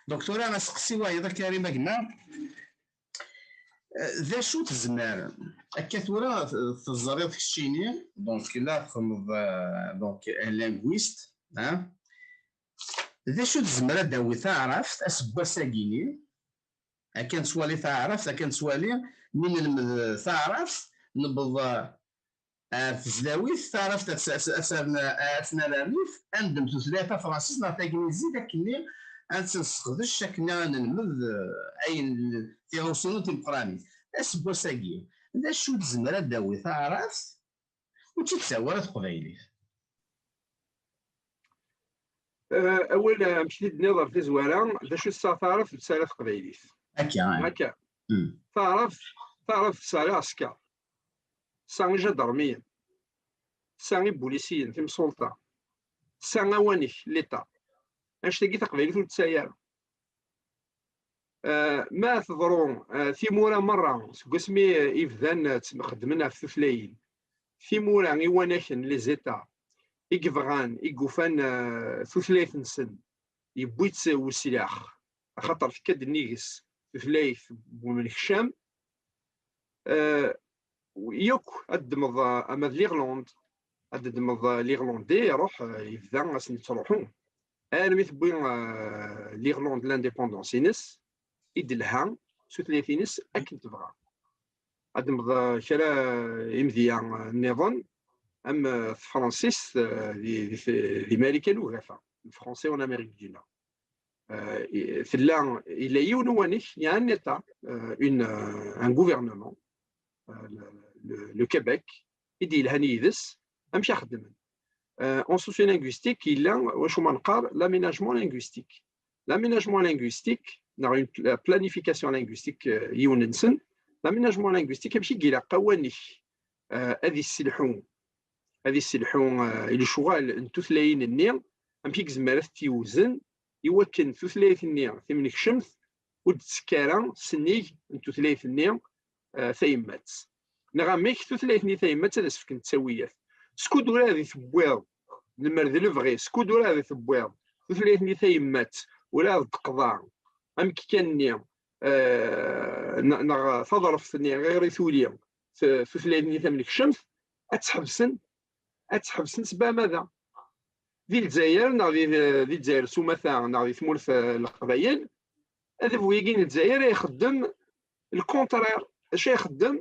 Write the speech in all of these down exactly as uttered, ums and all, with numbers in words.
Donc tura aseqsi wayeḍ a Karim a gma, eh, d acu tezmer akka tura t- teẓriḍ keččini, donc la txedmeḍ, eh, donc un linguiste, hein? D acu tezmer ad d-tawi taɛrabt aseggas-agi-ni? Akka nettwali taɛrabt, akka nettwali mi nelmed taɛrabt, newweḍ ar tesdawit, taɛrabt ad s- ad s- ad s- ad s-nerr rrif, ad neddem tutlayt tafransist neɣ tagnizit, akkenni ad tt-nesseqdec akken ad nelmed, eh, ayen tiɣawsiwin timeqqranin. Aseggas-agi, d acu tezmer ad d-tawi taɛrabt ur tt-id-tawi ara teqbaylit? Eh, awal, eh, amek i d-tenniḍ ɣer tazwara, d acu tesɛa taɛrabt ur tesɛi ara teqbaylit? Akka. Akka. Taɛrabt, taɛrabt tesɛa iɛesker, tesɛa ijadermiyen, tesɛa ibulisiyen, timsulta, tesɛa awanek, l'État. Annect-agi taqbaylit ur tesɛi ara. Eh, ma teḍru, eh, timura merra seg wasmi, eh, i bdan, eh, ttxeddmen ɣef tutlayin, timura, iwanaken, les États i yebɣan, i yufan, eh, tutlayt-nsen, yewwi-tt weslax, axaṭer tekka-d nnig-s tutlayt n umnekcam, eh, yakk ad ddmeḍ, eh, ama d l'Irlande, ad ddmeḍ, eh, l'Irlandais, iruḥ, eh, yebda asen-yettruḥu armi tewwi, eh, l'Irlande l'indépendance-ines, i d-telha s tutlayt-ines akken tebɣa. Ad d-ddmeḍ, eh, kra, eh, imedya, eh, nniḍen, am, eh, tefransist, eh, di, di, di Marikan Ugafa, le français en Amérique du Nord. Eh, i- tella, yella yiwen uwanek, il y a un État, eh, une, eh, un gouvernement, eh, le, le- le Québec, i d-yelhan yid-s, amek a xeddmen. Eh, en sociolinguistique, yella wacu ma neqqar l'aménagement linguistique. L'aménagement linguistique, neɣ une pla- planification linguistique, eh, yiwen-nsen, l'aménagement linguistique, amek i ilaq awanek, eh, ad isselḥu, ad isselḥu, eh, i lecɣal n tutlayin-nni, amek i yezmer ad t-yewzen i wakken tutlayt-nni timnekcemt ur d-tettekk ara sennig n tutlayt-nni, eh, tayemmat. Neɣ amek tutlayt-nni tayemmat ad as-fken ttawiyat. Skud ur ad tewwiḍ, lemmer d lebɣi, skud ur ad tewwiḍ tutlayt-nni tayemmat, ur ad d-teqḍa amekkan-nni, eh, ne- neɣ taḍreft-nni ɣer i tuli t- tutlayt-nni tamnekcemt, ad tt-ḥebsen, ad tt-ḥebsen s beɛmada. Di Lezzayer, neɣ di, di Lezzayer s umata, neɣ di tmurt, eh, n Leqbayel, adabu-agi n Lezzayer ixeddem le contraire. Acu ixeddem?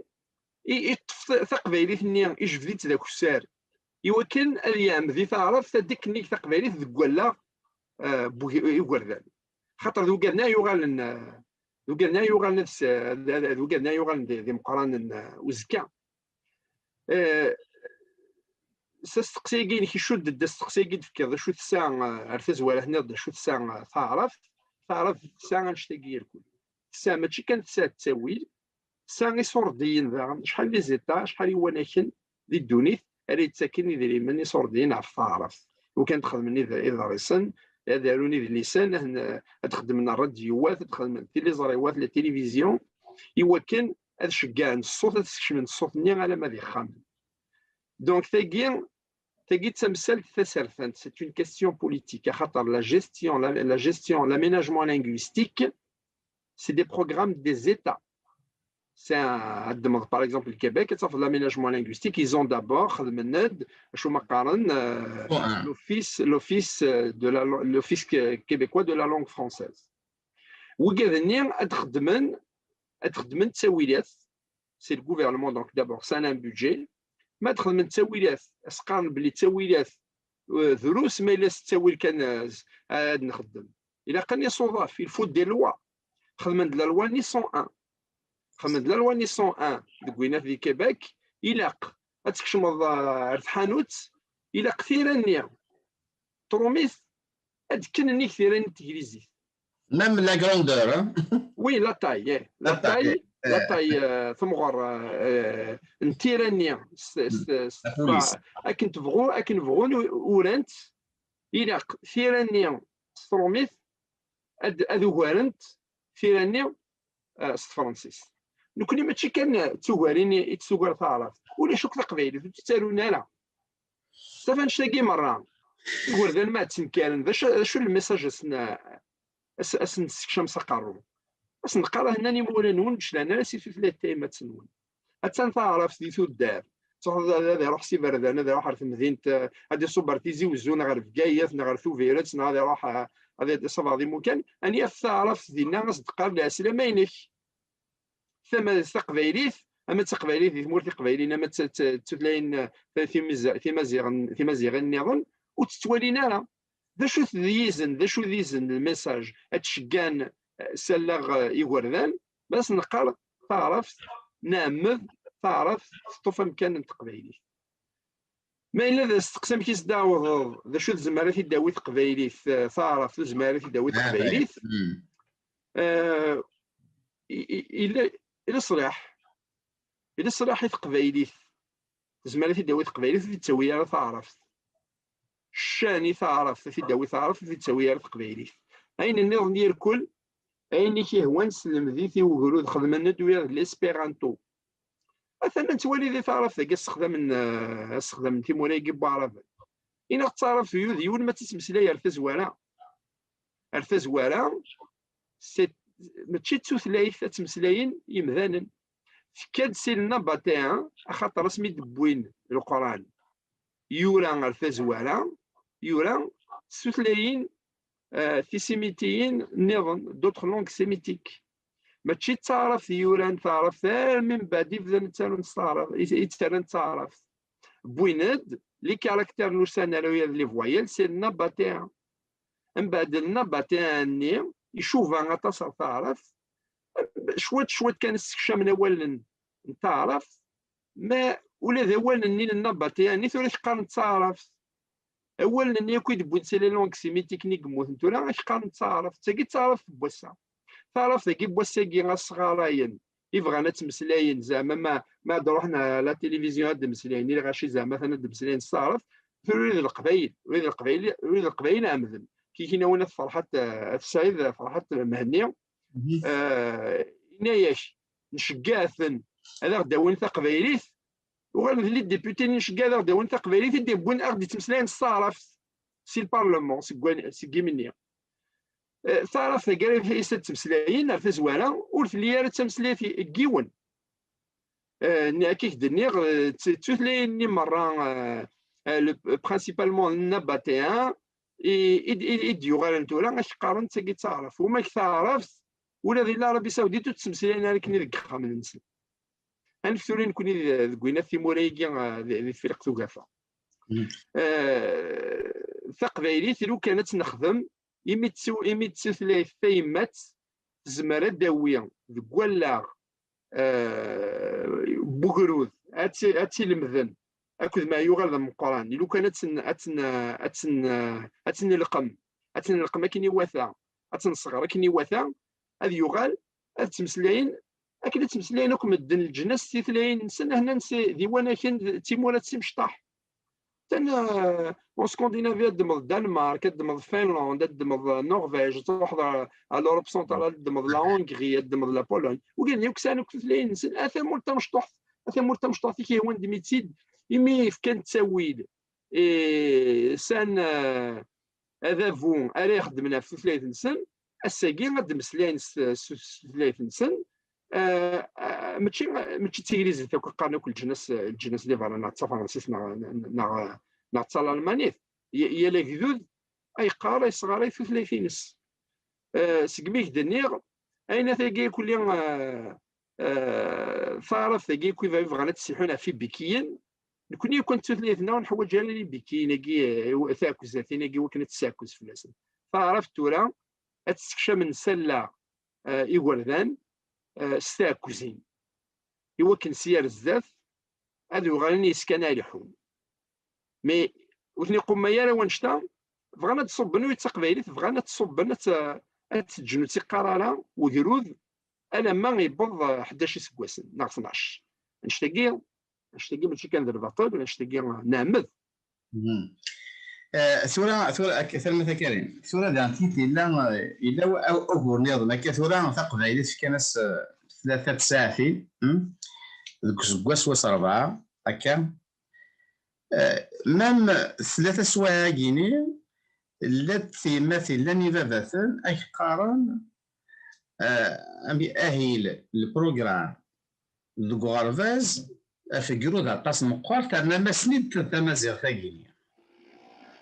I- Iṭṭef ta- taqbaylit-nni, ijbed-itt d akessar, i wakken ad yeɛmed i taɛrabt ad d-tekk nnig taqbaylit deg wallaɣ, eh, n wig- igerdan. Xaṭer d ugerdan yuɣalen, eh, d ugerdan yuɣalen ad s- d- d ugerdan yuɣalen d d imeqqranen, eh, uzekka. Eh, s asteqsi-agi-inek icudd-d asteqsi-agi d-tefkiḍ, d acu tesɛa, eh, ar tazwara tenniḍ-d acu tesɛa, eh, taɛrabt. Taɛrabt tesɛa annect-agi irkul. Tesɛa mačči kan tesɛa ttawil, tesɛa iṣurdiyen daɣen, acḥal les États, acḥal iwanaken di ddunit ara yettaken idrimen iṣurdiyen ɣef taɛrabt. Iwakken ad xedmen id- iḍrisen, ad arun idlisen, ad n- ad xedmen rradyuwat, ad xedmen tiliẓriwat, la télévision, iwakken ad ceggɛen ṣṣut, ad skecmen ṣṣut-nni alamma d ixxamen. Donc tagi, tagi d tamsalt tasertant, c'est une question politique, axaṭer la gestion, la, la gestion, l'aménagement linguistique, c'est des programmes des États. C'est un, ad ddmeḍ, par exemple, le Québec, ad tafeḍ l'aménagement linguistique, ils ont d'abord, xedmen-d acu ma qqaren, euh, Bon, hein. l'office, l'office, euh, de la lo- l'office que- québécois de la langue française. Wigad-nni ad xedmen, ad xedmen ttawilat, c'est le gouvernement, donc d'abord, ça a un budget. Ma ad xedmen ttawilat, as-qqaren belli ttawilat, euh, drus, ma yella s ttawil kan, euh, ad nxeddem. Ilaq ad niṣuḍaf, il faut des lois. Xedmen-d la loi nni cent un. Xedmen-d la loi nni cent un deg winat di Québec, ilaq ad tkecmeḍ, euh, ar tḥanut, ilaq tira-nni trumit ad d-kken nnig tira-nni n teglizit. Même la grandeur, hein? Oui, la taille, eh. La La taille, taille, la eh. taille, euh, tameɣer, euh, n tira-nni, s- s- s- La police. Akken tebɣu, akken bɣun u- urant, ilaq tira-nni s trumit ad, ad ugarent tira-nni, eh, s tefransist. Nekni mačči kan d tugarin i, i d-tugar taɛrabt, ulac akk taqbaylit, ur tt-ttarun ara. Taf annect-agi merra, igerdan ma ttenkaren, d acu, d acu le message asen, as-, as-nessekcam s aqerru. As-neqqar ahennan imawlan-nwen ur d-clan ara si tutlayt tayemmat-nwen. Attan taɛrabt di tuddar. Ad, ad iruḥ s iberdan, ad iruḥ ɣer temdint, eh, ad iṣubb ar Tizi Wezzu neɣ ɣer Bgayet neɣ ɣer Tubiret neɣ ad iruḥ, eh, ad iṣabaḍ imukan, ad yaf taɛrabt dinna, as-d-qqar lɛeslama-inek. Tama taqbaylit, ama d taqbaylit di tmurt iqbayliyen, ama d t-, t-, d tutlayin, eh, timaziɣ-, timaziɣin, timaziɣin nniḍen, ur tt-ttwalin ara. D acu-t d yizen, d acu d izen, lmessage, ad d-ceggan, eh, s allaɣ, eh, igerdan, ma as-neqqar taɛrabt, nɛemmed taɛrabt teṭṭef amkan n teqbaylit. Ma yella d asteqsi amek i s-d-tɛawdeḍ, d acu tezmer ad t-id-tawi teqbaylit, eh, taɛrabt ur tezmer ad t-id-tawi teqbaylit, eh, i, i, ila, ila ṣṣlaḥ, ila ṣṣlaḥ i teqbaylit. Tezmer ad t-id-tawi teqbaylit, ur t-id-tawi ara taɛrabt. Ccan i taɛrabt, ad t-id-tawi taɛrabt, ur t-id-tawi ara teqbaylit. Ayen nniḍen irkul, ayen i k-ihwan slemd-it i ugrud, xedmen-d wid n l'esperanto. Atan nettwali di taɛrabt-agi ssexdamen, eh, ssexdamen timura-agi n waɛraben. Inaɣ d taɛrabt u d yiwen ma tt-ittmeslay ar tazwara. Ar tazwara, c'est, mačči d tutlayt ad ttmeslayen yimdanen. Tekka-d si le nabatéen, axaṭer asmi d-wwin Leqran, yura ar tazwara, yura s tutlayin, eh, tisimitiyin nniḍen, d'autres langues sémitiques. Mačči d taɛrabt i yuran taɛrabt, armi mbeɛd i bdan ttarun s taɛrabt, i, i ttarran d taɛrabt. Wwin-d les caractères n ussan ara yad les voyelles, c'est le nabatéen. Mbeɛd le nabatéen-nni, icuba aṭas ɣer taɛrabt, cwiṭ, cwiṭ kan ssekcamen awalen n taɛrabt, ma ula d awalen-nni n nabatéen-nni tura ak-qqaren d taɛrabt. Awalen-nni akk i d-wwin si les langues sémitiques-nni yemmuten tura, ak-qqaren d taɛrabt. D tagi d taɛrabt n wass-a. Taɛrabt-agi n wass-agi, asɣarayen i bɣan ad ttmeslayen, zeɛma ma, ma ad ruḥen ɣer la télévision ad d-mmeslayen i lɣaci, zeɛma atan ad d-mmeslayen s taɛrabt. Tura ula d Leqbayel, ula d Leqbayel, ula d Leqbayel ɛemden. Kikinawen At Ferḥat, eh, At Saɛid Ferḥat Mhenni, eh, yenna-yak, nceggeɛ-ten ad aɣ-d-awin taqbaylit. Uɣalen d les députés-nni nceggeɛ ad aɣ-d-awin taqbaylit i d-yewwin, ad aɣ-d-yettmeslayen s taɛrabt si lparlement, seg wan-, seg yimi-nni. Eh, taɛrabt-agi ara i s-ad ttmeslayen ar tazwara, ur telli ara d tameslayt n yiwen. Eh, nni-, akka i k-d-nniɣ, eh, d t-, d tutlayin-nni merra, eh, eh, le, principalement nabatéen, i, i, i, i d-yuɣalen tura, ak-qqaren d tagi d taɛrabt. Wama deg taɛrabt, ula di l'Arabie Saoudite ur ttmeslayen ara akken i deg yexxamen-nsen. Anef tura nekkni d-, deg winat timura-agi, eh, di, di Tefriqt Ugafa. Eh, taqbaylit, lukan ad tt-nexdem, imi d tu-, imi d tutlayt tayemmat, tezmer ad d-tawi deg wallaɣ, eh, n ugrud, ad tt-, ad tt-ilemden akked ma yuɣal d ameqqran. Lukan ad tt-n-, ad tt-n-, ad tt-n-, ad tt-nelqem, ad tt-nelqem akken iwata, ad tt-nesɣer akken iwata, ad yuɣal, ad ttmeslayen, akken ad ttmeslayen akk medden leǧnas s tutlayin-nsen, ahnan s, d iwanaken d timura d timecṭaḥ. Tan, eh, en Scandinavie, ad ddmeḍ Danemark, ad ddmeḍ Finlande, ad ddmeḍ Norvège, ad truḥeḍ ɣer, ɣer l'Europe centrale, ad ddmeḍ la Hongrie, ad ddmeḍ la Pologne. Wigad-nni akk sɛan akk tutlayin-nsen. A tamurt tamecṭuḥt, a tamurt tamecṭuḥt i k-ihwan ddem-itt-id, imi fkan ttawil i san, eh, adabu ara ixeddmen ɣef tutlayt-nsen, ass-agi ad d-mmeslayen s, s, s tutlayt-nsen. Eh, eh, mačči, mačči d tiglizit akk i qqaren akk leǧnas, leǧnas di berra, neɣ d tafransist, neɣ, neɣ, neɣ d talalmanit. Y-, yal agdud ay yeqqar, ay yesɣaray tutlayt-ines. Eh, segmi i k-d-nniɣ, ayen atagi akk-, eh, eh, taɛrabt-agi akk i bɣan ad tt-sselḥun ɣef ibikiyen, nekni akk d tutlayt-nneɣ ur neḥwaǧ ara ibikiyen-agi, eh, taɛekkuzatin-agi, wakken ad tesseɛkuz fell-asen. Taɛrabt tura ad tt-ssekcamen s allaɣ, eh, igerdan, eh, s tɛekkuzin. I wakken sya ar zdat ad uɣalen yiskan ad leḥḥun. Mais ur ten-iqumma ara wannect-a, bɣan ad ṣubben ur d taqbaylit, bɣan ad ṣubben ad tt-, ad teǧǧen ur tt-iqqar ara wegrud alamma yewweḍ, eh, ḥdac iseggasen neɣ tnac. Annect-agi, annect-agi mačči kan d lbaṭel, annect-agi nɛemmed. Mhm. Eh, tura, tura, ak-, tanemmirt a Karim. Tura daɣen tigi yella, eh, yella wa-, a-, ugur nniḍen akka tura taqbaylit fkan-as, eh, tlata tsaɛtin, hmm? Deg useggas wis rebɛa, akka. Eh, même tlata swayeɛ-agi-ni, llant tyemmatin, llan ibabaten ak qqaren, ah, ami-, ahil, lprogram deg uɣerbaz, afegru d aṭas meqqar, terna-masen-id tamaziɣt-agi-nni.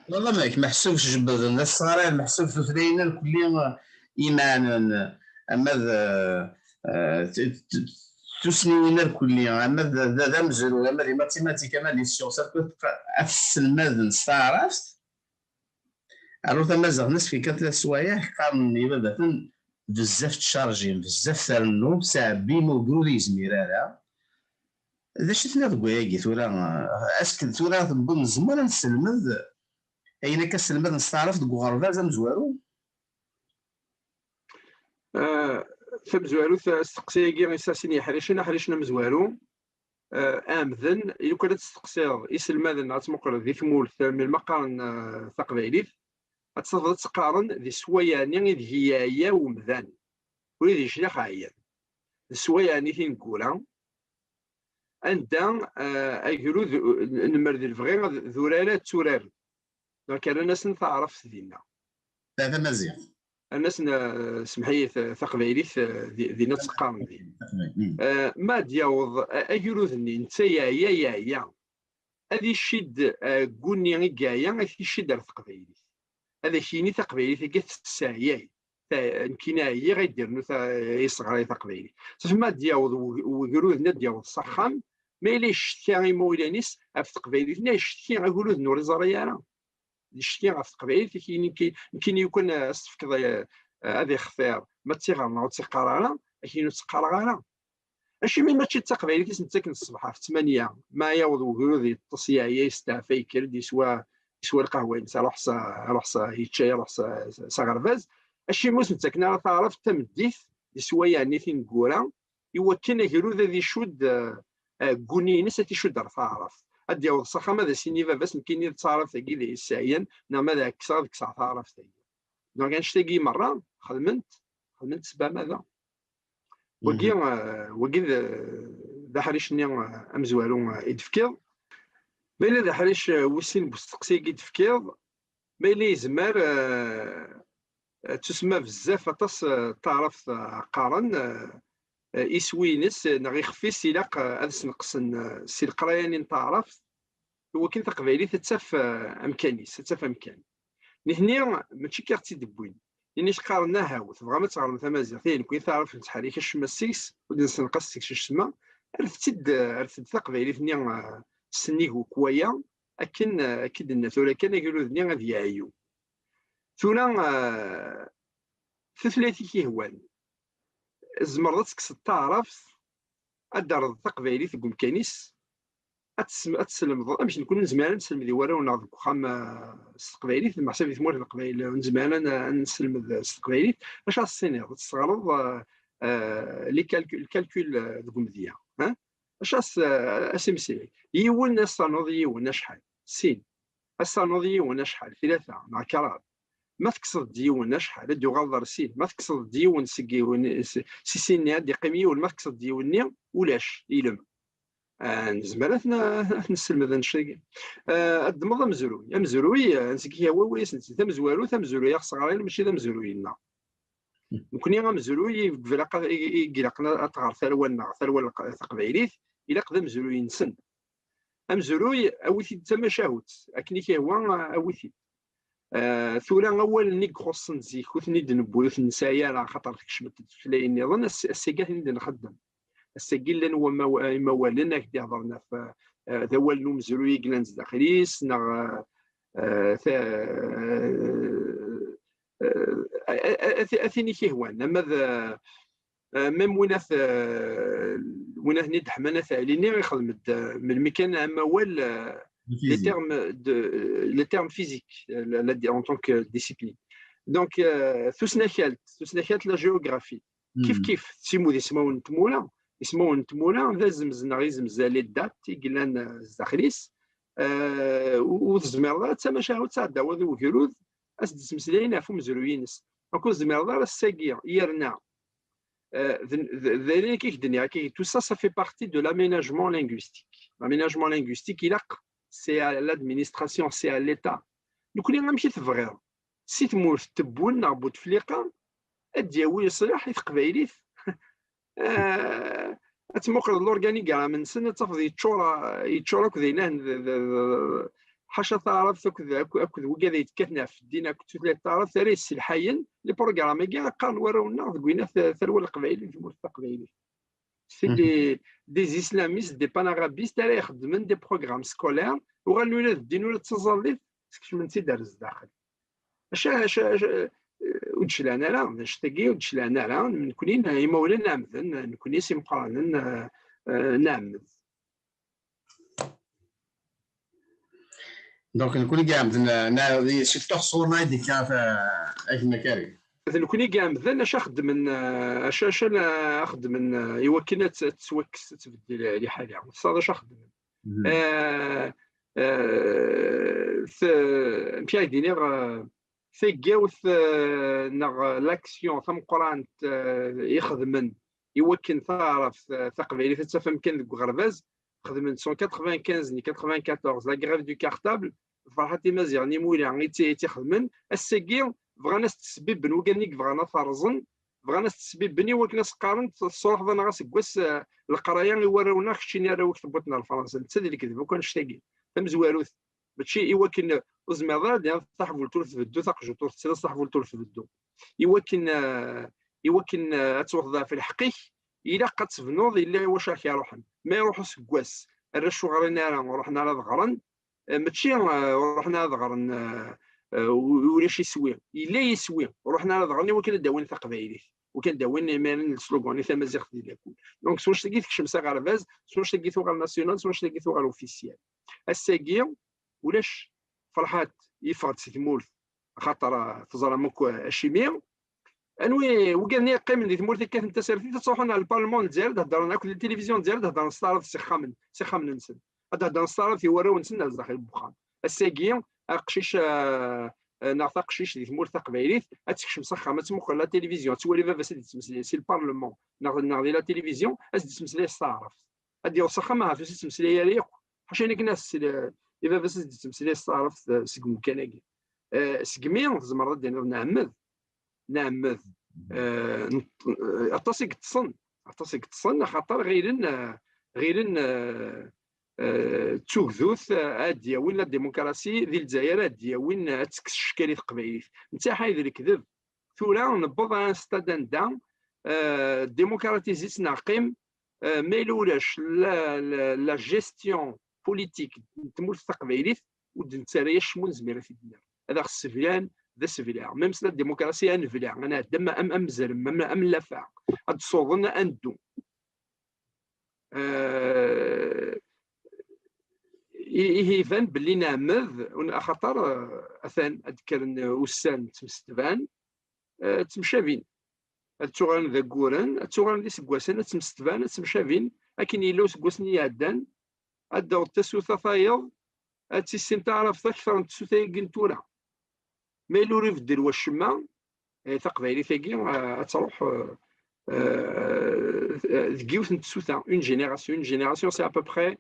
Wala amek, meḥsub jebden d asɣaray, meḥsub tutlayin irkelli imaɛnen, ama d, eh, t-, t-, tussniwin irkelli, ama d, d, d amezruy, ama di mathématiques, ama di sciences, ad tesselmaden s taɛrabt. Ar ur tamaziɣt n asfel kan tlata swayeɛ, qqaren ibabaten bezzaf tcarjim, bezzaf trennu, ur tesɛebbim, ugur ur yezmir ara. D acu i tenniḍ deg wayagi tura? Ask tura tewweḍ, nezmer ad nesselmed ayen akka sselmaden s taɛrabt deg uɣerbaz amezwaru? Ah, tamezwarut, asteqsi-agi yesɛa sin yeḥricen, aḥric n amezwaru, ah, amden, lukan ad testeqsiḍ iselmaden ad tmuqleḍ di tmurt, melmi qqaren, ah, taqbaylit, ad tafeḍ ad tt-qqaren di sswayeɛ-nni ideg yeɛya umdan, wid yeclex ɛyan. D sswayeɛ-nni tineggura, anda, ah, agrud, ah, nmer d lebɣi ad, d urar ad tturaren. Donc, rran-asen taɛrabt dinna. Ta tamaziɣt. Rran-asen, ah, semmeḥ-iyi, ta-, taqbaylit, ah, di-, dinna tt-qqaren din. Taqbaylit. Mm. Ah, ma ad yaweḍ, ah, agrud-nni, netta yeɛya, yeɛya. Ad icid, ah, aggu-nni i yeɛya, ad t-icid ar teqbaylit. Ad ak-yini taqbaylit-agi tesseɛyay. Ta-, nekkini ɛyiɣ, ad d-yernu ta-, yesɣaray taqbaylit. Safi ma ad d-yaweḍ weg-, wegrud-nni, ad d-yaweḍ s axxam, ma yella yeccetka imawlan-is ɣef teqbaylit-nni, yeccetka agrud-nni ur iẓri ara. Yeccetka ɣef teqbaylit, ak-yini nekki-, nekkini yukan, ah, as-tefkeḍ, ah, ad ixtir, ma d tiɣerna ur tt-iqqar ara, ak-yini ur tt-qqareɣ ara. Acimi mačči d taqbaylit i sen-ttaken ṣṣbeḥ ɣef ttmanya, ma yaweḍ wegrud yeṭṭes, yeɛya, yesteɛfa, yekker-d, yeswa, yeswa lqahwa-ines, iruḥ s, iruḥ s, yečča, iruḥ s, s aɣerbaz? Acimi ur sen-ttaken ara taɛrabt tameddit di sswayeɛ-nni tineggura, i wakken agrud ad icudd, eh, aggu-nni-ines ad t-icudd ar taɛrabt? Ad d-yaweḍ s axxam ad as-yini baba-s, nekkini d taɛrabt-agi d ay yesseɛyan, neɣ ma ad ɛekkseɣ ad kkseɣ taɛrabt-agi. Donc, annect-agi merra xedmen-t, xedmen-t s bamada. Wagi, eh, wagi d, d aḥric-nni, eh, amezwaru, eh, i d-tefkiḍ. Ma yella d aḥric, eh, wis sin n usteqsi-agi i d-tefkiḍ, ma yella yezmer, eh, eh, tusemma bezzaf aṭas, eh, taɛrabt, eh, qqaren, eh, eh, iswi-ines, eh, neɣ ixef-is ilaq, eh, ad sneqsen, eh, si leqraya-nni n taɛrabt, i wakken taqbaylit ad taf, eh, amkan-is, ad taf amkan. Nitni mačči akka ɣ-tt-id-wwin. Nitni qqaren, ahaw, tebɣam ad teɣrem tamaziɣt, ihi nekkni taɛrabt nettḥerrik acemma seg-s, ur d-nessenqas seg-s acemma, rret-tt-id, rret-d taqbaylit-nni, eh, sennig ukwaya, akken, eh, akken d-nenna tura kan, agrud-nni ad yeɛyu. Tura, eh, tutlayt i k-ihwan. Tzemreḍ ad tekkseḍ taɛrabt, ad d-terreḍ taqbaylit deg umkan-is, ad tessem-, ad teslemdeḍ. Amek nekkni nezmer ad nesselmed i warraw-nneɣ deg uxxam, eh, s teqbaylit, meḥsub di tmurt n Leqbayel ur nezmir ara ad nesselmed s teqbaylit? Acu ad s-tiniḍ? Ad tesɣreḍ, eh, eh, les calcul, le calcul, eh, deg umedya, eh? Acu as-, eh, asimsili? Yiwen ad s-ternuḍ yiwen acḥal? Sin. Ad s-ternuḍ yiwen acḥal? Tlata neɣ kraḍ. Ma tekkseḍ-d yiwen acḥal? Ad d-yuɣal ɣer sin. Ma tekkseḍ-d yiwen seg yiwen, s-, si sin-nni ad d-iqqim yiwen, ma tekkseḍ-d yiwen-nni, ulac, ilem. Ah, nezmer ad t-n-, ad t-nesselmed annect-agi. Ah, ad ddmeḍ amezruy. Amezruy, ah, ansi k-yehwa wayes netti. Tamezwarut, amezruy aɣesɣar-in mačči d amezruy-nneɣ. Nekkni amezruy i ilaq ad, i, i ilaqen ad tɣer tarwa-nneɣ, tarwa n leq-, taqbaylit, ilaq d amezruy-nsen. Amezruy, awi-t-id d tamacahut, akken i k-yehwa, awi-t-id. Ah, tura awalen i ixuṣṣen zik, ur ten-id-newwi, ur ten-nesɛi ara, axaṭer tkecmet-d tutlayin nniḍen, ass-, ass-agi ad ten-id-nxeddem. Ass-agi llan wamaw-, imawalen ak-d-iheḍren ɣef, ah, d awal n umezruy i yellan zdaxel-is, neɣ, ah, ah, ta-, ah, ah, a, a, a, a tin i k-ihwan, ama d, ah, même win at, ah, win at Nid Ḥman At Ɛli-nni ixdem-d, ah, melmi kan amawal, ah, les termes de, les termes physiques, ah, la, la, en tant que discipline. Donc, ah, tusnakalt, tusnakalt, la géographie. Kif kif, d timud ismawen n tmura, ismawen n tmura d azemz neɣ izemza, les dates i yellan, ah, zdaxel-is. Ah, ur, ur tezmireḍ ara d tamacahut tɛeddaweḍ i ugrud, ad s-d-ttmeslayen ɣef umezruy-ines. Donc ur tezmireḍ ara ass-agi, yerna, ah, d, d, d ayen akka i k-d-nniɣ, akka, tout ça, ça fait partie de l'aménagement linguistique. L'aménagement linguistique, ilaq, c'est à l'administration, c'est à l'État. Nekkni amek i tebɣiḍ? si tmurt n Tewwel neɣ Butefliqa, ad d-yawi leṣlaḥ i teqbaylit. Eh, ad tmuqleḍ l'organigramme-nsen, ad tafeḍ yeččur, yeččur akk d ayen d, d, d, ḥaca taɛrabt akked, akked, akked wigad ay d-yekkaten ɣef ddin akked tutlayt taɛrabt ara yesselḥayen. Les programmes-agi qqaren warraw-nneɣ deg winna t-, terwa leqbayel di tmurt taqbaylit. C'est des, des islamistes, des panarabistes ara ixeddmen des programmes scolaires, uɣalen ula d ddin ula d taẓallit, skecmen-tt-id ar zdaxel. Acu, acu, acu, eh, ur d-clan ara, d acu-tagi ur d-clan ara, nekkni n-, imawlan n ɛemden, nekkni s imeqqranen, eh, eh, nɛemmed. Donc, nekkni i iɛemden, eh, na-, di-, surtout ɣur-neɣ i d-ikka, eh, a gma Karim. D nekkni i iɛemden, acu xeddmen, eh, acu, acu la xeddmen, eh, i wakken ad t-, ad tettwakkes, ad tbeddel liḥala. Tesɛiḍ acu xeddmen. Mhm. Eh, eh, t-, amek ara d-iniɣ, eh, taggawt, eh, neɣ l'action tameqqrant, eh, i xedmen i wakken taɛrabt, eh, taqbaylit ad taf amkan deg uɣerbaz, xedmen cent quatre-vingt-quinze ni quatre-vingt-quatorze, la grève du cartable, Ferḥat Imaziɣen imula i tt-, i tt-ixedmen, ass-agi bɣan ad s-tesbibben wigad i yebɣan ad t-rẓen, bɣan ad s-tesbibben i wakken ad s-qqaren tesruḥeḍ-aneɣ aseggas, eh, leqraya i warraw-nneɣ, keččini arraw-ik tewwiḍ-ten ar Fransa. Netta d lekdeb akk annect-agi. Tamezwarut, mačči i wakken ur zmireḍ ara d-tiniḍ taḥbult ur tbeddu, taqjut ur tettiliḍ, taḥbult ur tbeddu. I wakken, eh, i wakken, eh, ad tewteḍ ɣef lḥeqq-ik, ilaq ad tebnuḍ yella i wacu ara k-iruḥen. Ma iruḥ useggas, arrac ur ɣrin ara, ur ruḥen ara ad ɣren, eh, mačči, eh, ur ruḥen ara ad ɣren, eh, eh, u-, ulac iswi. Yella yiswi, ur ruḥen ara ad ɣren i wakken ad d-awin taqbaylit. Wakken ad d-awin imiren slogan i tamaziɣt di lakul. Donc, s wanect-agi tekcem s aɣerbaz, s wanect-agi tuɣal national, s wanect-agi tuɣal officiel. Ass-agi, ulac, Ferḥat yeffeɣ-d si tmurt, axaṭer, eh, teẓram akk, eh, acimi. Anwi, wigad-nni yeqqimen di tmurt, kkaten tasertit, ad ttruḥun ar lparlman n Lezzayer, ad heddren akked tilivizyu n Lezzayer, ad heddren s taɛrabt s ixxamen, s ixxamen-nsen. Ad heddren s taɛrabt i warraw-nsen ar zdaxel n wexxam. Ass-agi, aqcic, eh, eh, neɣ taqcict di tmurt taqbaylit, ad tekcem s axxam, ad tmuqel la télévision, ad twali baba-s ad yettmeslay si lparlman, neɣ, neɣ di la télévision, ad s-d-yettmeslay s taɛrabt. Ad d-yaweḍ s axxam, ahat ur s-yettmeslay ara yakk. Ḥaca ayen akken ad s-, i baba-s ad s-d-yettmeslay s taɛrabt, eh, seg umkan-agi. Eh, segmi tzemreḍ ad d-tiniḍ nɛemmed, nɛemmed, eh, n-, eh, aṭas i yeṭṭsen, aṭas i yeṭṭsen, axaṭer ɣilen, eh, ɣilen, eh, eh, d tugdut, eh, ad d-yawin la démocratie di Lezzayer, ad d-yawin, eh, ad tekkes ccekal i teqbaylit. Netta ḥay d lekdeb. Tura newweḍ à un stade anda, eh, démocratiser-tt neɣ qqim, eh, ma yella ulac la, la, la gestion politique n tmurt taqbaylit, ur d-nettarra acemma ur nezmir ad t-id-naf. Ad aɣ-sseblan d asebleɛ. Même s la démocratie, ad nebleɛ, ad nɛeddi am, am, am zrem, am, am llafaɛ. Ad d-suḍen, ad neddu. Eh, i-, ihi iban belli nɛemmed, un-, axaṭer, eh, atan ad d-kkren ussan ttemsetban, eh, ttemcabin. Ad ttuɣalen d agguren, ad ttuɣalen d iseggasen, ad ttemsetban, ad ttemcabin, akken yella useggas-nni iɛeddan, ad d-taweḍ tasuta tayeḍ, ad tissin taɛrabt akter n tsuta-agi n tura. Ma yella ur ibeddel wacemma, eh, taqbaylit-agi, eh, ad truḥ, eh, eh, deg yiwet n tsuta, une génération. Une génération, c'est à peu près,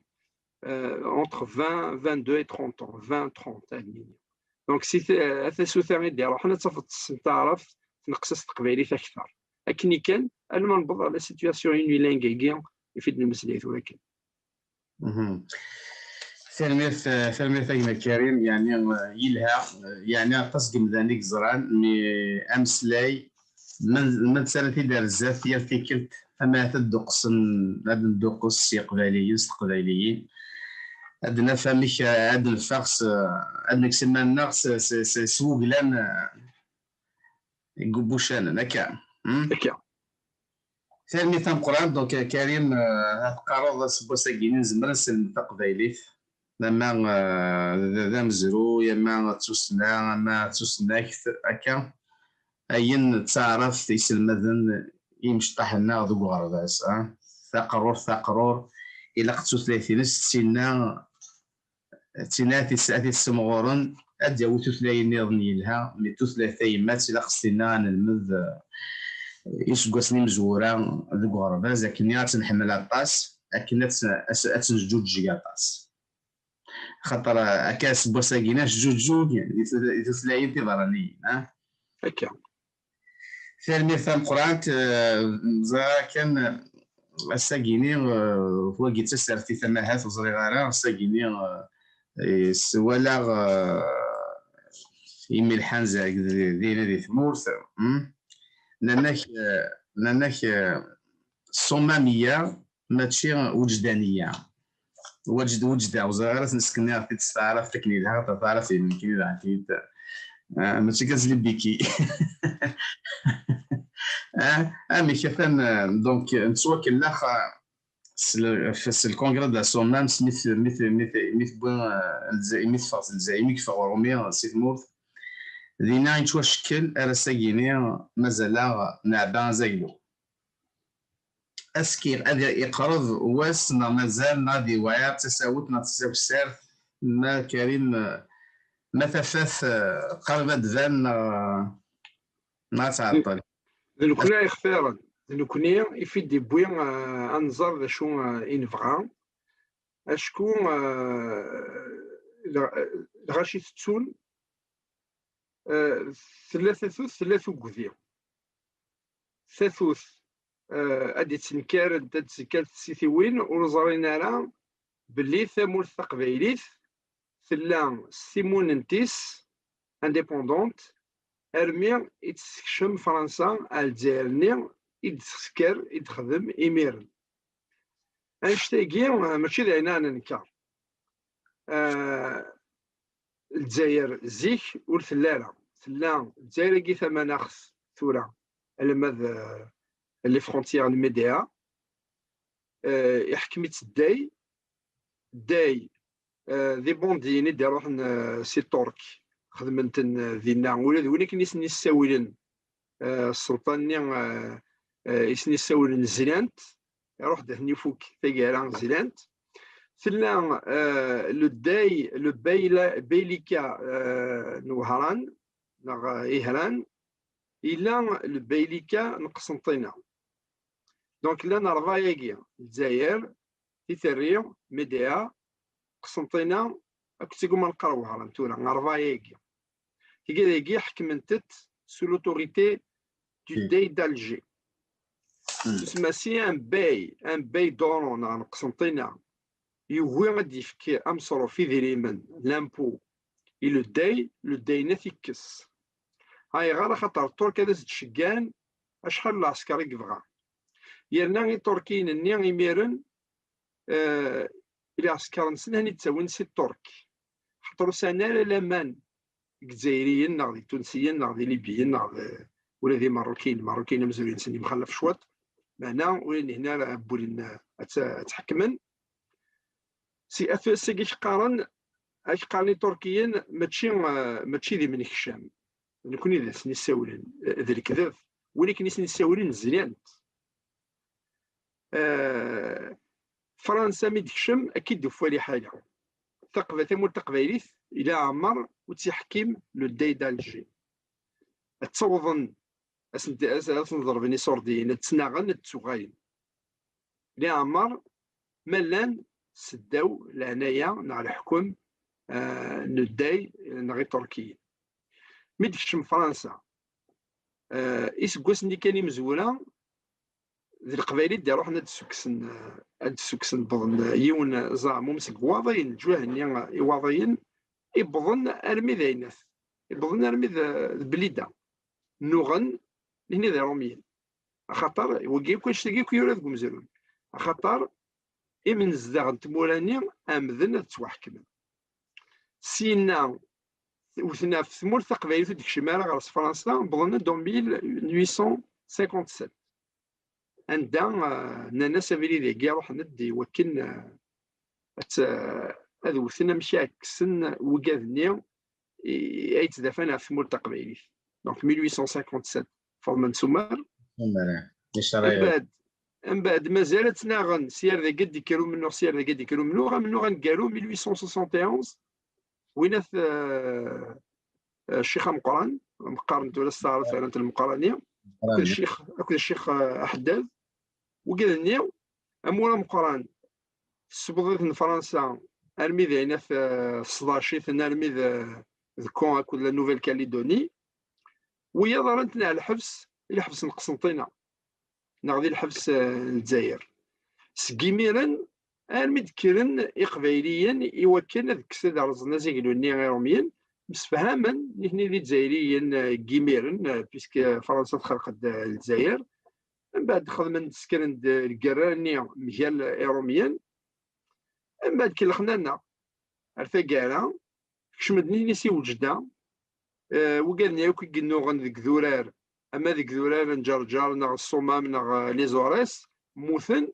euh, entre vingt, vingt-deux et trente ans, vingt, trente, à la limite. Donc, si t-, eh, tasuta i d-iruḥen, ad tafeḍ tessen taɛrabt, tneqqes-as teqbaylit akter. Akken kan, alma newweḍ ɣer la situation unilingue-agi i fi d-nemmeslay tura kan. Mhm. Tanemmirt, eh, tanemmirt a gma Karim, yeɛni, eh, yelha, eh, yeɛni aṭas n yimdanen i yeẓran, mi ameslay, ma, ma nettarra-t-id ar zdat yal tikkelt, ahat ad dduqsen, ad nduqqes s Yeqbayliyen, s Teqbayliyin, ad naf amek, eh, ad neffeɣ s, ad nekkes iman-nneɣ s, s, s, s wuglan, eh, deg wuccanen, akka. Hmm? Akka. Tanemmirt tameqqrant, donc, eh, Karim, eh, ad teqqareḍ aseggas-agi nezmer ad nselmed taqbaylit, ama, eh, d, d amezruy, ama d tussna, ama d tusnakt, akka. Ayen d taɛrabt iselmaden imecṭaḥ-nneɣ deg uɣerbaz, ah. Taqerrurt, taqerrurt, ilaq d tutlayt-ines, d tinna d tin ad t-, ad t-issemɣuren, ad d-yawi tutlayin nniḍen yelha, mi tutlayt tayemmat ilaq s tinna ad nelmed, eh, iseggasen imezwura deg uɣerbaz, akken ad tt-nḥemmel aṭas, akken ad tt-, ad tt-, ad tt-neǧǧuǧǧeg aṭas. Xaṭer akka aseggas-agi-nni, aǧǧuǧǧug di tutlayin tiberraniyin, ah. Akka. Tanemmirt tameqqrant, eh, ẓriɣ kan, eh, ass-agi-nni, eh, wagi d tasertit ama ahat ur ẓriɣ ara, ass-agi-nni, eh, eh, s-, walaɣ, eh, imelḥan zag-, dinna di tmurt, hmm? Nnan-ak, eh, nnan-ak, eh, ṣṣumamiyya, mačči wejdaniya. Wejdeɣ, ur ẓriɣ ara ad s-nniɣ-t-id s taɛrabt akken yelha, xaṭer taɛrabt-inu nekkini d aɛtid. Ah, mačči kan s libiki. Ah, amek atan, ah, donc, nettwakellex, ah, s le, f-, s le congrès de la Somme, mi t-, mi t-, mi t-, mi tewwi, ah, Lezzayer, mi teffeɣ Lezzayer, mi yeffeɣ Urumi, ah, si tmurt. Dinna yettwacekkel ar ass-agi-ni, mazal-aɣ neɛba azaglu. Askiɣ ad iqreb wass neɣ mazal, neɣ ad iwɛiṛ tasawut neɣ tasawsart, ma Karim, ma tafat, eh, qrib ad d-tban neɣ, neɣ ad tɛeṭṭel. D nekkni ay ixtiren, d nekkni i f-id-iwwi, eh, ad nẓer d acu, eh, i nebɣa. Acku, eh, lɣ-, lɣaci tettun, eh, tella tatut, tella tugdi. Tatut, eh, ad d-ittenkar, ad d-ttenkar tsitiwin, ur ẓrin ara belli tamurt taqbaylit tella s timunent-is, indépendante, armi i tt-tessekcem Fransa ar Lezzayer-nni i d-tesker, i d-texdem imiren. Annect-agi, eh, mačči d ayen ara nenkeṛ. Eh, Lezzayer zik ur telli ara. Tella Lezzayer-agi tamanaɣt tura, alamma d, eh, les frontières n Médéa. Eh, iḥkem-itt Dday. Dday, eh, d ibundiyen i d-iruḥen, eh, si Ṭṭurk, xedmen-ten, eh, dinna. Ula d win akken i sen-issawilen, eh, sselṭan-nni, eh, eh, i sen-issawilen Zlant, iruḥ-d ad ten-ifuk taggara Zlant. Tella, eh, le Dday, le Beyla-, Beylika, eh, n Wehran, neɣ, eh, Ihran, yella le Beylika n Qsenṭina. Donc, llan ṛebɛa-agi, Lezzayer, Titerri, Médéa, Qsenṭina, akked Tiguma n Qerwehran tura, ṛebɛa-agi. Tigad-agi ḥekment-t sous l'autorité du Dey d'Alger. Tusma si un bey, un bey d'Oran neɣ n Qsenṭina, yugi ad d-yefk ameṣruf, idrimen, l'impôt, i le Dey, le Dey-nni ad t-ikkes. Ayɣer? Axaṭer Ṭṭurk ad as-d-ceggan acḥal n lɛesker i yebɣa. Yerna Iṭurkiyen-nni imiren, eh, lɛesker-nsen ad ten-id-ttawin si Ṭṭurk. Xaṭer ur sɛin ara laman deg Izzayriyen, neɣ di Tunsiyen, neɣ di Libiyen, neɣ d, ula d Imeṛṛukiyen. Imeṛṛukiyen amezruy-nsen yemxallaf cwiṭ, meɛna ur inihin ara wwulin, eh, ad tt-, ad tt-ḥekmen. Si at ass-agi k-qqaren, ak-qqaren Iṭurkiyen, mačči, eh, mačči d imenekcam. Nekni d asen-issawlen, eh, d lekdeb. Win akken i sen-issawlen, zlan-t. Eh, Fransa mi d-tekcem, akka i d-ufwa liḥala. Taqba-, tamurt taqbaylit, ila ɛmer ur tt-iḥkim le Dey d'Alger. Ad ttawḍen, ad sen-, ad sen-ḍerben iṣurdiyen, ad ttnaɣen, ad ttuɣalen. Leɛmer ma llan seddaw leɛnaya neɣ leḥkem, eh, n Dday neɣ Iṭurkiyen. Mi d-tekcem Fransa, eh, iseggasen-nni kan imezwura, d Leqbayel i d-iruḥen ad d-ssukksen, eh, ad d-ssukksen, wwḍen, eh, yiwen, eh, zaɛmum seg Waḍiyen, lǧuh-nni, eh, Iwaḍiyen, iwwḍen armi d Aynas, iwwḍen armi d, d Blida. Nnuɣen, nitni d Irumyen. Axaṭer, wagi akk, annect-agi akk yura deg umezruy. Axaṭer, imnezdaɣ n tmura-nni ɛemmden ad ttwaḥekmen. Syenna, wten ɣef tmurt taqbaylit ur d-kcim ara ɣer s Fransa, wwḍen-d en mille huit cent cinquante-sept. Anda, eh, nnan-as abrid-agi ruḥen-d i wakken, eh, ad tt-, ad wten amek ad kksen wigad-nni i, ay yettdafan ɣef tmurt taqbaylit. Donc, mille huit cent cinquante-sept, fermen s umar. Umar, eh, icra-, mbeɛd, mbeɛd mazal ad ttnaɣen, sya ar dagi ad d-ikker umennuɣ, sya ar dagi ad d-ikker umennuɣ, amennuɣ aneggaru, mille huit cent soixante et onze, winat, eh, eh, Ccix Ameqqran, meqqaren tura s taɛrabt rran-t Lmeqqrani, akked Ccix, akked Ccix, eh, Aḥeddad, wigad-nni, amur ameqqran, tessewweḍ-iten Fransa armi d ayen at tesḍac-iten armi d d Caen akked la Nouvelle-Calédonie. Wiyaḍ rran-ten ar lḥebs, i lḥebs n Qsenṭina neɣ di lḥebs n Lezzayer. Seg imiren armi d-kkren Iqbayliyen i wakken ad kksen ad rẓen azaglu-nni Irumyen, msefhamen nitni d Izzayriyen n yimiren, puisque Fransa texleq-d Lezzayer. Mbeɛd xedmen-d, sekren-d lgerra-nni mgal Irumyen. Mbeɛd kellxen-aneɣ ar taggara, kecmen-d nitni si Weǧda, wigad-nni akk i yennuɣen deg idurar, ama deg idurar n Ǧerǧer neɣ Ṣṣumam neɣ les Aurès, mmuten.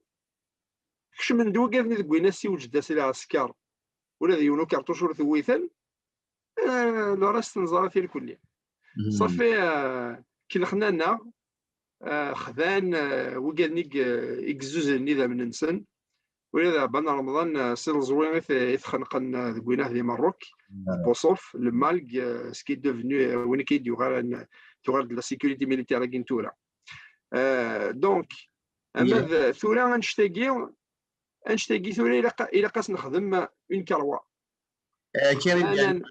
Kecmen-d wigad-nni deg winas si Weǧda si lɛesker, ula d yiwen ukerṭuc ur t-wwiten. Le reste neẓra-t irkelli. Ṣafi, kellxen-aneɣ, xdan wigad-nni i yezzuzen idammen-nsen. Ula d Ɛebban Remḍan, si Leẓwi i t-xenqen deg winah di Merruk, d Buṣuf, le Malg, ce qui est devenu, win i d-yuɣalen, tuɣal-d la sécurité militaire-agi n tura. Donc, ama d tura annect-agi, annect-agi tura ilaq, ilaq ad s-nexdem une carwa. Karim,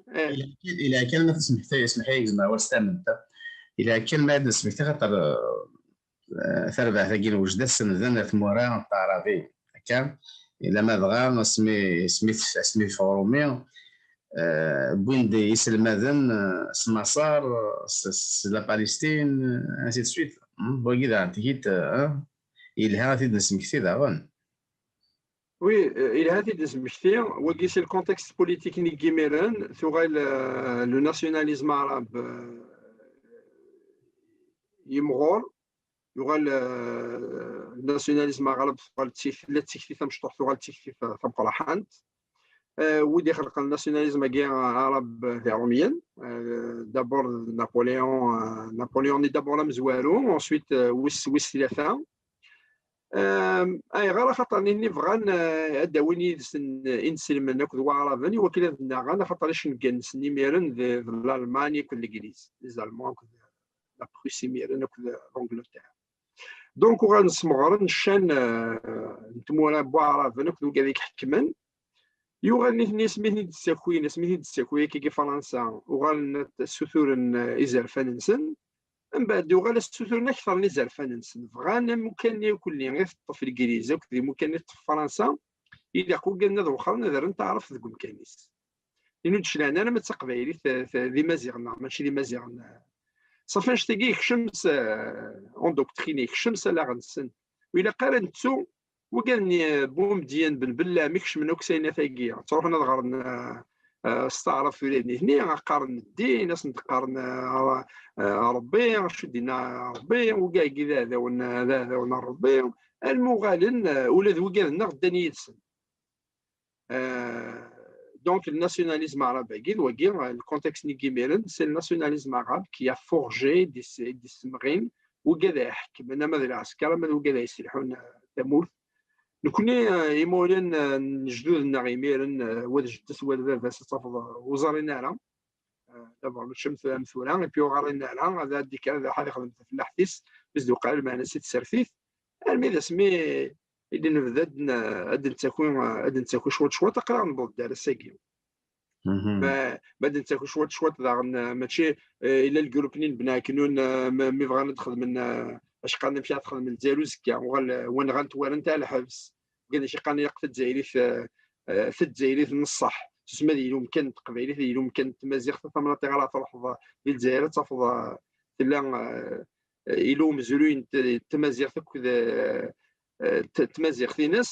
ila kan ma tesmeḥ-iyi, zemreɣ war s tament. Ila kan ma ad nesmekti, xaṭer tarbaɛt-agi n Wejda senden ar tmura n taɛrabi. Akka, ila ma dɣa asmi, asmi, asmi yeffeɣ Rumi, wwin-d iselmaden s Maṣer, s, s la Palestine, ainsi de suite. Wagi daɣen tigi-d, yelha ad t-id-nesmekti daɣen. Oui, yelha ad t-id-nesmekti. Wagi c'est le contexte politique n yimiren, tuɣal le nationalisme arabe yimɣur, yuɣal le nationalisme arabe, tuɣal tella d tikti tamecṭuḥt, tuɣal d tikti tameqqrant. Wid ixelqen le nationalisme-agi arabe d Irumyen, d'abord Napoléon, Napoléon-nni d'abord amezwaru, ensuite wis, wis tlata. Ayɣer? Axaṭer nitni bɣan ad d-awin yid-sen inselmen akked waɛraben i wakken ad nnaɣen, axaṭer icenga-nsen imiren d, d Lalman akked Legliz, les Allemands akked la Prusse imiren akked l'Angleterre. Donc uɣalen smeɣren ccan n tmura n waɛraben akked wigad i iḥekmen. Yuɣal nitni asmi ten-id-ttakin, asmi ten-id-ttakin akkagi Fransa, uɣalen ssuturen izerfan-nsen. Mbeɛd yuɣal ssuturen akter n izerfan-nsen. Bɣan amukan-nni akk-nni i teṭṭef Legliz akked imukan i teṭṭef Fransa, ilaq wigad-nni ad wexren ad rren taɛrabt deg umkan-is. Tin ur d-clan ara ma d taqbaylit, d imaziɣen neɣ mačči d imaziɣen. Ṣafi annect-agi yekcem s, en doctrine, yekcem s allaɣ-nsen. Ur ilaq ara nettu wigad-nni Bumedyen, Ben Bellam, ikecmen akk s ayennat-agi, ttruḥun ad ɣren s taɛrabt ula d nitni, qqaren ddin, ad sen-d-qqaren Ṛebbi, acu d-yenna Ṛebbi, wigad-agi d aɛdawen, d aɛdawen n Ṛebbi, alma uɣalen ula d wigad-nneɣ ddan yid-sen. Donc le nationalisme arabe-agi d wagi, le contexte n yimiren, c'est le nationalisme arabe qui a forgé des, des semɣin, wigad ay iḥekmen ama d lɛesker ama d wigad ay iselḥun tamurt. Nekni, imawlan n lejdud-nneɣ imiren, wa d jeddes wa d baba-s, ad tafeḍ ur ẓrin ara. D'abord mačči am tura, et puis ur ɣrin ara, ad d-ikker ad iruḥ ad ixdem tafellaḥt-is, mi s-d-uqal lmeɛna si tsertit, armi d asmi i d-nebda ad d-, ad d-nettaki, ad d-nettaki cwiṭ cwiṭ, aql-aɣ newweḍ-d ar ass-agi. Ma, ma d-nettaki cwiṭ cwiṭ daɣen, mačči, ila lgrup-nni n Bnaknun, mi bɣan ad xedmen, acqan amek ad xedmen Lezzayer uzekka, uɣal, wa nɣan-t, wa rran-t ar lḥebs. Wigad acu qqaren ilaq tazzayrit, tazzayrit n ṣṣeḥ. Susem ad yili umkan n teqbaylit, ad yili umkan n tmaziɣt, tamnaṭ iɣer ad truḥeḍ di Lezzayer ad tafeḍ tella, yella umezruy n tmaziɣt akked tmaziɣt-ines.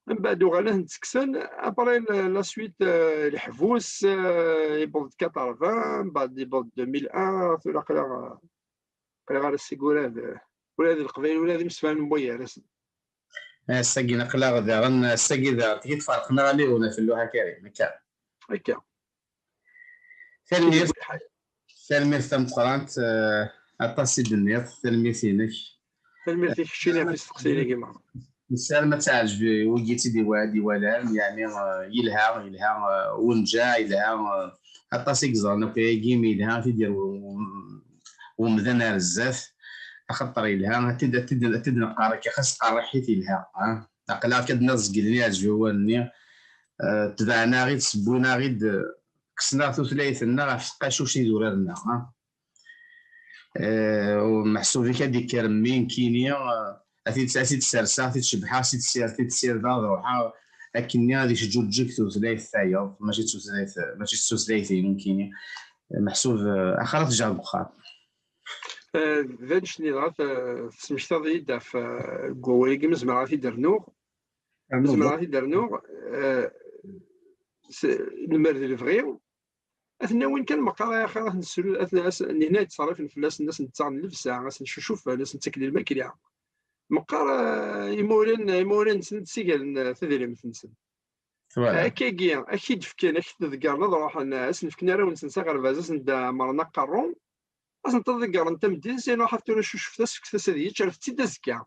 Mbeɛd uɣalen ad ten-ttekksen, après la suite, leḥbus, yewweḍ-d quatre-vingts, mbeɛd yewweḍ-d deux mille un, tura aql-aɣ, aql-aɣ ar ass-agi ula d, ula d Leqbayel ula d imsefhamen n wagar-asen. Ass-agi aql-aɣ daɣen, ass-agi daɣen tigi tferqen-aɣ aliɣun ɣef lluḥa Karim, akka. Akka. Tanemmirt, tanemmirt tameqqrant, aṭas i d-tenniḍ, tanemmirt-inek. Tanemmirt i keččini ɣef isteqsiyen-agi merra. Nessaram ad teɛǧeb wigi i tt-id-iwa-, d-iwalan, yeɛni, yelha, yelha, wenǧeɛ, yelha, aṭas i yeẓran akk ayagi, mi yelha ad t-id-yerr umdan ar zdat, axaṭer yelha, ad t-id, ad t-id, ad t-id-neqqar akka, xas qerriḥit yelha, ha? Aql-aɣ akka d-nniɣ zgelli, yeɛǧeb wawal-nni, eh, tebɛen-aɣ-id, sewwin-aɣ-id, eh, kksen-aɣ tutlayt-nneɣ ɣef tqacuct i d urar-nneɣ, ha? Eh, meḥsub-ik ad d-ikker mmi nekkini, eh, ad t-id-, ad t-id-serseɣ, ad t-id-cebḥeɣ, ad t-id-sir-, ad t-id-sirdeɣ, ad ruḥeɣ akkenni ad iǧǧuǧǧeg tutlayt tayeḍ, mačči d tutlayt, mačči d tutlayt-inu nekkini. Meḥsub, eh, axir ad t-ǧǧeɣ deg uxxam. Eh, d annect-nni dɣa, eh, tesmektaḍ-iyi-d ɣef, eh, deg wawal-agi, ma zemreɣ ad t-id-rnuɣ. Rnu Zemreɣ ad t-id-rnuɣ, eh, s-, lemmer d lebɣi, ad ten-awin kan meqqar ay axir, ad ten-sru, ad ten-, as-, nihna yettṣerrifen fell-asen, ad sen-ttaɣen llebsa, ad sen-cucufen, ad sen-ttaken lmakla. Meqqar, eh, imawlan, imawlan-nsen ad d-sigalen, eh, tadrimt-nsen. Voilà. Akkagi, ad k-id-fken, ad k-t-ḍeggren, ad ruḥen, ad sen-fken arraw-nsen s aɣerbaz, ad sen-d-ɛemmren aqerru, ad sen-ḍeggren tameddit, ad ruḥen tura cucfet-as, fket-as ad yečč, rret-tt-id azekka.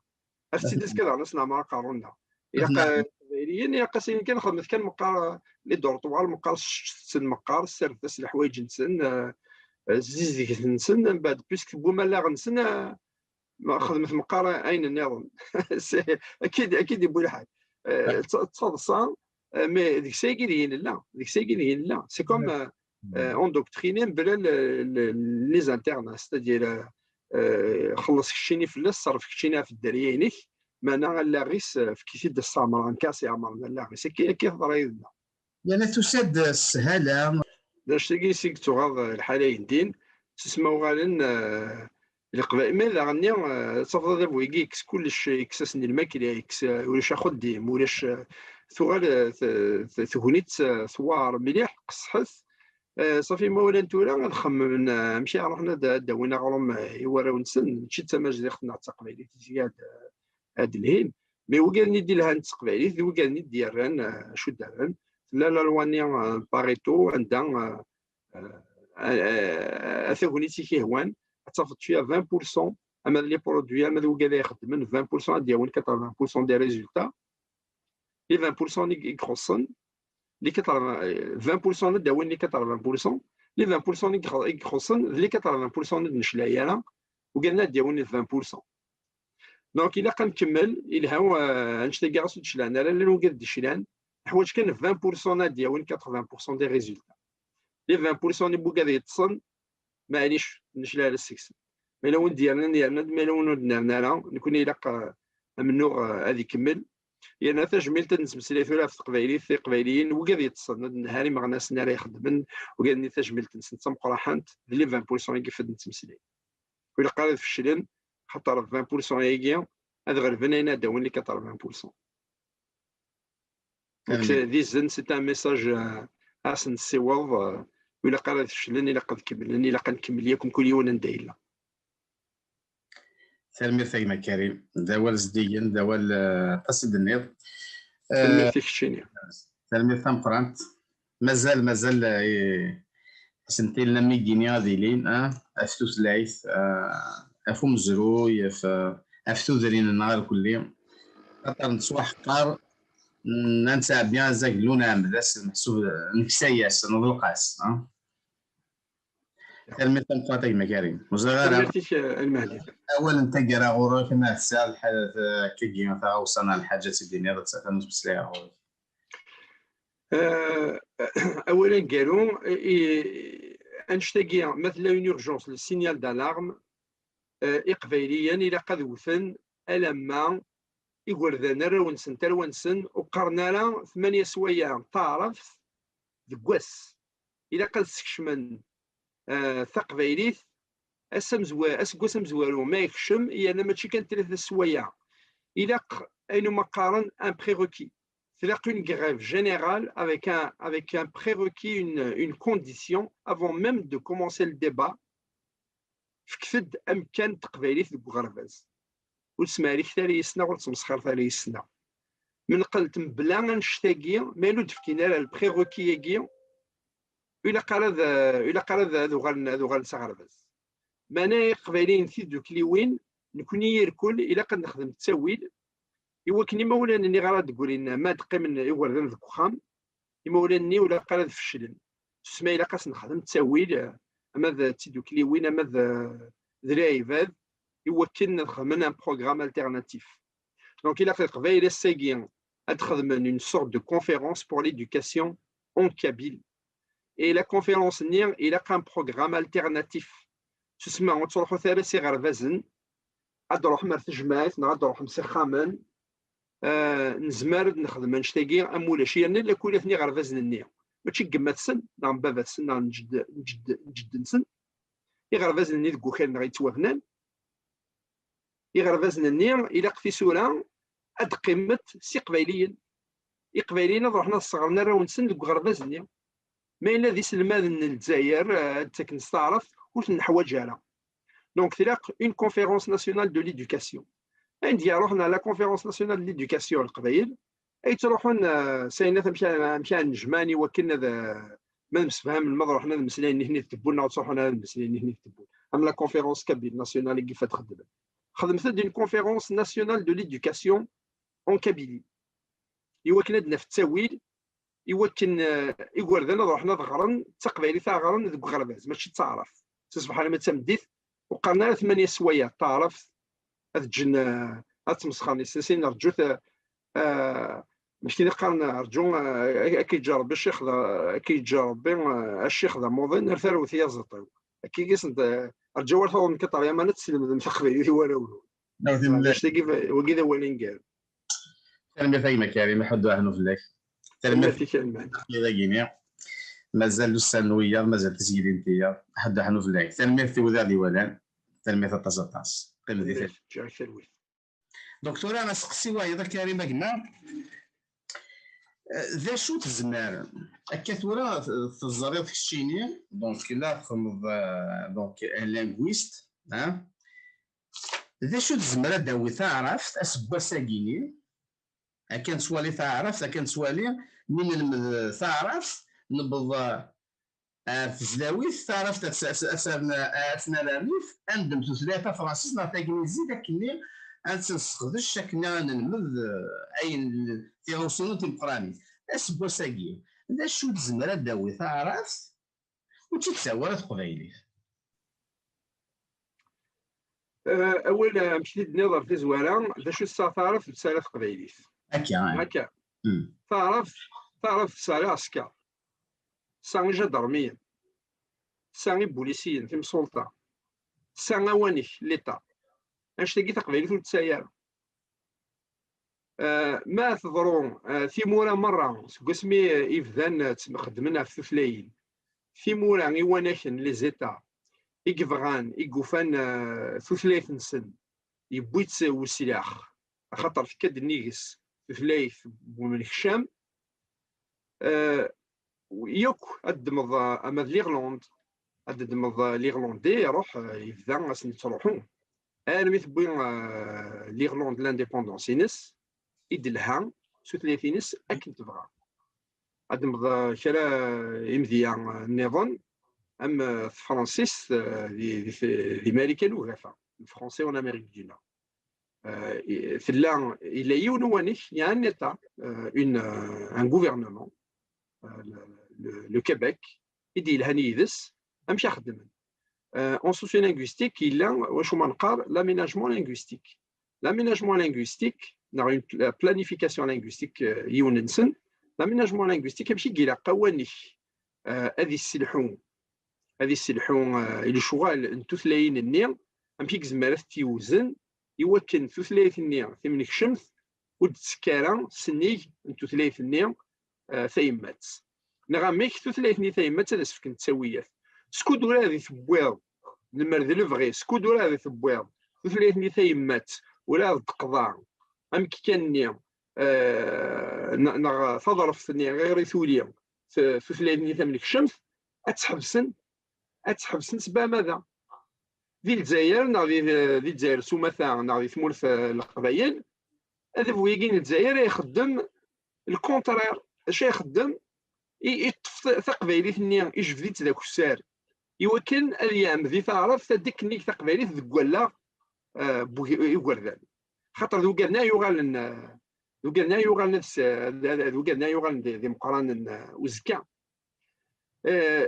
Rret-tt-id azekka daɣen ad sen-ɛemmren aqerru-nneɣ. Ilaq, eh, Iqbayliyen, ilaq-asen kan xedmet kan meqqar, eh, les dortoirs, meqqar sseččet-ten meqqar, ssardet-as leḥwayeǧ-nsen, eh, eh, zzizget-nsen, mbeɛd, puisque tewwim allaɣ-nsen, eh, ma xedmet meqqar ayen nniḍen. C'est, akka i d, akka i d-yewwi lḥal. Eh, d ta-, d taḍsa, eh, mais deg-s ayagi deg-i nella, deg-s ayagi deg-i nella. C'est comme, eh, eh, endoctriner mebla le, le, les internes, c'est-à-dire, eh, eh, xelleṣ keččini fell-as, ṣerref keččini ɣef dderya-inek, meɛna allaɣ-is, eh, efk-it-id ad s-ɛemren, kan ad s-ɛemren allaɣ-is. Akka, akka i teḍra yid-neɣ. Yerna tusa-d sshala. D anect-agi i s-i yettuɣaḍ lḥal ayendin, s asma uɣalen, eh, Leqbayel, ma daɣen-nni, eh, ad tafeḍ adabu-agi yekkes kullec, yekkes-asen lmakla, yekkes, eh, ulac axeddim, ulac, eh, tuɣal, eh, t-, t-, tegnit, eh, tewɛer mliḥ, qeṣṣḥet. Eh, ṣafi, imawlan tura ad xemmen, eh, amek ara ruḥen ad, ad d-awin aɣrum, eh, i warraw-nsen, mačči d tamazdiɣt neɣ d taqbaylit i ad, ad d-lhin. Mais wigaden i d-ilhan d teqbaylit, d wigaden i d-yerran, eh, acu d-rran. Tella la loi-nni, eh, Pareto, anda, eh, eh, eh, a tagnit i k-ihwan, ad tafeḍ tu as vingt pour cent, ama d les produits, ama d wigad ay ixeddmen, vingt pour cent ad d-yawin quatre-vingts pour cent des résultats. Les vingt pour cent i, i ixuṣṣen, les quatre-vingts, eh, vingt pour cent ad d-awin les quatre-vingts pour cent, les vingt pour cent i ixu-, i ixuṣṣen, d les quatre-vingts pour cent ur d-neclay ara, wigaden ad d-yawin les vingt pour cent. Donc, ilaq ad nkemmel, ilha, eh, annect-agi ɣas ur d-clan ara, llan wigad d-iclan, neḥwaǧ kan vingt pour cent ad d-yawin quatre-vingts pour cent des résultats. Les vingt pour cent n wigad yeṭṭsen, maɛlic, ur necla ara seg-sen. Ma yella win d-yernan, yerna-d, ma yella win ur d-nerni ara, nekkni ilaq, eh, amennuɣ, eh, ad ikemmel. Yerna tajmilt ad nettmeslay tura ɣef teqbaylit, iqbayliyen, wigad yeṭṭsen, ad nehhar imeɣnasen ara ixeddmen, wigad-nni tajmilt-nsen d tameqqraḥant, d les vingt pour cent i yif ad nettmeslay. Ur ilaq ara ad feclen, xaṭer vingt pour cent-agi ad ɣelben ayen ad d-awin les quatre-vingts pour cent. Donc, c'est, d izen, c'est un message, euh, ad sen-nessiweḍ, euh, ur ilaq ara ad feclen, ilaq ad kemmlen, ilaq ad nkemmel yakk mkul yiwen anda yella. Tanemmirt a gma Karim. D awal zeddigen, d awal, eh, aṭas i d-tenniḍ. Eh, tanemmirt i keččini. Tanemmirt tameqqrant. Mazal, mazal, eh, asentel am igini ad ilin, ah, ɣef tutlayt, ah, ɣef umezruy, ɣef, ɣef tudrin-nneɣ irkelli. Axaṭer nettwaḥqer, n-, ad nettɛebbi azaglu, nɛemmed-as, meḥsub neksa-yas, neḍleq-as, ah. Tanemmirt tameqqrant a gma Karim. Ur ẓriɣ ara. Tanemmirt-ik, eh, a Lmehdi. Awal n taggara ɣur-k, ma tesɛiḍ lḥaǧa, akkagi, taɣawsa neɣ lḥaǧa ad tt-id-tiniḍ, ad tt-, ad tt-id-tiniḍ. Eh, awal aneggaru, i, annect-agi, ma tella une urgence, le signal d'alarme, eh, Iqbayliyen ilaq ad wten alamma igerdan arraw-nsen, tarwa-nsen, ur qqaren ara tmanya sswayeɛ n taɛrabt deg wass. Ilaq ad skecmen, eh, taqbaylit, ass amezwa-, aseggas amezwaru ma yekcem, yerna mačči kan tlata sswayeɛ. Ilaq ayen umi qqaren un prérequis. Tlaq une grève générale avec un, avec un prérequis, une, une condition avant même de commencer le débat. Fket-d amkan n teqbaylit deg uɣerbaz. Ur tesmeɛriket ara yes-neɣ, ur tesmesxiret ara yes-neɣ. Menqelt mebla annect-agi, ma yella ur d-fkin ara le prérequis-agi, ur ilaq ara ad, ur ilaq ara ad, ad uɣalen, ad uɣalen s aɣerbaz. Meɛna Iqbayliyen tidukliwin, nekni irkul, ilaq ad nexdem ttawil, i wakken imawlan-nni ara d-ggrin, ma ad qqimen igerdan deg uxxam, imawlan-nni ur ilaq ara ad feclen. Tusma ilaq ad s-nexdem ttawil, eh, ama d tidukliwin, ama d, d lɛibad, i wakken ad xedmen un programme alternatif. Donc, ilaq Leqbayel ass-agi ad xedmen une sorte de conférence pour l'éducation en kabyle. Et la conférence-nni, ilaq un programme alternatif. Susma, ur ttruḥut ara s iɣerbazen, ad d-ruḥem ar tejmaɛt neɣ ad d-ruḥem s ixxamen. Eh, nezmer ad nexdem annect-agi am ulac, yerna lakul atni iɣerbazen-nni, mačči n gma-tsen neɣ n baba-tsen neɣ n jedd-, n jedd-, n jedden-sen. Iɣerbazen-nni deg wakal-nneɣ yettwabnan. Iɣerbazen-nni ilaq tisura ad qqimet s iqbayliyen. Iqbayliyen ad ruḥen ad sɣren arraw-nsen deg uɣerbaz-nni. Ma yella d iselmaden n Lezzayer, eh, ad ttaken s taɛrabt, ur ten-neḥwaǧ ara. Donc, tilaq une conférence nationale de l'éducation. Ayen d-yaruḥen à la conférence nationale de l'éducation n Leqbayel, ay ttruḥun, eh, s ayen amek, amek ara nnejmaɛen i wakken ad, eh, ma msefhamen, ma ad ruḥen ad mmeslayen nitni d tewwurt, neɣ ur ttruḥun ara ad mmeslayen nitni d tewwurt. Am la conférence kabyle nationale i yif ad xeddmen. Xedmet-d une conférence nationale de l'éducation en Kabylie. I wakken ad d-naf ttawil, i wakken, eh, igerdan ad ruḥen ad ɣren d taqbaylit ara ɣren deg uɣerbaz, mačči d taɛrabt. Si ṣṣbeḥ alamma d tameddit, ur qqaren ara tmanya sswayeɛ taɛrabt, ad ǧǧen, eh, ad ttmesxaren yes-sen, rǧut, eh, eh, amek i qqaren, rǧu, eh, ad k-yeǧǧ Rebbi ccix d, ad k-yeǧǧ Rebbi, eh, a ccix d amuḍin, ar tarwet i aẓeṭṭ-iw. Akka i sen-, eh, rǧu ar tawḍem kaṭer yaman ad teslemdem taqbaylit i warraw-nwen. Neɣ timlal. Annect-agi, wagi d awal aneggaru. Tanemmirt a gma Karim, aḥuddu aḥnu fell-ak. Tanemmirt. Tanemmirt i Karim. Dagi-ni. Mazal ussan n wiyaḍ, mazal tisgilin n tiyaḍ. Aḥuddu aḥnu fell-ak. Tanemmirt i wid i ɣ-d-iwalan. Tanemmirt aṭas, aṭas. Qqim di talwit. Ǧǧiɣ-ak talwit. Donc tura aseqsi wayeḍ a Karim a gma. Eh, d acu tezmer, akka tura t-, teẓriḍ keččini, donc la txedmeḍ, eh, donc un linguiste, hein? D acu tezmer ad d-tawi taɛrabt aseggas-agi-ni? Akka nettwali taɛrabt, akka nettwali mi nelmed taɛrabt, newweḍ, eh, ar tesdawit, taɛrabt ad s-, ad s-, ad s-, ad s-, ad s-nerr rrif, ad neddem tutlayt tafransist neɣ taglizit, akkenni ad tt-nesseqdec akken ad nelmed, eh, ayen, tiɣawsiwin timeqqranin. Aseggas-agi, d acu tezmer ad d-tawi taɛrabt ur tt-id-tawi ara teqbaylit? Eh, awal, eh, amek i t-id-tenniḍ ɣer tazwara, d acu tesɛa taɛrabt ur tesɛi ara teqbaylit? Akka, eh. Akka. Hmm. Taɛrabt, taɛrabt tesɛa lɛesker, tesɛa ijadermiyen, tesɛa ibulisiyen, timsulta, tesɛa awanek, l'État. Annect-agi taqbaylit ur tesɛi ara. Eh, ma teḍru, eh, timura merra, seg wasmi, eh, i bdan, eh, ttxeddmen ɣef tutlayin, timura, iwanaken, les États, i yebɣan, i yufan, eh, tutlayt-nsen, yewwi-tt weslax, axaṭer tekka-d nnig-s tutlayt n umnekcam, eh, yakk ad ddmeḍ, eh, ama d l'Irlande, ad ddmeḍ, eh, l'Irlandais, iruḥ, eh, yebda asen-yettruḥu. Armi tewwi, eh, l'Irlande l'indépendance-ines, i d-telha s tutlayt-ines akken tebɣa. Ad d-ddmeḍ, eh, kra, eh, imedya, eh, nniḍen, am, eh, tefransist, eh, di, di, di Marikan Ugafa, le français en Amérique du Nord. Eh, i-, tella, yella yiwen uwanek, il y a un État, eh, une, eh, un gouvernement, eh, le, le, le Québec, i d-yelhan yid-s, amek a xeddmen. Eh, en sociolinguistique, yella wacu ma neqqar l'aménagement linguistique. L'aménagement linguistique, neɣ une pla-, planification linguistique, eh, yiwen-nsen, l'aménagement linguistique, amek i ilaq awanek, eh, ad isselḥu, ad isselḥu, eh, i lecɣal n tutlayin-nni, amek i yezmer ad t-iwzen i wakken tutlayt-nni timnekcemt ur d-tettekk ara sennig n tutlayt-nni, eh, tayemmat. Neɣ amek tutlayt-nni tayemmat ad as-fken ttawiyat. Skud ur ad i tewwiḍ, lemmer d lebɣi, skud ur ad i tewwiḍ tutlayt-nni tayemmat, ur ad d-teqḍa amekkan-nni, eh, ne-, neɣ taḍreft-nni ɣer i tuli t-, tutlayt-nni tamnekcemt, ad tt-ḥebsen, ad tt-ḥebsen s beɛmada. Di Lezzayer, neɣ di, di Lezzayer s umata, neɣ di tmurt, eh, n Leqbayel, adabu-agi n Lezzayer ixeddem le contraire. Acu ixeddem? I, iṭṭef ta-, taqbaylit-nni, ijbed-itt d akessar, i wakken ad yeɛmed i taɛrabt ad d-tekk nnig taqbaylit deg wallaɣ, eh, n wug-, igerdan. Xaṭer d ugerdan ay yuɣalen, eh, d ugerdan ay yuɣalen ad s-, d, d, d ugerdan ay yuɣalen d, d imeqqranen, eh, uzekka. Eh,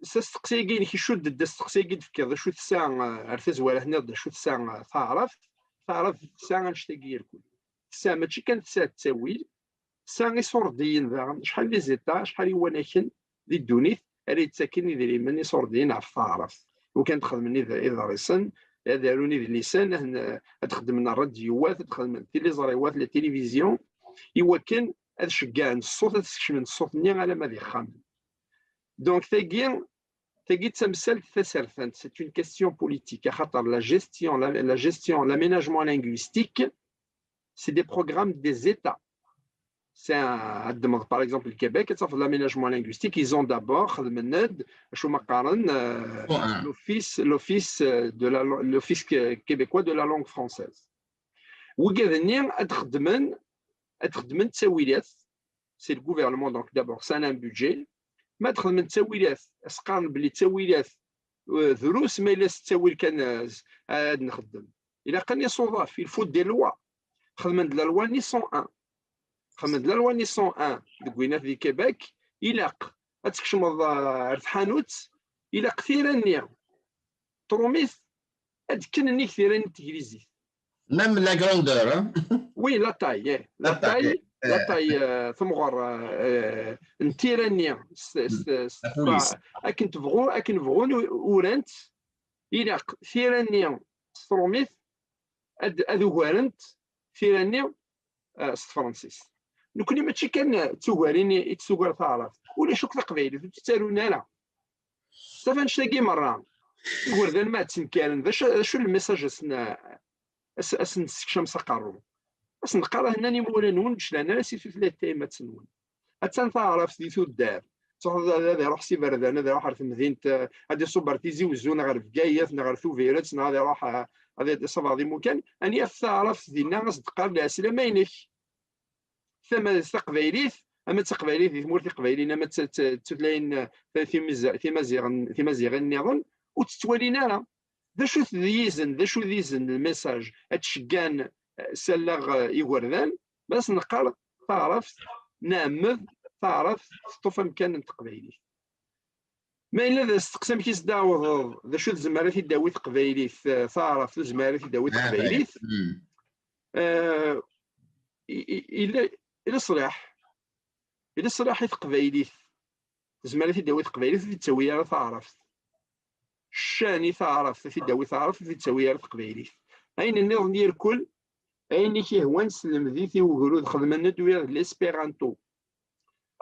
s asteqsi-agi-inek icudd-d asteqsi-agi d-tefkiḍ, d acu tesɛa, eh, ar tazwara tenniḍ-d acu tesɛa, eh, taɛrabt. Taɛrabt tesɛa annect-agi irkul. Tesɛa mačči kan tesɛa ttawil, tesɛa iṣurdiyen daɣen, acḥal les États, acḥal iwanaken di ddunit ara yettaken idrimen iṣurdiyen ɣef taɛrabt. Iwakken ad xedmen id-, iḍrisen, ad arun idlisen, ad n-, ad xedmen rradyuwat, ad xedmen tiliẓriwat, la télévision, iwakken ad ceggɛen ṣṣut, ad skecmen ṣṣut-nni alamma d ixxamen. Donc, tagi, tagi d tamsalt tasertant, c'est une question politique, axaṭer la gestion, la, la gestion, l'aménagement linguistique, c'est des programmes des États. C'est un, ad d-nefk, par exemple, le Québec, ad tafeḍ l'aménagement linguistique, ils ont d'abord, xedmen-d, acu ma qqaren, euh, Bon, hein. l'office, l'office, euh, de la, l'office que-, québécois de la langue française. Wigad-nni ad xedmen, ad xedmen ttawilat, c'est le gouvernement, donc d'abord, ça a un budget. Ma ad xedmen ttawilat, as-qqaren belli ttawilat, euh, drus, ma yella s ttawil kan, euh, ad nxeddem. Ilaq ad iṣuḍaf, il faut des lois. Xedmen-d la loi nni cent un. Xedmen-d la loi nni cent un deg winat di Québec, ilaq ad tkecmeḍ, euh, ar tḥanut, ilaq tira-nni trumit ad d-kken nnig tira n teglizit. Même la grandeur, hein? Oui, la taille, eh. La La taille, taille, la eh. taille, euh, temɣer, euh, n tira-nni, s, s, s, La police. akken tebɣu, akken bɣun u-, urant, ilaq tira-nni s trumit ad, ad ugarent tira-nni, euh, s tefransist. Nekni mačči kan d tugarin i, i d-tugar taɛrabt. Ulac akk taqbaylit, ur tt-ttarun ara. Taf annect-agi merra. Igerdan ma ttenkaren, d acu, d acu lmessage asen, as, asen-nessekcam s aqerru? Asen-neqqar hennan imawlan-nwen ur d-clan ara si tutlayt tayemmat-nwen. Attan taɛrabt di tuddar. Tuɣ ad, ad iruḥ s iberdan, ad iruḥ ar temdint, eh, ad iṣubb ar Tizi Wezzu neɣ ar Bgayet neɣ ar Tubiret neɣ ad iruḥ, eh, ad iṣabeɣ di mukan. Ad yaf taɛrabt dinna, as-d-qqar lɛeslama-inek. Tama d taqbaylit, ama d taqbaylit di tmurt iqbayliyen, ama d t-, t-, d tutlayin, eh, timiz-, timaziɣen-, timaziɣin nniḍen, ur tt-ttwalin ara. D acu-t d yizen, d acu d izen, lmessage? Ad d-ceggɛen, eh, s allaɣ, eh, igerdan, ma as-neqqar taɛrabt, nɛemmed taɛrabt teṭṭef amkan n teqbaylit. Ma yella d asteqsi amek i s-d-tɛawdeḍ, d acu tezmer ad t-id-tawi teqbaylit, eh, taɛrabt ur tezmer ad t-id-tawi teqbaylit? Hmm. Eh, i, i, ila, ila ṣṣlaḥ. Ila ṣṣlaḥ i teqbaylit. Tezmer ad t-id-tawi teqbaylit, ur t-id-tawi ara taɛrabt. Ccan i taɛrabt, ad t-id-tawi taɛrabt, ur t-id-tawi ara teqbaylit. Ayen nniḍen irkul, ayen i k-ihwan slemd-it i ugrud, xedmen-d wiyaḍ d l'esperanto.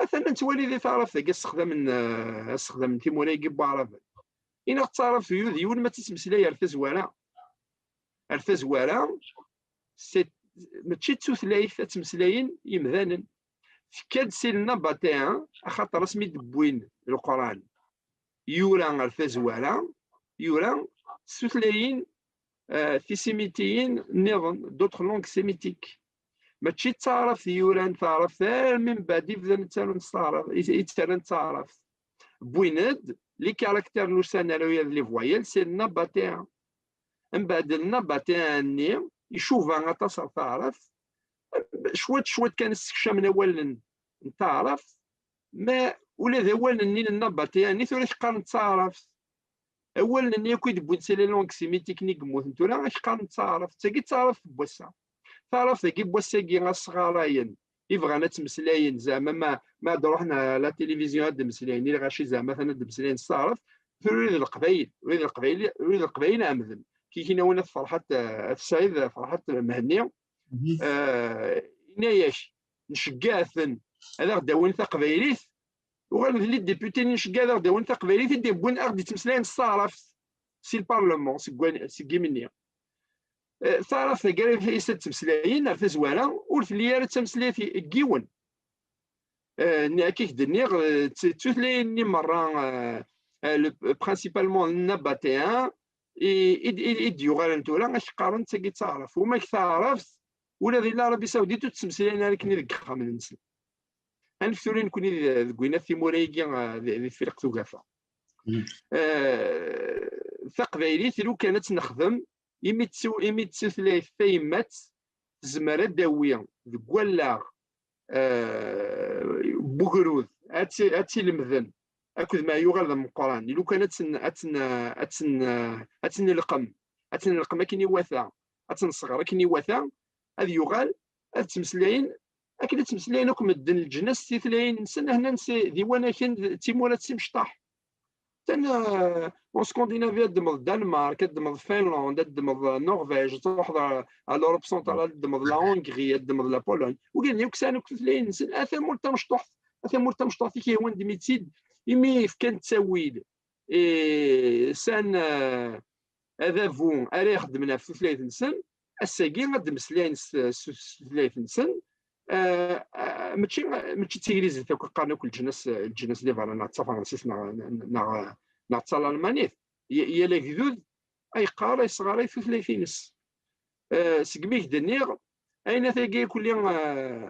Atan nettwali di taɛrabt-agi ssexdamen, eh, ssexdamen timura-agi n waɛraben. Inaɣ d taɛrabt u d yiwen ma tt-ittmeslay ar tazwara. Ar tazwara, c'est, mačči d tutlayt ad ttmeslayen yimdanen. Tekka-d si le nabatéen, axaṭer asmi d-wwin Leqran, yura ar tazwara, yura s tutlayin, eh, tisimitiyin nniḍen, d'autres langues sémitiques. Mačči d taɛrabt i yuran taɛrabt, armi mbeɛd i bdan ttarun s taɛrabt, i, i ttarran d taɛrabt. Wwin-d les caractères n ussan ara yad les voyelles, c'est le nabatéen. Mbeɛd le nabatéen-nni, icuba aṭas ɣer taɛrabt, cwiṭ, cwiṭ kan ssekcamen awalen n taɛrabt, ma ula d awalen-nni n nabatéen-nni tura qqaren d taɛrabt. Awalen-nni akk i d-wwin si les langues sémitiques-nni yemmuten tura, qqaren d taɛrabt. D tagi d taɛrabt n wass-a. Taɛrabt-agi n wass-agi, asɣarayen i bɣan ad ttmeslayen, zeɛma ma, ma ad ruḥen ɣer la télévision ad d-mmeslayen, i lɣaci zeɛma atan ad d-mmeslayen s taɛrabt, tura ula d Leqbayel, ula d Leqbayel, ula d Leqbayel ɛemden. Kikinawen At Ferḥat, eh, At Sɛid, Ferḥat Mhenni, eh, yenna-yak, nceggeɛ-ten ad aɣ-d-awin taqbaylit, uɣalen d les députés-nni nceggeɛ ad aɣ-d-awin taqbaylit i d-yewwin ad aɣ-d-ittmeslayen s taɛrabt si lparlement, seg wan-, seg yimi-nni. Eh, taɛrabt-agi ara i s-ad ttmeslayen ar tazwara, ur telli ara d tameslayt n yiwen. Eh, nni-, akka i k-d-nniɣ, eh, d t-, d tutlayin-nni merra, eh, eh, le, principalement nabatéen, i, i, i, i d-yuɣalen tura, ak-qqaren d tagi d taɛrabt. Wama deg taɛrabt, ula di l'Arabie Saoudite ur ttmeslayen ara akken i deg yexxamen-nsen. Anef tura nekni d-, deg winat timura-agi, eh, di, di Tefriqt Ugafa. Mm. Eh, taqbaylit, lukan ad tt-nexdem, imi d tu-, imi d tutlayt tayemmat, tezmer ad d-tawi deg wallaɣ, eh, n ugrud, ad tt-, ad tt-ilemden akked ma yuɣal d ameqqran. Lukan ad tt-n-, ad tt-n-, ad tt-n-, ad tt-nleqqem, ad tt-nleqqem akken iwata, ad tt-nesɣer akken iwata, ad yuɣal ad ttmeslayen akken ad ttmeslayen akk medden leǧnas s tutlayin-nsen, ahnan s d iwanaken d timura d timecṭaḥ. Tan, eh, en Scandinavie ad ddmeḍ Danemark, ad ddmeḍ Finlande, ad ddmeḍ Norvège, ad truḥeḍ ɣer, ɣer l'Europe centrale, ad ddmeḍ la Hongrie, ad ddmeḍ la Pologne. Wigad akk sɛan akk tutlayin-nsen, a tamurt tamecṭuḥt, a tamurt tamecṭuḥt i k-yehwan ddem-itt-id, imi fkan ttawil, eh, sɛan, eh, adabu ara ixeddmen ɣef tutlayt-nsen, ass-agi ad d-mmeslayen s, s, s tutlayt-nsen. Eh, eh, mačči, mačči d tiglizit akk i qqaren akk leǧnas, leǧnas di berra, neɣ d tafransist, neɣ, neɣ, neɣ d talalmanit. Y-, yal agdud ay yeqqar, ay yesɣaray tutlayt-ines. Eh, segmi i k-d-nniɣ, ayen tagi kulli, eh,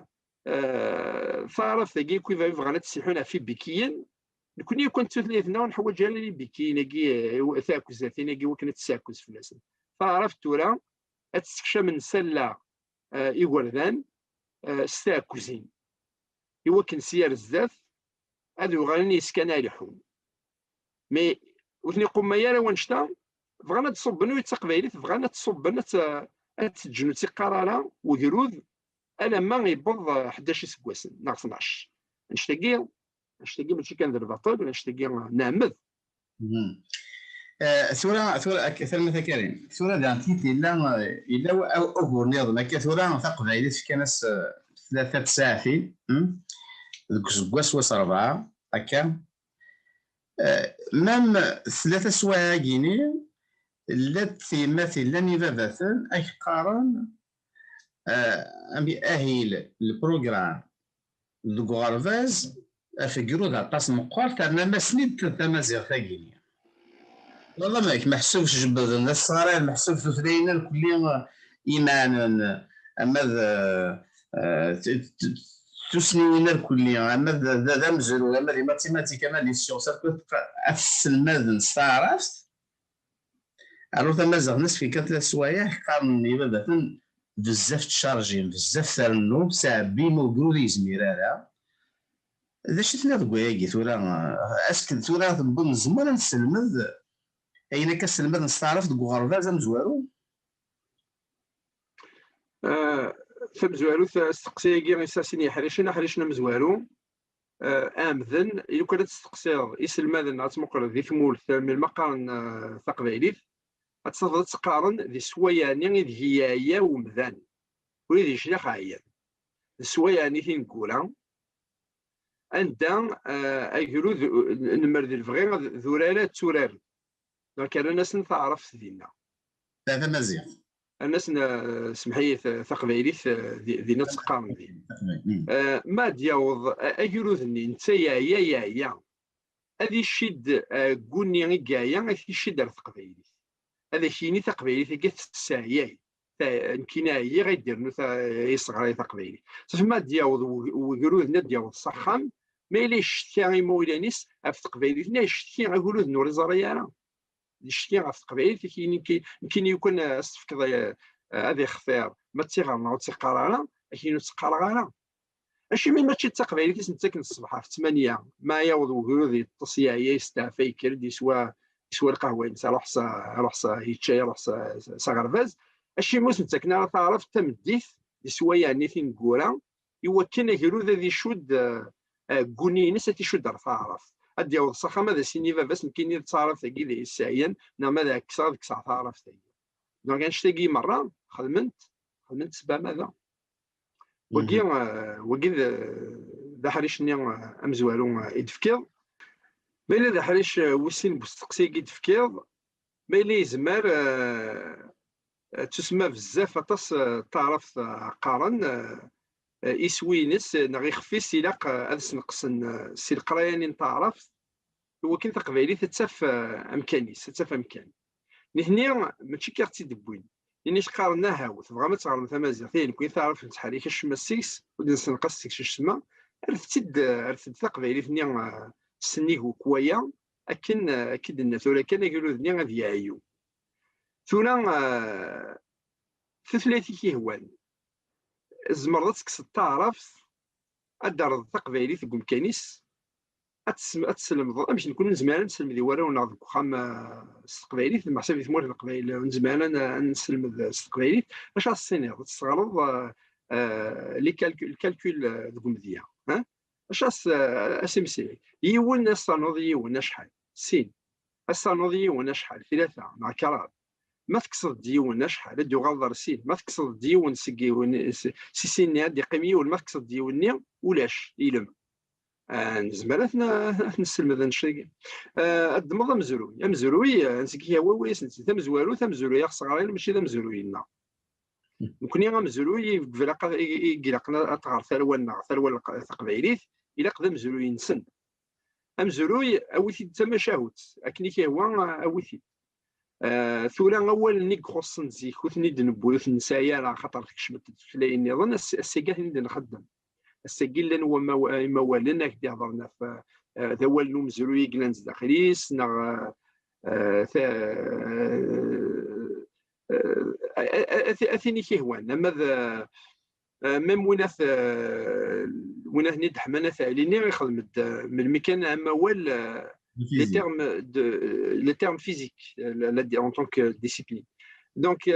eh, taɛrabt-agi akk i bɣan ad tt-sselḥun ɣef ibikiyen, nekni akk d tutlayt-nneɣ ur neḥwaǧ ara ibikiyen-agi, eh, taɛekkuzatin-agi wakken ad tesseɛkuz fell-asen. Taɛrabt tura ad tessekcam nsalla, eh, igerdan, eh, s taɛekkuzin, i wakken si ar zdat ad uɣalen yiskan ad leḥḥun. Mais ur ten-iqumma ara wannect-a, bɣan ad ṣubben ur d taqbaylit, bɣan ad ṣubben ad tt-, ad tt-ǧǧen ur tt-iqqar ara wegrud alamma yewweḍ, eh, ḥdac iseggasen neɣ tnac. Annect-agi, annect-agi mačči kan d lbaṭel, annect-agi, eh, neɛmed. Mhm. Eh, tura, tura, ak-, tanemmirt a Karim. Tura daɣen tiyita yella, eh, yella wa-, u-, ugur nniḍen. Akka tura taqbaylit fkan-as, eh, tlata tsaɛtin, hmm? Deg useggas wis rebɛa, akka. Eh, même tlata swayeɛ-agi-ni, llant tyemmatin, llan ibabaten, ak qqaren, eh, ami-, ahil, le programme, deg uɣerbaz, afegrud aṭas meqqer, terna-masen-id tamaziɣt-agi-ni. Wala amek, meḥsub jebden d asɣaray, meḥsub tutlayin irkelli imaɛnen, ama d, eh, t-, t-, t-, tussniwin irkelli, ama d, d, d amezruy, ama d mathématiques, ama d sciences, ad tesselmaden s taɛrabt. Alors tamaziɣt-nnes fi kan tlata swayeɛ, qqaren ibabaten bezzaf tcarjim, bezzaf trennu, tettɛebbim ugur ur yezmir ara. D acu i tenniḍ deg wayagi tura? Est-ce que tura tewwi-, nezmer ad nesselmed ayen akka sselmaden s taɛrabt deg uɣerbaz amezwaru? Eh, tamezwarut, asteqsi-agi yesɛa sin yeḥricen, aḥric n amezwaru, eh, amden, i lukan ad testeqsiḍ iselmaden, ad tmuqleḍ di tmurt, melmi qqaren, eh, taqbaylit, ad tafeḍ ad tt-qqaren di sswayeɛ-nni ideg yeɛya umdan, wid yeclex ɛyan. D sswayeɛ-nni tineggura, anda, eh, agrud, eh, n mer d lebɣi ad, d urar ad tturaren. Donc, rran-asen taɛrabt dinna. Ta tamaziɣt. Rran-asen, eh, semmeḥ-iyi, ta-, taqbaylit, eh, di-, dinna tt-qqaren din. Taqbaylit, mm. Eh, ma ad yaweḍ, eh, agrud-nni, netta yeɛya, yeɛya. Ad icid, eh, aɛeggu-nni i yeɛya, ad t-icid ar teqbaylit. Ad ak-yini taqbaylit-agi tesseɛyay. Ta-, nekkini ɛyiɣ, ad d-yernu ta-, yesɣaray taqbaylit. Safi ma ad d-yaweḍ weg-, wegrud-nni, ad d-yaweḍ s axxam, ma yella yeccetka imawlan-is ɣef teqbaylit-nni, yeccetka agrud-nni ur iẓri ara. Yeccetka ɣef teqbaylit, ak-yini nekki-, nekkini yukan, eh, ad s-tefkeḍ, eh, ad ixtir, ma d tiɣerna ur tt-iqqar ara, ak-yini ur tt-qqareɣ ara. Acimi mačči d taqbaylit i sen-ttaken ṣṣbeḥ ɣef ttmanya, ma yaweḍ wegrud yeṭṭes, yeɛya, yesteɛfa, yekker-d, yeswa, yeswa lqahwa-ines, iruḥ s, iruḥ s, yečča, iruḥ s, s aɣerbaz? Acimi ur sen-ttaken ara taɛrabt tameddit di sswayeɛ-nni tineggura, i wakken agrud ad icudd, eh, aɛeggu-nni-ines ad t-icudd ar taɛrabt? Ad d-yaweḍ s axxam ad as-yini baba-s, nekkini d taɛrabt-agi d ay yesseɛyan, neɣ ma ad ɛekkseɣ ad kkseɣ taɛrabt-agi. Donc, annect-agi merra xedmen-t, xedmen-t s bamada. Wagi, eh, wagi d, d aḥric-nni, eh, amezwaru, eh, i d-tefkiḍ. Ma yella d aḥric, eh, wis sin n usteqsi-agi i d-tefkiḍ, ma yella yezmer, eh, eh, tusemma bezzaf aṭas, eh, taɛrabt, eh, qqaren, eh, eh, iswi-ines, eh, neɣ ixef-is ilaq, eh, ad sneqsen, eh, si leqraya-nni n taɛrabt, i wakken taqbaylit ad taf, eh, amkan-is, ad taf amkan. Nitni mačči kan i ɣ-tt-id-wwin. Nitni qqaren, ahaw, tebɣam ad teɣrem tamaziɣt, ihi nekkni taɛrabt nettḥerrik acemma seg-s, ur d-nessenqas seg-s acemma, rret-id, rret-d taqbaylit-nni, eh, sennig ukk waya, akken, eh, akken d-nenna tura kan, agrud-nni ad yeɛyu. Tura, eh, tutlayt i k-yehwan, tzemreḍ ad tekkseḍ taɛrabt, ad d-terreḍ taqbaylit deg umkan-is, ad tessem-, ad teslemdeḍ, amek nekkni nezmer ad nesselmed i warraw-nneɣ deg uxxam, eh, s teqbaylit, meḥsub di tmurt n Leqbayel ur nezmir ara ad, ad nesselmed s teqbaylit, acu ad s-tiniḍ? Ad tesɣreḍ, eh, les calculs, calcul deg umedya. Acu as-, as-imsili? Yiwen, ad s-ternuḍ yiwen acḥal? Sin. Ad s-ternuḍ yiwen acḥal? Tlata neɣ kraḍ. Ma tekkseḍ-d yiwen acḥal? Ad d-uɣaleḍ ɣer sin. Ma tekkseḍ-d yiwen seg yiwen, si sin-nni ad d-iqqim yiwen, ma tekkseḍ-d yiwen-nni, ulac, ilem. Nezmer ad t-nesselmed annect-agi. Ad ddmeḍ amezruy. Amezruy, ansi k-yehwa wis-nsen. Tamezwarut, amezruy aɣesɣar-in mačči d amezruy-nneɣ. Nekni amezruy i ilaqen ad tɣer tarwa-nneɣ, tarwa taqbaylit, ilaq d amezruy-nsen. Amezruy, awi-t-id d tamacahut, akken i k-yehwa, awi-t-id. Tura awalen i ixuṣṣen zik, ur ten-id-newwi, ur ten-nesɛi ara, axaṭer tkecmet-d tutlayin nniḍen, ass-agi ad ten-id-nxeddem. Ass-agi llan imawalen ad k-d-iheḍren ɣef d awal n umezruy i yellan zdaxel-is, neɣ a tin i k-ihwan, ama d même win at, win at-nni d-ḥman at ɛlini ixdem-d melmi kan amawal, les termes de, les termes physiques, en tant que discipline. Donc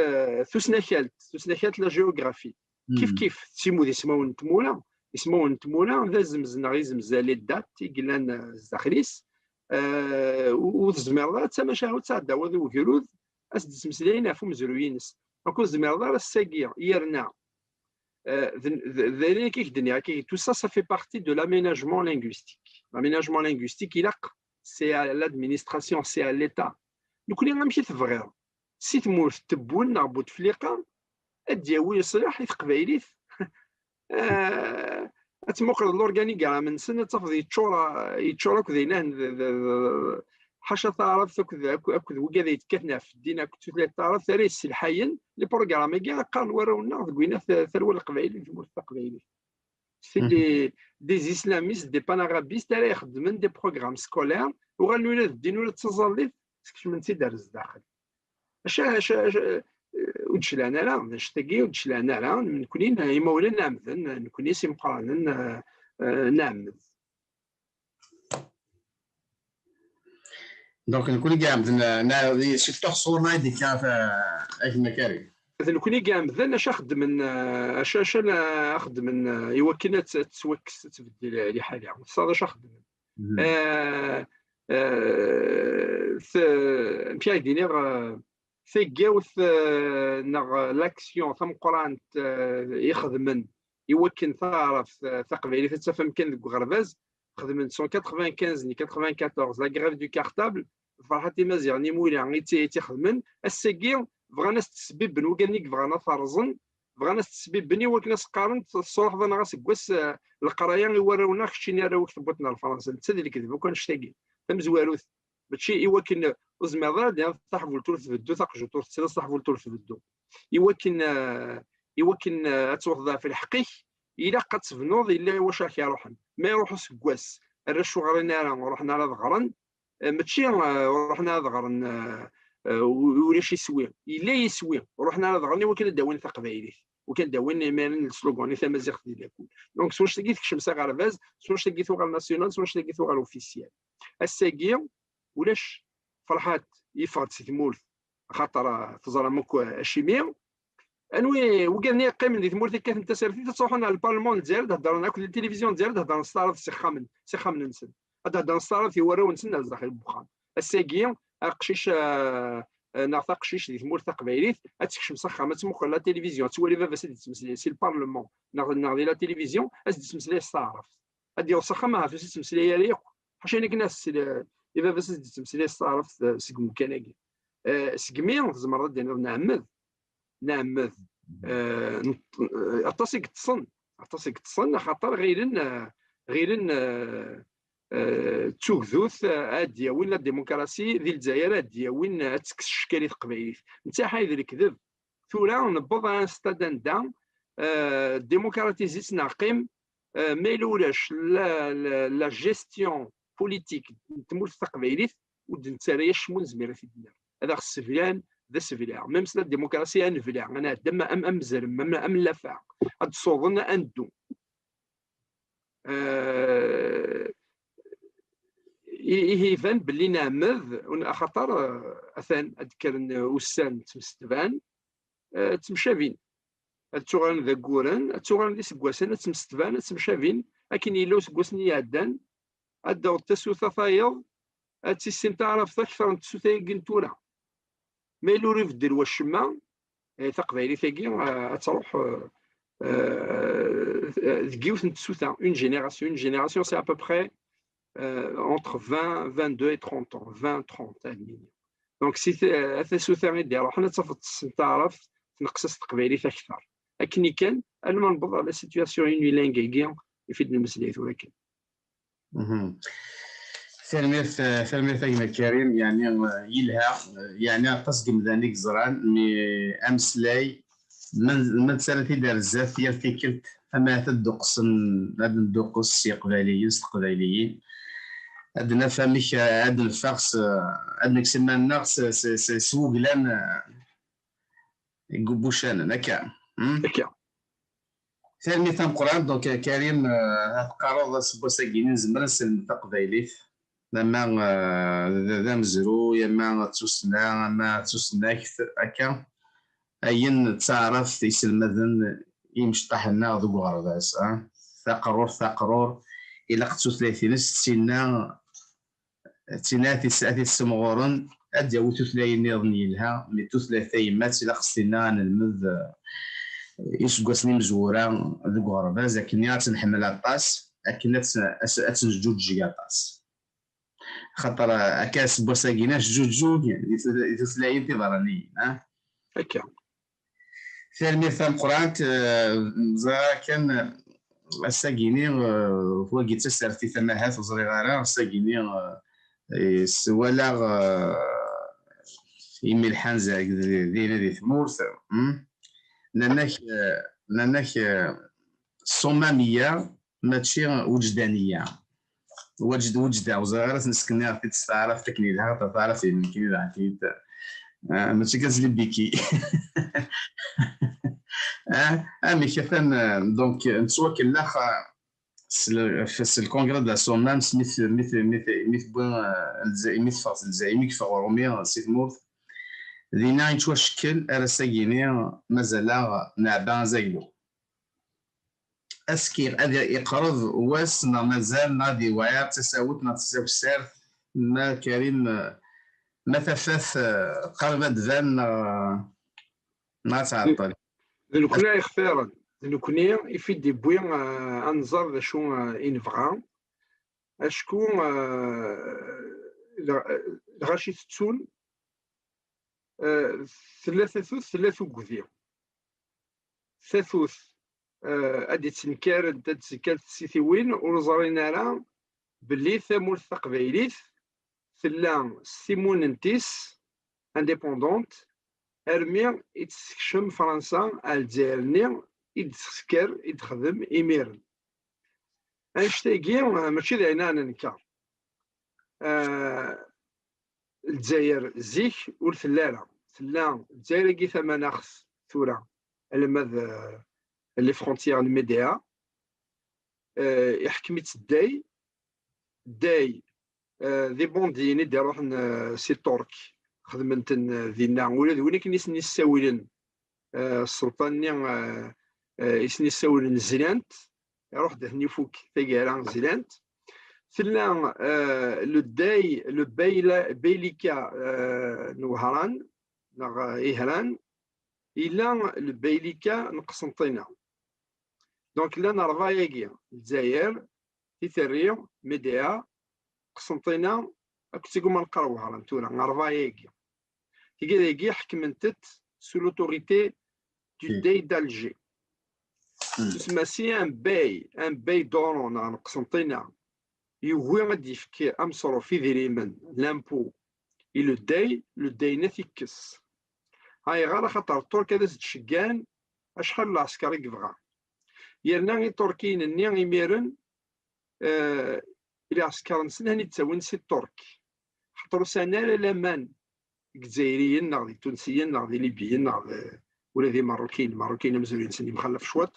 tusnakalt, tusnakalt, la géographie, kif kif, d timud ismawen n tmura. Ismawen n tmura d azemz neɣ izemza, les dates i yellan zdaxel-is. Ur tezmireḍ ara d tamacahut ad tɛeddaweḍ i ugrud ad s-d-ttmeslayen ɣef umezruy-ines. Donc ur tezmireḍ ara ass-agi yerna d ayen akka i k-d-nniɣ akka, tout ça, ça fait partie de l'aménagement linguistique. L'aménagement linguistique, ilaq, c'est à l'administration, c'est à l'État. Nekni amek i tebɣiḍ? Si tmurt n Tebboune neɣ Bouteflika ad d-yawi ṣṣlaḥ i teqbaylit? Ad tmuqleḍ l'organigramme-nsen, ad tafeḍ yeččur, yeččur akk d ayen, ḥaca taɛrabt akked, akked wigad ay d-yekkaten ɣef ddin akked tutlayt taɛrabt ara yesselḥayen. Les programmes-agi qqaren warraw-nneɣ deg winna tarwa n leqbayel di tmurt taqbaylit. C'est des, des islamistes, des panarabistes ara ixeddmen des programmes scolaires, uɣalen ula d ddin ula d taẓallit skecmen-tt-id ar zdaxel. Acu, acu, acu, ur d-clan ara, d anect-agi ur d-clan ara, nekni imawlan n ɛemden, nekni s imeqqranen n ɛemmed. Donc, nekni i iɛemden, surtout ɣer ṣṣwurna i d-ikka a gma Karim. D nekni i iɛemden acu xeddmen, acu, acu xeddmen i wakken ad tettwakkes, ad tbeddel liḥala. Tesɛiḍ acu xeddmen. Amek ara d-iniɣ, taggawt neɣ l'action tameqqrant i xedmen i wakken taɛrabt taqbaylit ad taf amkan deg uɣerbaz, xedmen cent quatre-vingt-quinze ni quatre-vingt-quatorze, la grève du cartable, Ferḥat Imaziɣen Imula i tt-ixedmen. Ass-agi bɣan ad s-tesbibben wigad i yebɣan ad t-rẓen, bɣan ad s-tesbibben i wakken ad s-qqaren tesruḥeḍ-aneɣ aseggas leqraya i warraw-nneɣ, keččini arraw-ik tewwiḍ-ten ɣer Fransa. Netta d lekdeb akk annect-agi. Tamezwarut, mačči i wakken ur zmireḍ ara ad d-tiniḍ taḥbult ur tbeddu, taqejjut ur tettiliẓ, taḥbult ur tbeddu. I wakken, i wakken ad tewteḍ ɣef lḥeqq-ik, ilaq ad tebnuḍ yella wacu ara k-iruḥen. Ma iruḥ useggas, arrac ur ɣrin ara, ur ruḥen ara ad ɣren, mačči ur ruḥen ara ad ɣren ulac iswi, yella yiswi, ur ruḥen ara ad ɣren i wakken ad d-awin taqbaylit, wakken ad d-awin imiren slogan i tamaziɣt di lakul. Donc s wanect-agi tekcem s aɣerbaz, s wanect-agi tuɣal national, s wanect-agi tuɣal officiel. Ass-agi ulac, Ferḥat yeffeɣ-d si tmurt axaṭer teẓram akk acimi. Anwi wigad-nni yeqqimen di tmurt, kkaten tasertit, ad ttruḥun ɣer lparlman n Lezzayer ad heddren, akked tilivizyu n Lezzayer ad heddren s taɛrabt s ixxamen, s ixxamen-nsen. Ad heddren s taɛrabt i warraw-nsen ar zdaxel n wexxam. Ass-agi aqcic neɣ taqcict di tmurt taqbaylit ad tekcem s axxam, ad tmuqel la télévision, ad twali baba-s ad yettmeslay si lparlman neɣ, neɣ di la télévision, ad s-d-yettmeslay s taɛrabt. Ad d-yaweḍ s axxam ahat ur s-yettmeslay ara yakk. Ḥaca akken ad s-, i baba-s ad s-d-yettmeslay s taɛrabt seg umkan-agi. Segmi tzemreḍ ad d-tiniḍ nɛemmed, nɛemmed. Aṭas i yeṭṭsen, aṭas i yeṭṭsen, axaṭer ɣilen, ɣilen d tugdut ad d-yawin la démocratie di Lezzayer, ad d-yawin ad tekkes ccekk i teqbaylit. Netta ḥay d lekdeb. Tura newweḍ ɣer un stade anda démocratiser-tt neɣ qqim, ma yella ulac la, la, la gestion politique n tmurt taqbaylit, ur d-nettarra acemma ur nezmir ad t-id-nerr. Ad aɣ-sseblan d asebleɛ. Même s la démocratie ad nebleɛ, ad nɛeddi am, am, am zrem, am, am llafaɛ. Ad d-suḍen ad neddu. Ihi iban belli nɛemmed, axaṭer atan ad d-kkren ussan ttemsetban, ttemcabin. ad ttuɣalen d agguren, ad ttuɣalen d iseggasen, ad ttemsetban, ad ttemcabin, akken yella useggas-nni iɛeddan, ad d-taweḍ tasuta tayeḍ, ad tissin taɛrabt akter n tsuta-agi n tura. Ma yella ur ibeddel wacemma, eh, taqbaylit-agi, eh, ad truḥ, eh, eh, deg yiwet n tsuta, une génération, une génération, c'est à peu près, euh, entre vingt, vingt-deux et trente ans, vingt, trente, à la limite. Donc, si t-, a tasuta i d-iruḥen, ad tafeḍ tessen taɛrabt, tneqqes-as teqbaylit akter. Akken i kan, alma newweḍ ɣer la situation unilingue-agi, i fi d-nemmeslay tura kan. Mhm. Tanemmirt, eh, tanemmirt a gma Karim, yeɛni, eh, yelha, eh, yeɛni aṭas n yemdanen i yeẓran, mi ameslay, ma, ma nettarra-t-id ar zdat yal tikkelt, ahat ad dduqsen, ad nedduqes s Yeqbayliyen, s Teqbayliyin, ad naf amek, eh, ad neffeɣ s, ad nekkes iman-nneɣ s, s, s, s wuglan, eh, deg wuccanen, akka. Hmm? Akka. Tanemmirt tameqqrant, donc, eh, Karim, eh, ad teqqareḍ aseggas-agi nezmer ad nselmed taqbaylit, ama, eh, d, d amezruy, ama d tussna, ama d tusnakt, akka. Ayen d taɛrabt iselmaden imecṭaḥ-nneɣ deg uɣerbaz, ah. Taqrurt, taqrur, ilaq d tutlayt-ines, d tinna, d tinna ad tis-, ad t-issemɣuren, ad d-yawi tutlayin nniḍen yelha, mi d tutlayt tayemmat ilaq s tinna ad nelmed, eh, iseggasen imezwura deg uɣerbaz, akken ad tt-nḥemmel aṭas, akken ad tt-, ad tt-, ad tt-neǧǧuǧǧeg aṭas. Xaṭer, eh, akka aseggas-agi neǧǧuǧǧug di tut-, di tutlayin tiberraniyin, ah. Akka. Tanemmirt tameqqrant, eh, ẓriɣ kan, eh, ass-agi-ni, eh, wagi d tasertit, ama ahat ur ẓriɣ ara, ass-agi-ni, eh, eh, s-, walaɣ, eh, imilḥan zag d-, dinna di tmurt, hmm? Nnan-ak, eh, nnan-ak, eh, ṣṣumamiyya, mačči wejdaniya. Wejd-, wejda, ur ẓriɣ ara ad s-nesken tidet s taɛrabt akken yelha, xaṭer taɛrabt-inem nekkini daɣen-t-id, ah, mačči kan s libiki. Ah, amek atan, ah, donc, nettwakellex, ah, s le-, f-, s le congrès de la Sommam, s mi t-, mi t-, mi t-, mi tewwi, ah, Lezzayer, mi teffeɣ Lezzayer, mi yeffeɣ Urumi, ah, si tmurt. Dinna yettwacekkel ar ass-agi-ni, mazal-aɣ neɛba azaglu. Aski ad iqreb wass neɣ mazal, neɣ ad iwɛiṛ tasawut neɣ tasawsart, ma Karim, ma tafat, eh, qrib ad d-tban neɣ, neɣ ad tɛeṭṭel? D nekkni ay ixtiren, d nekkni i fi d-iwwi, eh, ad nẓer d acu, eh, i nebɣa. Acku, eh, lɣ-, lɣaci tettun, eh, tella tatut, tella tugdi. Tatut, eh, ad d-ittenkar, ad d-ttenkar tsitiwin, ur ẓrin ara belli tamurt taqbaylit tella s timunent-is, indépendante, armi i tt-tessekcem Fransa ar Lezzayer-nni i d-tesker, i d-texdem imiren. Annect-agi, eh, mačči d ayen ara nenkeṛ. Eh, Lezzayer zik ur tella ara. Tella Lezzayer-agi tamanaɣt tura, alamma d, eh, les frontières n Médéa. Eh, iḥkem-itt Dday. Dday, eh, d ibundiyen i d-iruḥen, eh, si Ṭṭurk. Xedmen-ten, eh, dinna. Ula d win akken i sen-issawilen, eh, sselṭan-nni, eh, eh, i sen-issawilen Zlant. Iruḥ-d ad ten-ifuk taggara Zlant. Tella, eh, le Dday, le Bayla-, Baylika, eh, n Wehran, neɣ, eh, Ihran. Yella le Baylika n Qsenṭina. Donc, llan rebɛa-agi, Lezzayer, Titerri, Médéa, Qsenṭina, akked Tiguma n Qerwehran tura, rebɛa-agi. Tigad-agi ḥekment-t sous l'autorité du Dey d'Alger. Tusma si un bey, un bey d'Oran neɣ n Qsenṭina, yugi ad d-yefk ameṣruf, idrimen, l'impôt, i le Dey, le Dey-nni ad t-ikkes. Ayɣer? Axaṭer Ṭṭurk ad as-d-ceggan acḥal n lɛesker i yebɣa. Yerna Iṭurkiyen-nni imiren, eh, lɛesker-nsen ad ten-id-ttawin si Ṭṭurk. Xaṭer ur sɛin ara laman deg Izzayriyen, neɣ di Tunsiyen, neɣ di Libiyen, neɣ d, ula d Imeṛṛukiyen. Imeṛṛukiyen amezruy-nsen yemxallaf cwiṭ,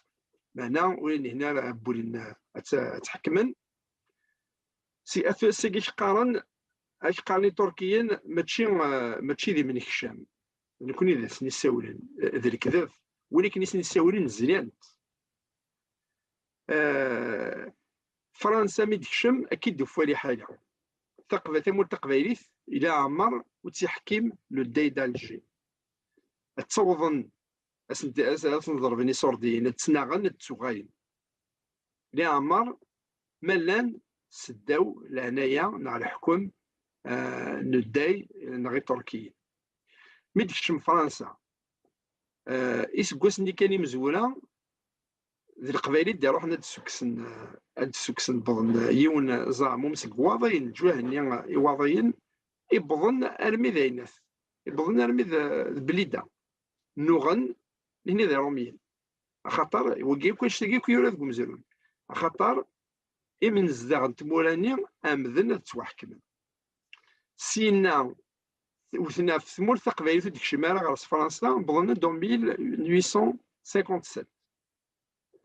meɛna ur lin ara wwin, eh, ad tt-, ad tt-ḥekmen. Si at-, ass-agi k-qqaren, ak-qqaren Iṭurkiyen, mačči, eh, mačči d imnekcam. D nekkni i d asen-issawlen, eh, d lekdeb. Win akken i sen-ssawlen zlan-t. Eh, Fransa mi d-tekcem, akka i d-ufwa liḥala. Taqba-, tamurt taqbaylit, leɛmer ur tt-iḥkim le dey d'Alger. Ad ttawḍen, ad sen-, ad sen-ḍerben iṣurdiyen, ad ttnaɣen, ad ttuɣalen. Leɛmer ma llan seddaw leɛnaya neɣ leḥkem, eh, n le dey neɣ Iṭurkiyen. Mi d-tekcem Fransa, eh, iseggasen-nni kan imezwura, d Leqbayel i d-iruḥen ad d-ssukksen, eh, ad d-ssukksen, wwḍen, eh, yiwen, eh, zaɛmum seg Waḍiyen, lǧuh-nni, eh, Iwaḍiyen, iwwḍen armi d Aynat, iwwḍen armi d, d Blida. Nnuɣen, nitni d Irumyen. Axaṭer, wagi akk, annect-agi akk yura deg umezruy. Axaṭer, imnezdaɣ n tmura-nni ɛemmden ad ttwaḥekmen. Syenna, wten ɣef tmurt taqbaylit ur d-kcim ara ɣer s Fransa, wwḍen-d en mille huit cent cinquante-sept.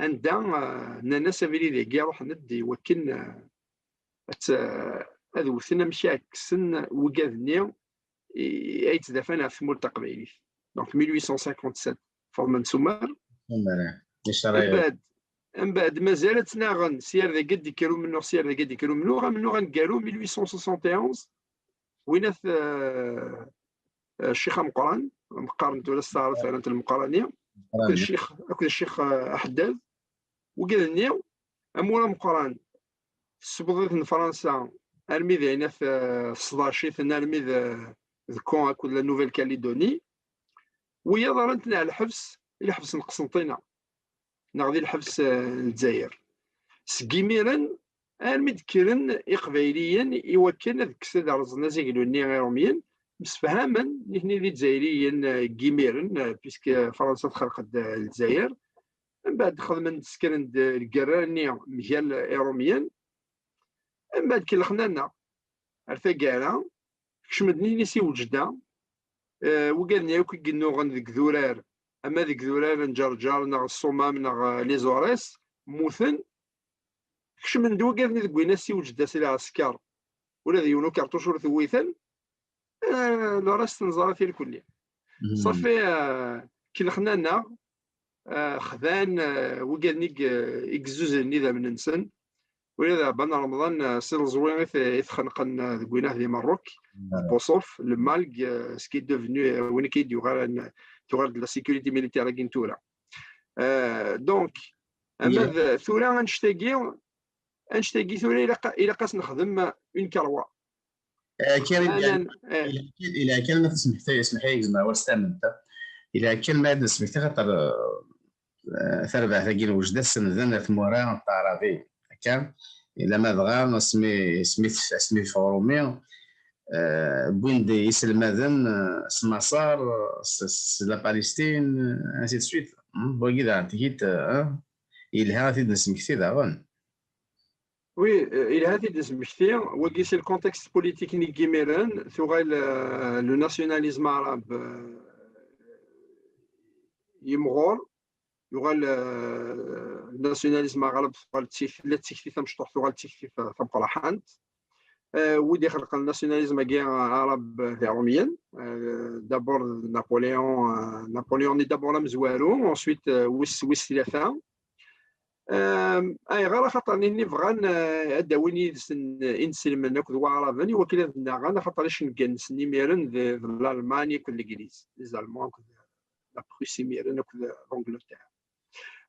Anda, eh, nnan-as abrid-agi ruḥen-d i wakken, eh, ad t-, ad wten amek i ɛekksen wigad-nni i, ay yettdafan ɣef tmurt taqbaylit. Donc, mille huit cent cinquante-sept, Faḍma n Sumer. Sumer, eh. Mbeɛd, mbeɛd mazal ad ttnaɣen, sya ar dagi ad d-ikker umennuɣ, sya ar dagi ad d-ikker umennuɣ, amennuɣ aneggaru, mille huit cent soixante et onze, win at, eh, eh, Ccix Ameqqran, meqqaren tura s taɛrabt rran-t Lmeqqrani, akked Ccix, akked Ccix, eh, Aḥeddad, wigad-nni, amur ameqqran, tessewweḍ-iten Fransa armi d ayen at, eh, tesḍac-iten armi d, d Caen akked la Nouvelle-Calédonie. Wiyaḍ rran-ten ɣer lḥebs, i lḥebs n Qsenṭina, neɣ di lḥebs, eh, n Lezzayer. Seg imiren armi d-kkren Iqbayliyen i wakken ad kksen, ad rẓen azaglu-nni Irumyen, msefhamen nitni d Izzayriyen, eh, n yimiren, eh, puisque Fransa texleq-d, eh, Lezzayer. Mbeɛd xedmen-d, sekren-d lgerra-nni mgal Irumyen. Mbeɛd kellxen-aneɣ ar taggara, kecmen-d nitni si Wejda, eh, wigad-nni akk i yennuɣen deg idurar, ama deg idurar n Ǧerǧer neɣ Ṣṣumam neɣ, eh, les Aurès, mmuten. Kecmen-d wigad-nni deg winas si Wejda si lɛesker, ula d yiwen ukerṭuc ur t-wwiten. Eh, le reste neẓra-t irkelli. Ṣafi, eh, kellxen-aneɣ, eh, xdan, eh, wigad-nni i g-, i yezzuzen idammen-nsen. Ula d Ɛebban Remḍan, eh, si Leẓwi i t-, i t-xenqen, eh, deg winah di Merruk, d Buṣuf, le Malg, eh, ce qui est devenu, eh, win i d-yuɣalen, tuɣal-d la sécurité militaire-agi n tura. Eh, donc, ama d tura annect-agi, annect-agi tura ilaq, ilaq ad s-nexdem une carwa. Eh, Karim, anan, eh. Ila kan, ila kan ma tesmeḥ-, tesmeḥ-iyi, gzem awal s tament. Ila kan ma ad nesmekti, xaṭer, eh, tarbaɛt-agi n Wejda senden ar tmura n Taɛrabi. Akka, ila ma dɣa asmi, asmi, asmi teffeɣ Rumi, eh, wwin-d iselmaden, eh, s Maṣer, s, s la Palestine, ainsi de suite. Hmm, wagi daɣen tigi-d, eh, yelha ad t-id-nesmekti daɣen. Oui, euh, yelha ad t-id-nesmekti. Wagi, c'est le contexte politique n yimiren, tuɣal, euh, le nationalisme arabe, euh, yemɣur, yuɣal, euh, le nationalisme arabe, tuɣal d tik-, la d tikti tamecṭuḥt, tuɣal d tikti ta-, tameqqraḥant. Euh, wid ixelqen le nationalisme-agi arabe d Irumyen, euh, d'abord Napoléon, euh, Napoléon-nni d'abord amezwaru, ensuite, euh, wis, wis tlata. Euh, ayɣer? Axaṭer nitni bɣan, euh, ad d-awin yid-sen inselmen akked Waɛraben i wakken ad nnaɣen, axaṭer icenga-nsen imiren d, d Lalman akked Legliz, les Allemands akked la Prusse imiren akked l'Angleterre.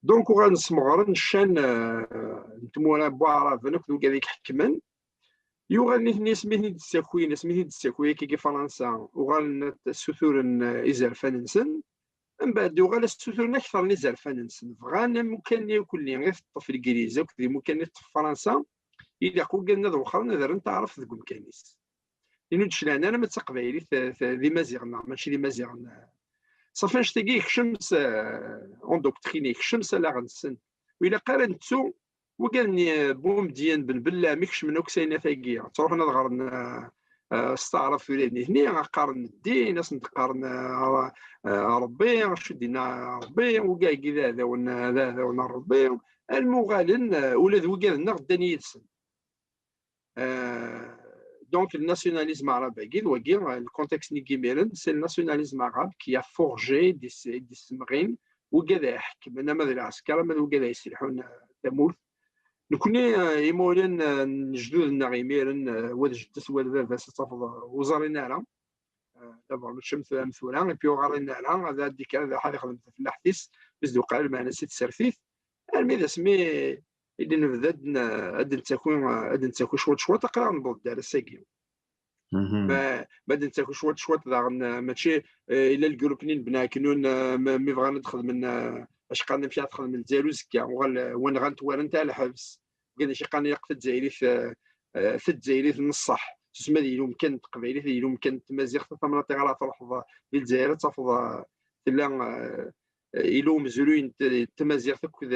Donc, uɣalen smeɣren ccan, euh, n tmura n Waɛraben akked wigad i iḥekmen. Yuɣal nitni asmi ten-id-ttakin, asmi ten-id-ttakin akkagi Fransa, uɣalen ad ssuturen, eh, izerfan-nsen. Mbeɛd uɣal ad ssuturen akter n izerfan-nsen. Bɣan amukan-nni akk-nni i teṭṭef Legliz akked imukan i teṭṭef Fransa, ilaq wigad-nni ad wexren, ad rren taɛrabt deg umkan-is. Inu d-clan ara ma d taqbaylit, eh, d imaziɣen neɣ mačči d imaziɣen. Ṣafi annect-agi yekcem s, eh, endoctrine, yekcem s allaɣ-nsen. Ur ilaq ara nettu wigad-nni, eh, Bumedyen, Ben Bellam, ikecmen akk s aynat-agi, ttruḥun ad ɣren, eh, eh, s taɛrabt ula d nitni, qqaren ddin, asen-d-qqaren, eh, eh, Ṛebbi, acu d-yenna Ṛebbi, wigad-agi d aɛdawen, d aɛdawen n Ṛebbi, alma uɣalen, eh, ula d wigad-nneɣ ddan yid-sen. Euh, donc, le nationalisme arabe-agi, d wagi, euh, le contexte n yimiren, c'est le nationalisme arabe qui a forgé, i d-issemɣin wigad ay iḥekmen ama d lɛesker ama d wigad ay yesselḥun tamurt. Nekni imawlan n lejdud-nneɣ imiren, wa d jeddes wa d baba-s, ad tafeḍ ur ẓrin ara. D'abord mačči am tura, et puis ur ɣrin ara, ad d-ikker ad iḥad ixdem tafellaḥt-is, mi s-d-uqal lmeɛna si tsertit, armi d asmi i d-nebda ad d-nettaki, ad d-nettaki cwiṭ cwiṭ, aql-aɣ newweḍ-d ar ass-agi. Ma d-nettaki cwiṭ cwiṭ daɣen, mačči, illa lgrup-nni n Bni Ɛeknun, mi bɣan ad xedmen, acqan amek ara xedmen Lezzayer uzekka, uɣal wa nɣan-t, wa rran-t ar lḥebs. Wigad amek i qqaren ilaq tazzayrit, tazzayrit n ṣṣeḥ, susem ad yili umkan n teqbaylit, ad yili umkan n tmaziɣt, tamnaḍt i ara truḥeḍ di Lezzayer ad tafeḍ tella, illa umezruy n tmaziɣt akked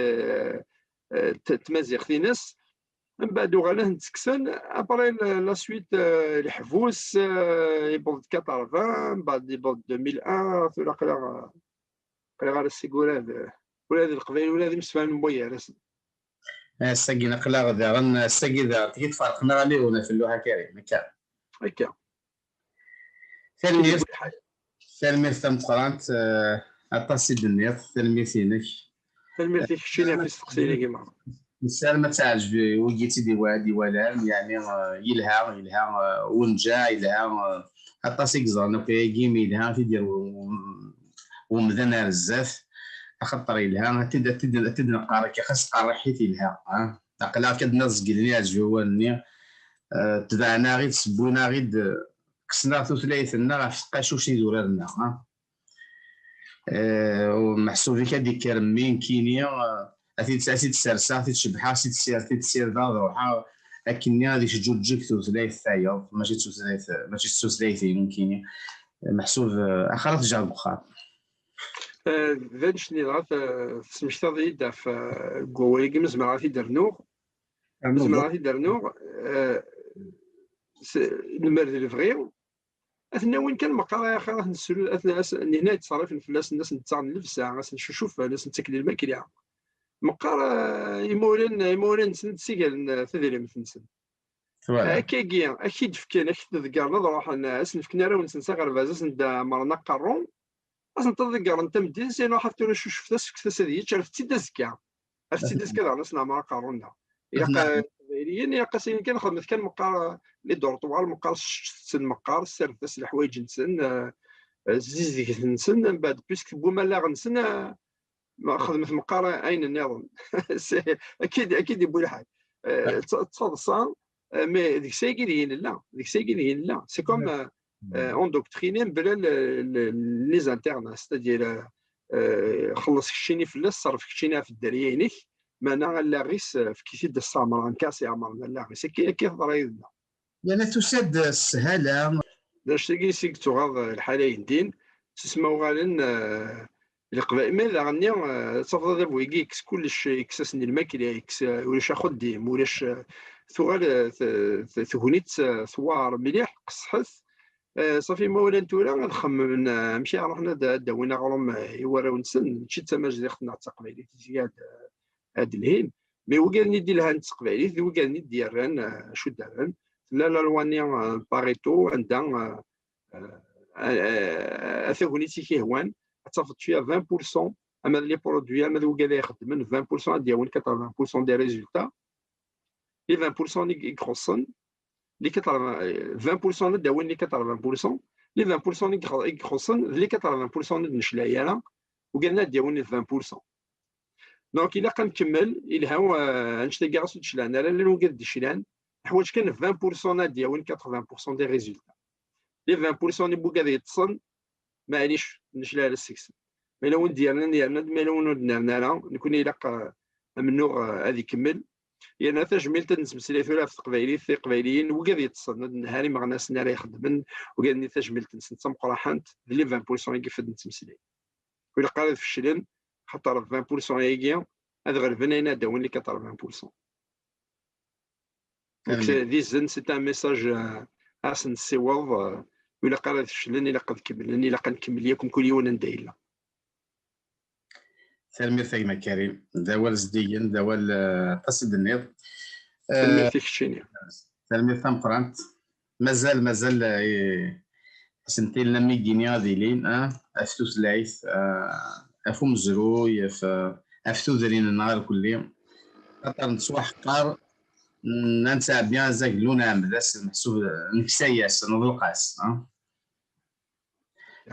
tmaziɣt-ines. Mbeɛd uɣalen ad ten-ttekksen, après la suite, leḥbus, yewweḍ-d quatre-vingts, mbeɛd yewweḍ-d deux mille un, tura aql-aɣ aql-aɣ ar ass-agi ula d ula d Leqbayel ula d imsefhamen n wagar-asen. Ass-agi aql-aɣ daɣen, ass-agi daɣen tigi tferqen-aɣ aliwen ɣef lluḥa Karim, akka. Akka. Tanemmirt. Tanemmirt tameqqrant, aṭas i d-tenniḍ, tanemmirt-inek. Tanemmirt i keččini ɣef isteqsiyen-agi merra. Nessaram ad teɛǧeb i wigi i tt-id-iwalan, yeɛni yelha, yelha wenǧaɛ, yelha aṭas i yeẓran akk ayagi, mi yelha ad t-id-yerr umdan ar zdat, axaṭer yelha ad t-id-neqqar akka, xas qerriḥit yelha. Aql-aɣ akka d-nniɣ zeglen iɛejbiwen-nni, tebɛen-aɣ-id, sewwin-aɣ-id, kksen-aɣ tutlayt-nneɣ ɣef tqacuct i d urar-nneɣ. Meḥsub-ik ad d-ikker mmi nekkini, ad t-id-serseɣ, ad t-id-cebḥeɣ, ad t-id-sirdeɣ, ad ruḥeɣ akkenni ad iǧǧuǧǧeg tutlayt tayeḍ, mačči d tutlayt, mačči d tutlayt-inu nekkini. Meḥsub axir ad t-ǧǧeɣ deg uxxam. D annect-nni dɣa tesmektaḍ-iyi-d ɣef, deg wawal-agi, ma zemreɣ ad t-id-rnuɣ. Ma zemreɣ ad t-id-rnuɣ, lemmer d lebɣi, ad ten-awin kan meqqar ay axir, ad ten-sru, ad ten-, ad s-, nihna yettṣerrifen fell-asen, ad sen-ttaɣen llebsa, ad sen-cucufen, ad sen-ttaken lmakla. Meqqar, eh, imawlan, imawlan-nsen ad d-sigalen, eh, tadrimt-nsen. Voilà. Akkagi, ad k-id-fken, ad k-t-ḍeggren, ad ruḥen, eh, ad sen-fken arraw-nsen s aɣerbaz, ad sen-d-ɛemmren aqerru, ad sen-ḍeggren tameddit, sinu ḥaf tura cucef-as, fket-as ad yečč, rret-tt-id azekka. Ad tt-id-azekka daɣen ad s-neɛmer aqerru-nneɣ. Ilaq, eh, Iqbayliyen, ilaq-asen kan xedmet kan meqqar, eh, les dortoirs, meqqar sseččet-ten meqqar, ssardet-as leḥwayeǧ-nsen, eh, eh, zzizget-nsen, mbeɛd, puisque tewwim allaɣ-nsen, eh, ma xedmet meqqar ayen nniḍen. C'est, akka i d-, akka i d-yewwi lḥal. Eh, d ta-, d taḍsa, eh, mais deg-s ayagi deg-i nella, deg-s ayagi deg-i nella. C'est comme, eh, eh, endoctriner mebla le, le, les internes, c'est-à-dire, eh, eh, xelleṣ keččini fell-as, ṣerref keččini ɣef dderya-inek, meɛna allaɣ-is, eh, efk-it-id ad s-ɛemren, kan ad s-ɛemren allaɣ-is. Akka, akka i teḍra yid-neɣ. Yerna tusa-d sshala. D anect-agi i s-i yettuɣaḍ, eh, lḥal ayendin, s usma uɣalen, eh, Leqbayel, ma daɣen-nni, eh, ad tafeḍ adabu-agi yekkes kullec, yekkes-asen lmakla, yekkes, eh, ulac axeddim, ulac, eh, tuɣal, eh, t-, t-, tegnit, eh, tewɛer mliḥ, qeṣṣḥet. Eh, ṣafi, ma walan tura ad xemmen, eh, amek ara ruḥen ad, ad d-awin aɣrum, eh, i warraw-nsen, mačči d tamazdiɣt neɣ d taqbaylit i zgad, eh, ad d-lhin. Mais wigad-nni d-ilhan d teqbaylit, d wigad-nni d-yerran, eh, acu d-rran. Tella la loi-nni, eh, Pareto, anda, eh, eh, eh, eh, a tagnit i k-ihwan, ad tafeḍ tuya vingt pour cent, ama d les produits, ama d wigad ay ixeddmen, vingt pour cent ad d-yawin quatre-vingts pour cent des résultats. Les vingt pour cent i, i ixuṣṣen, les quatre-vingts, eh, vingt pour cent ad d-awin les quatre-vingts pour cent, les vingt pour cent i ixu-, i ixuṣṣen, d les quatre-vingts pour cent ur d-neclay ara, wigad ad d-yawin les vingt pour cent. Donc, ilaq ad nkemmel, ilha, eh, annect-agi ɣas ur d-clan ara, llan wigad d-iclan, neḥwaǧ kan vingt pour cent ad d-yawin quatre-vingts pour cent des résultats. Les vingt pour cent n wigad yeṭṭsen, maɛlic, necla ara seg-sen. Ma yella win d-yernan, yerna-d, ma yella win ur d-nerni ara, nekkni ilaq, eh, amennuɣ, eh, ad ikemmel. Yerna tajmilt ad nettmeslay tura ɣef teqbaylit, tiqbayliyin, wigad yeṭṭsen, ad nhar imeɣnasen ara ixeddmen, wigad-nni tajmilt-nsen d tameqqraḥant, d les vingt pour cent i yif ad nettmeslay. Ur ilaq ara ad feclen, xaṭer vingt pour cent-agi ad ɣelben ayen ad d-awin les quatre-vingts pour cent. Donc, c'est, d izen, c'est un message, euh, ad s-nessiweḍ, euh, ur ilaq ara ad feclen, ilaq ad kemmlen, ilaq ad nkemmel yakk mkul yiwen anda yella. Tanemmirt a gma Karim, d awal zeddigen, d awal, euh, aṭas i d-tenniḍ. Tanemmirt i keččini. Tanemmirt tameqqrant. Mazal, mazal, eh, isental am igini ad ilin, ah, ɣef tutlayt, ah, ɣef umezruy, ɣef, ɣef tudrin-nneɣ irkelli. Axaṭer nettwaḥqer, n-, nettɛebbi azaglu, nɛemmed-as, meḥsub neksa-yas, neḍleq-as, ha?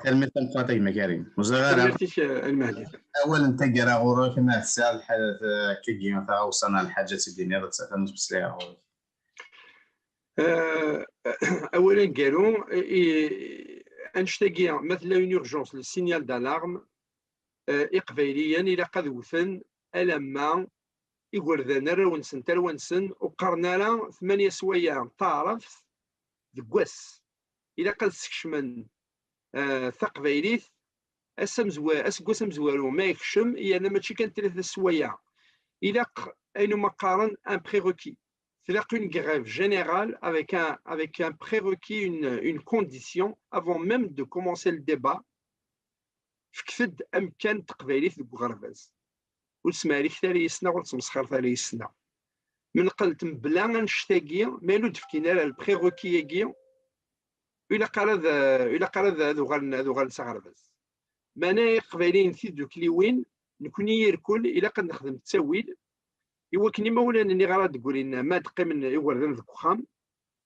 Tanemmirt tameqqrant a gma Karim. Ur ẓriɣ ara. Tanemmirt-ik, eh, a Lmehdi. Awal n taggara ɣur-k, ma tesɛiḍ lḥaǧa, eh, akkagi, taɣawsa neɣ lḥaǧa ad tt-id-tiniḍ, ad tt-, ad nettmeslay ɣur-k. Eh, awal aneggaru, i, annect-agi, ma tella une urgence, le signal d'alarme, eh, Iqbayliyen ilaq ad wten alamma igerdan arraw-nsen, tarwa-nsen, ur qqaren ara tmanya sswayeɛ n taɛrabt deg wass. Ilaq ad skecmen, eh, taqbaylit ass amezwa-, aseggas amezwaru ma yekcem, yerna mačči kan tlata sswayeɛ. Ilaq ayen umi qqaren un prérequis. Tlaq une grève générale avec un, avec un prérequis, une, une condition avant même de commencer le débat. Fket-d amkan n teqbaylit deg uɣerbaz. Ur smeɛriket ara yes-neɣ, ur ttmesxiret ara yes-neɣ. Menqelt mebla annect-agi, ma yella ur d-fkin ara le prérequis-agi, ur ilaq ara ad, ur ilaq ara ad, ad uɣalen, ad uɣalen s aɣerbaz. Meɛna Iqbayliyen tidukliwin, nekni irkul, ilaq ad nexdem ttawil, i wakken imawlan-nni ara d-ggrin, ma ad qqimen igerdan deg uxxam,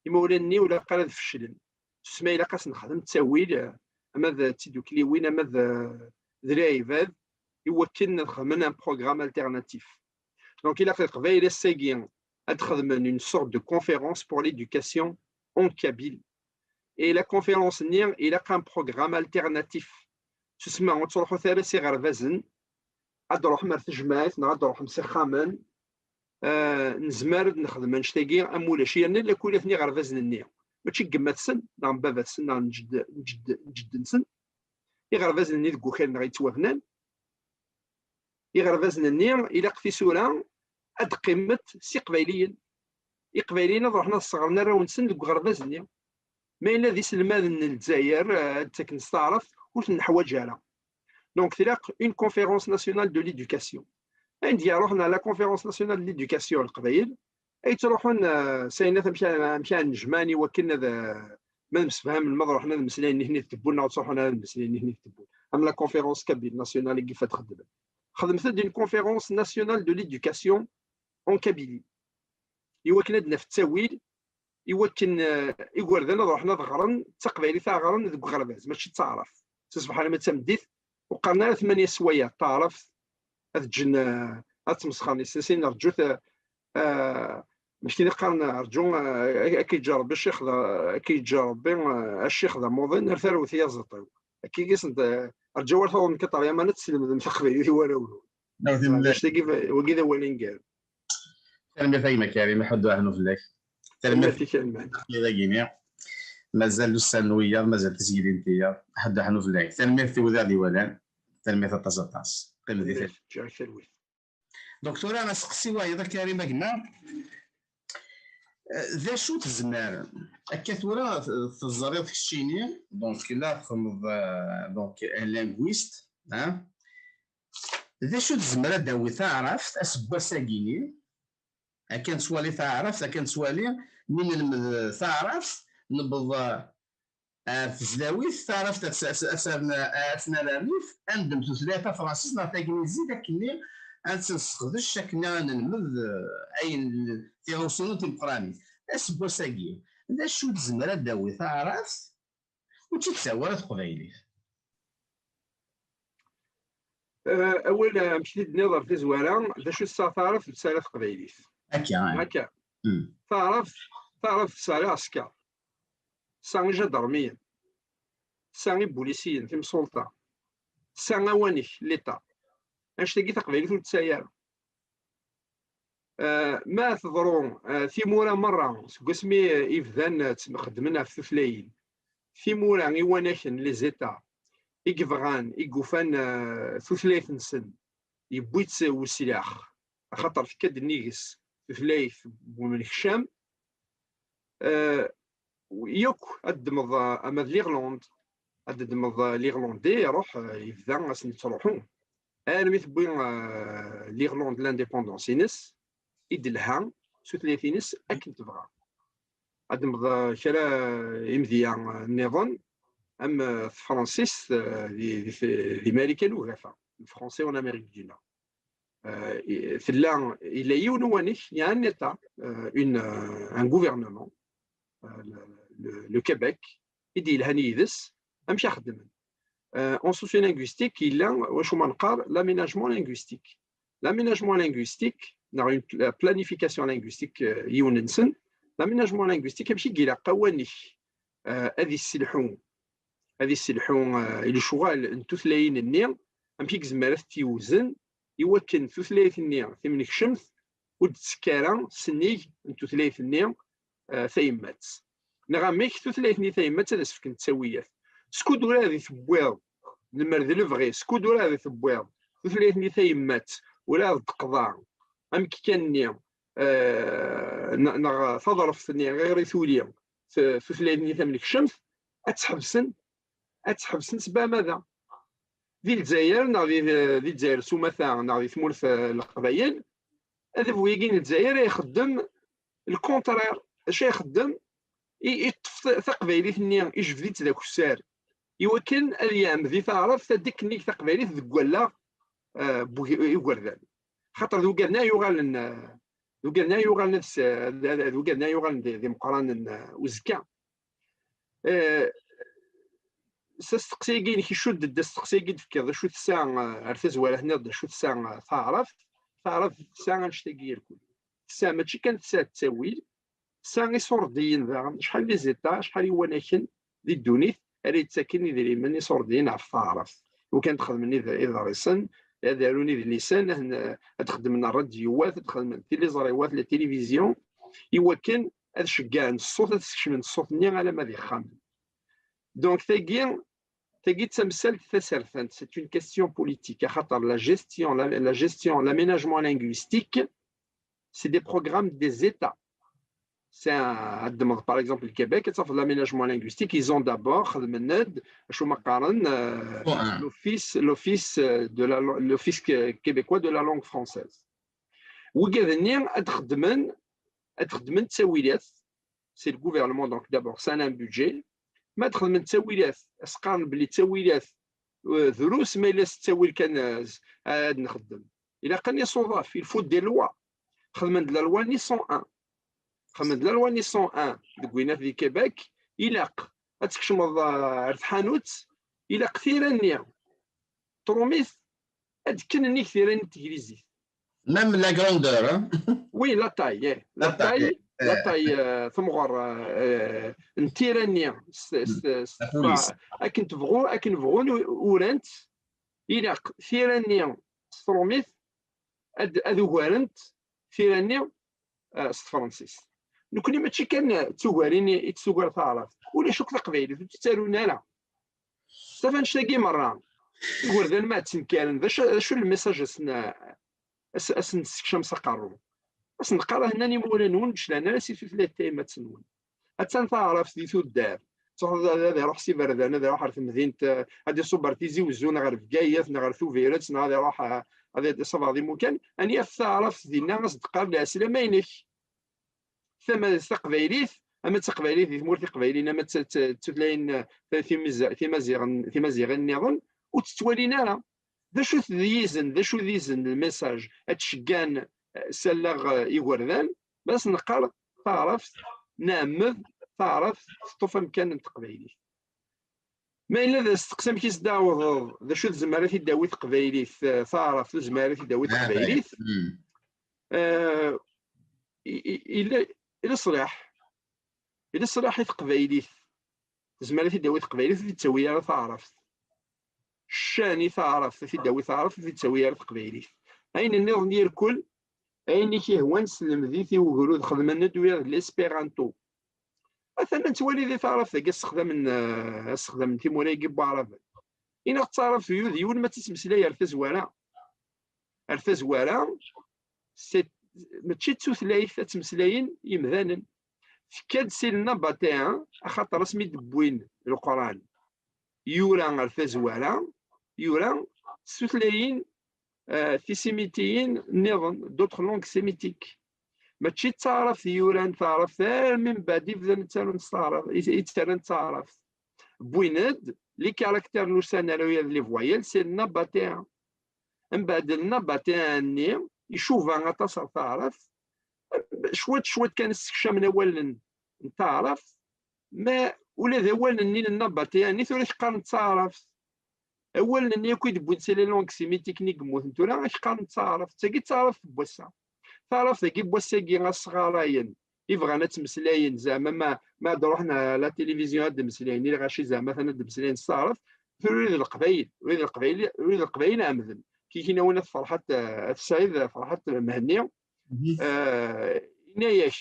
imawlan-nni ur ilaq ara ad feclen. Tusma ilaq ad s-nexdem ttawil, eh, ama d tidukliwin, ama d, d lɛibad, i wakken ad xedmen un programme alternatif. Donc, ilaq Leqbayel ass-agi ad xedmen une sorte de conférence pour l'éducation en kabyle. Et la conférence-nni, ilaq un programme alternatif. Tusma ur ttruḥut ara s iɣerbazen, ad d-ruḥem ar tejmaɛt neɣ ad d-ruḥem s ixxamen, eh, nezmer ad nexdem annect-agi am ulac. Yerna lakul atni iɣerbazen-nni, mačči n gma-tsen, neɣ n baba-tsen, neɣ n jedd-, n jedd-, n jedd-nsen. Iɣerbazen-nni deg wakal-nneɣ yettwabnan. Iɣerbazen-nni, ilaq tisura ad qqimet s Iqbayliyen. Iqbayliyen ad ruḥen ad sseɣren arraw-nsen deg uɣerbaz-nni. Ma yella d iselmaden n Lezzayer, eh, ad ttaken s taɛrabt, ur ten-neḥwaǧ ara. Donc, tlaq une conférence nationale de l'éducation. Ayen d-yaruḥen à la conférence nationale de l'éducation n Leqbayel, ay ttruḥun, eh, s ayen amek, amek ara nejmaɛen i wakken ad, eh, ma ad msefhamen, ma ad ruḥen ad meslayen nihni d tewwurt, neɣ ur ttruḥun ara ad meslayen nihni d tewwurt. Am la conférence kabyle nationale i yif ad xedmen. Xedmet-d une conférence nationale de l'éducation en Kabylie. I wakken ad naf ttawil, i wakken, eh, igerdan ad ruḥen ad ɣren d taqbaylit, ad ɣren deg uɣerbaz, mačči d taɛrabt. Si ṣṣbeḥ alamma d tameddit, ur qqaren ara tmanya sswayeɛ taɛrabt, ad ǧǧen, eh, ad ttmesxaren yes-sen. Rǧut, eh, eh, amek i qqaren, rǧu, eh, ad k-yeǧǧ Rebbi ccix d, ad k-yeǧǧ Rebbi, eh, a ccix d amuḍin, ar tarwet i aẓeṭṭiw. Akka i sen-, eh, rǧu ar taweḍ nekk ṭer yamana ad teslemdem taqbaylit i warraw-nwen. Maɛlic, tagi, wagi d awal inger. Tanemmirt a gma Karim, aḥuddu aḥnu fell-ak. Tanemmirt. Tanemmirt i Karim. Dagi-ni. Mazal ussan n wiyaḍ, mazal tisgilin n tiyaḍ. Aḥuddu aḥnu fell-ak. Tanemmirt i wid i ɣ-d-iwalan. Tanemmirt aṭas, aṭas. Qqim di talwit. Ǧǧiɣ-ak talwit. Donc, tura aseqsi wayeḍ a Karim a gma. Eh, d acu tezmer, akka tura t-, teẓriḍ keččini, donc la txedmeḍ, eh, donc un linguiste, hein? D acu tezmer ad d-tawi taɛrabt aseggas-agi-ni? Akka nettwali taɛrabt, akka nettwali mi nelmed taɛrabt, newweḍ, eh, ar tesdawit, taɛrabt ad s-, ad s-, ad s-, ad s-nerr rrif, ad neddem tutlayt tafransist neɣ taglizit, akkenni ad tt-nesseqdec, akkenni ad nelmed, eh, ayen, tiɣawsiwin timeqqranin. Aseggas-agi, d acu i tezmer ad d-tawi taɛrabt ur tt-id-tawi ara teqbaylit? Eh, awal, eh, amek i d-tenniḍ ɣer tazwara, d acu tesɛa taɛrabt ur tesɛi ara teqbaylit? Akka, eh. Akka. Hmm. Taɛrabt, taɛrabt tesɛa iɛesker. Tesɛa ijadermiyen. Tesɛa ibulisiyen, timsulta. Tesɛa awanek, l'État. Annect-agi taqbaylit ur tesɛi ara. Eh, ma teḍru, eh, timura merra, seg wasmi, eh, i bdan, eh, ttxeddmen ɣef tutlayin, timura, iwanaken, les États, i yebɣan, i yufan, eh, tutlayt-nsen, yewwi-tt uslax, axaṭer tekka-d nnig-s tutlayt n umnekcam, eh, yakk ad ddmeḍ, eh, ama d l'Irlande, ad ddmeḍ, eh, l'Irlandais, iruḥ, eh, yebda asen-yettruḥu. Armi tewwi, eh, l'Irlande l'indépendance-ines, i d-telha tutlayt-ines akken tebɣa. Ad d-ddmeḍ, eh, kra, eh, imedya, eh, nniḍen, am, eh, tefransist, eh, di, di, di Marikan ugafa. le français en Amérique du Nord. Euh, et, tella, il y a un, il y a un État, euh, une, euh, un gouvernement, euh, le, le, le Québec, i d-yelhan yid-s, amek ara xeddmen. Euh, en sociolinguistique, yella wacu ma neqqar l'aménagement linguistique. L'aménagement linguistique, neɣ une, la planification linguistique, euh, yiwen-nsen, l'aménagement linguistique, amek i ilaq awanek, euh, ad isselḥu, ad isselḥu, euh, i lecɣal n tutlayin-nni, amek i yezmer ad t-iwzen i wakken tutlayt-nni timnekcemt ur d-tettekk ara sennig n tutlayt-nni, eh, tayemmat. Neɣ amek tutlayt-nni tayemmat ad as-fken ttawilat. Skud ur ad i tewwiḍ, lemmer d lebɣi, skud ur ad i tewwiḍ tutlayt-nni tayemmat, ur ad d-teqḍa amekkan-nni, eh, ne-, neɣ taḍreft-nni ɣer i tuli t-, tutlayt-nni tamnekcemt, ad tt-ḥebsen, ad tt-ḥebsen s beɛmada. Di Lezzayer, neɣ di, di Lezzayer s umata, neɣ di tmurt, eh, n Leqbayel, adabu-agi n Lezzayer ixeddem le contraire. Acu ixeddem? I, iṭṭef ta-, taqbaylit-nni, ijbed-itt d akessar, i wakken ad yeɛmed i taɛrabt ad d-tekk nnig taqbaylit deg wallaɣ, eh, n wig-, igerdan. Xaṭer d ugerdan yuɣalen, eh, d ugerdan yuɣalen ad s-, d, d, d ugerdan yuɣalen d, d imeqqranen, eh, uzekka. Eh, s asteqsi-agi-inek icudd-d asteqsi-agi d-tefkiḍ, d acu tesɛa, eh, ar tazwara tenniḍ-d acu tesɛa, eh, taɛrabt. Taɛrabt tesɛa annect-agi irkul. Tesɛa mačči kan tesɛa ttawil, tesɛa iṣurdiyen daɣen, acḥal les états, acḥal iwanaken di ddunit ara yettaken idrimen iṣurdiyen ɣef taɛrabt. Lukan ad xedmen id-, iḍrisen, ad arun idlisen, ad n-, ad xedmen rradyuwat, ad xedmen tiliẓriwat, la télévision, i wakken ad ceggɛen ṣṣut, ad skecmen ṣṣut-nni alamma d ixxamen. Donc, tagi, tagi d tamsalt tasertant, c'est une question politique, axaṭer la gestion, la, la gestion, l'aménagement linguistique, c'est des programmes des États. C'est un, ad d-temmɣeḍ, par exemple, le Québec, ad tafeḍ l'aménagement linguistique, ils ont d'abord, xedmen-d, acu ma qqaren, euh, l'office, l'office, euh, de la, l'office que-, québécois de la langue française. Wigad-nni ad xedmen, ad xedmen ttawilat, c'est le gouvernement, donc d'abord, ça a un budget. Ma ad xedmen ttawilat, as-qqaren belli ttawilat, euh, drus, ma yella s ttawil kan, euh, ad nxeddem. Ilaq ad iṣuḍaf, il faut des lois. Xedmen-d la loi nni cent un. Xedmen-d la loi nni cent un deg winat di Québec, ilaq ad tkecmeḍ, euh, ar tḥanut, ilaq tira-nni trumit ad d-kken nnig tira n teglizit. Même la grandeur, hein? Oui, la taille, eh. La taille, la taille, euh, temɣer, euh, n tira-nni, s-, s-, s-, akken tebɣu, akken bɣun u-, urant, ilaq tira-nni s trumit ad, ad ugarent tira-nni, eh, s tefransist. Nekni mačči kan d tugarin i, i d-tugar taɛrabt. Ulac akk taqbaylit, ur tt-ttarun ara. Saf annect-agi merra. Igerdan ma ttenkaren, d acu, d acu lmessage asen, as-, asen-nessekcam s aqerru? Asen-neqqar, a hennan imawlan-nwen ur d-clan ara si tutlayt tayemmat-nwen. Attan taɛrabt di tuddar. Tṛuḥeḍ ad, ad iṛuḥ s iberdan, ad iṛuḥ ar temdint, eh, ad iṣubb ar Tizi Wezzu, neɣ ar Bgayet, neɣ ar Tubiret, neɣ ad iṛuḥ, eh, ad iṣabeṛ di imukan. Ad yaf taɛrabt dinna, ad s-d-qqar lɛeslama-inek. Tama taqbaylit, ama d taqbaylit di tmurt iqbayliyen, ama d ta-, d tutlayin, eh, timiz-, timaziɣen-, timaziɣin nniḍen, ur tt-ttwalin ara. D acu-t d yizen, d acu d izen, lmessage, ad d-ceggɛen, eh, s allaɣ, eh, igerdan, ma as-neqqar taɛrabt, nɛemmed taɛrabt teṭṭef amkan n teqbaylit. Ma yella d asteqsi amek i s-d-tɛawdeḍ, d acu tezmer ad t-id-tawi teqbaylit, eh, taɛrabt ur tezmer ad t-id-tawi teqbaylit, eh, i, i, ila, ila ṣṣlaḥ, ila ṣṣlaḥ i teqbaylit. Tezmer ad t-id-tawi teqbaylit, ur t-id-tawi ara taɛrabt. Ccan i taɛrabt, ad t-id-tawi taɛrabt, ur t-id-tawi ara teqbaylit. Ayen nniḍen irkul, ayen i k-ihwan slemd-it i ugrud, xedmen-d wiyaḍ l'espéranto. Atan ad nettwali di taɛrabt-agi ssexdamen, eh, ssexdamen timura-agi n waɛraben. Inaɣ d taɛrabt u d yiwen ma tt-ittmeslay ar tazwara. Ar tazwara, c'est, mačči d tutlayt ad ttmeslayen yimdanen. Tekka-d si le Nabatéen, axaṭer asmi d-wwin Leqran, yura ar tazwara, yura s tutlayin, eh, tisimitiyin nniḍen, d'autres langues sémitiques. Mačči d taɛrabt i yuran taɛrabt, armi mbeɛd i bdan ttarun s taɛrabt, i, i ttarran d taɛrabt. Wwin-d les caractères n ussan ara yad les voyelles, c'est le Nabatéen. Mbeɛd le Nabatéen-nni icuba aṭas ɣer taɛrabt, cwiṭ cwiṭ kan ssekcamen awalen n taɛrabt, ma ula d awalen-nni n Nabatéen-nni tura ak-qqaren d taɛrabt. Awalen-nni akk i d-wwin si les langues sémitiques-nni yemmuten tura, ak-qqaren d taɛrabt. D tagi d taɛrabt n wass-a. Taɛrabt-agi n wass-agi asɣarayen i bɣan ad ttmeslayen, zeɛma ma, ma ad ruḥen ɣer la télévision ad d-mmeslayen i lɣaci, zeɛma atan ad d-mmeslayen s taɛrabt, tura ula d Leqbayel, ula d Leqbayel, ula d Leqbayel ɛemden. Kikinawen At Ferḥat, eh, At Saɛid, eh, Ferḥat Mhenni, eh, yenna-yak,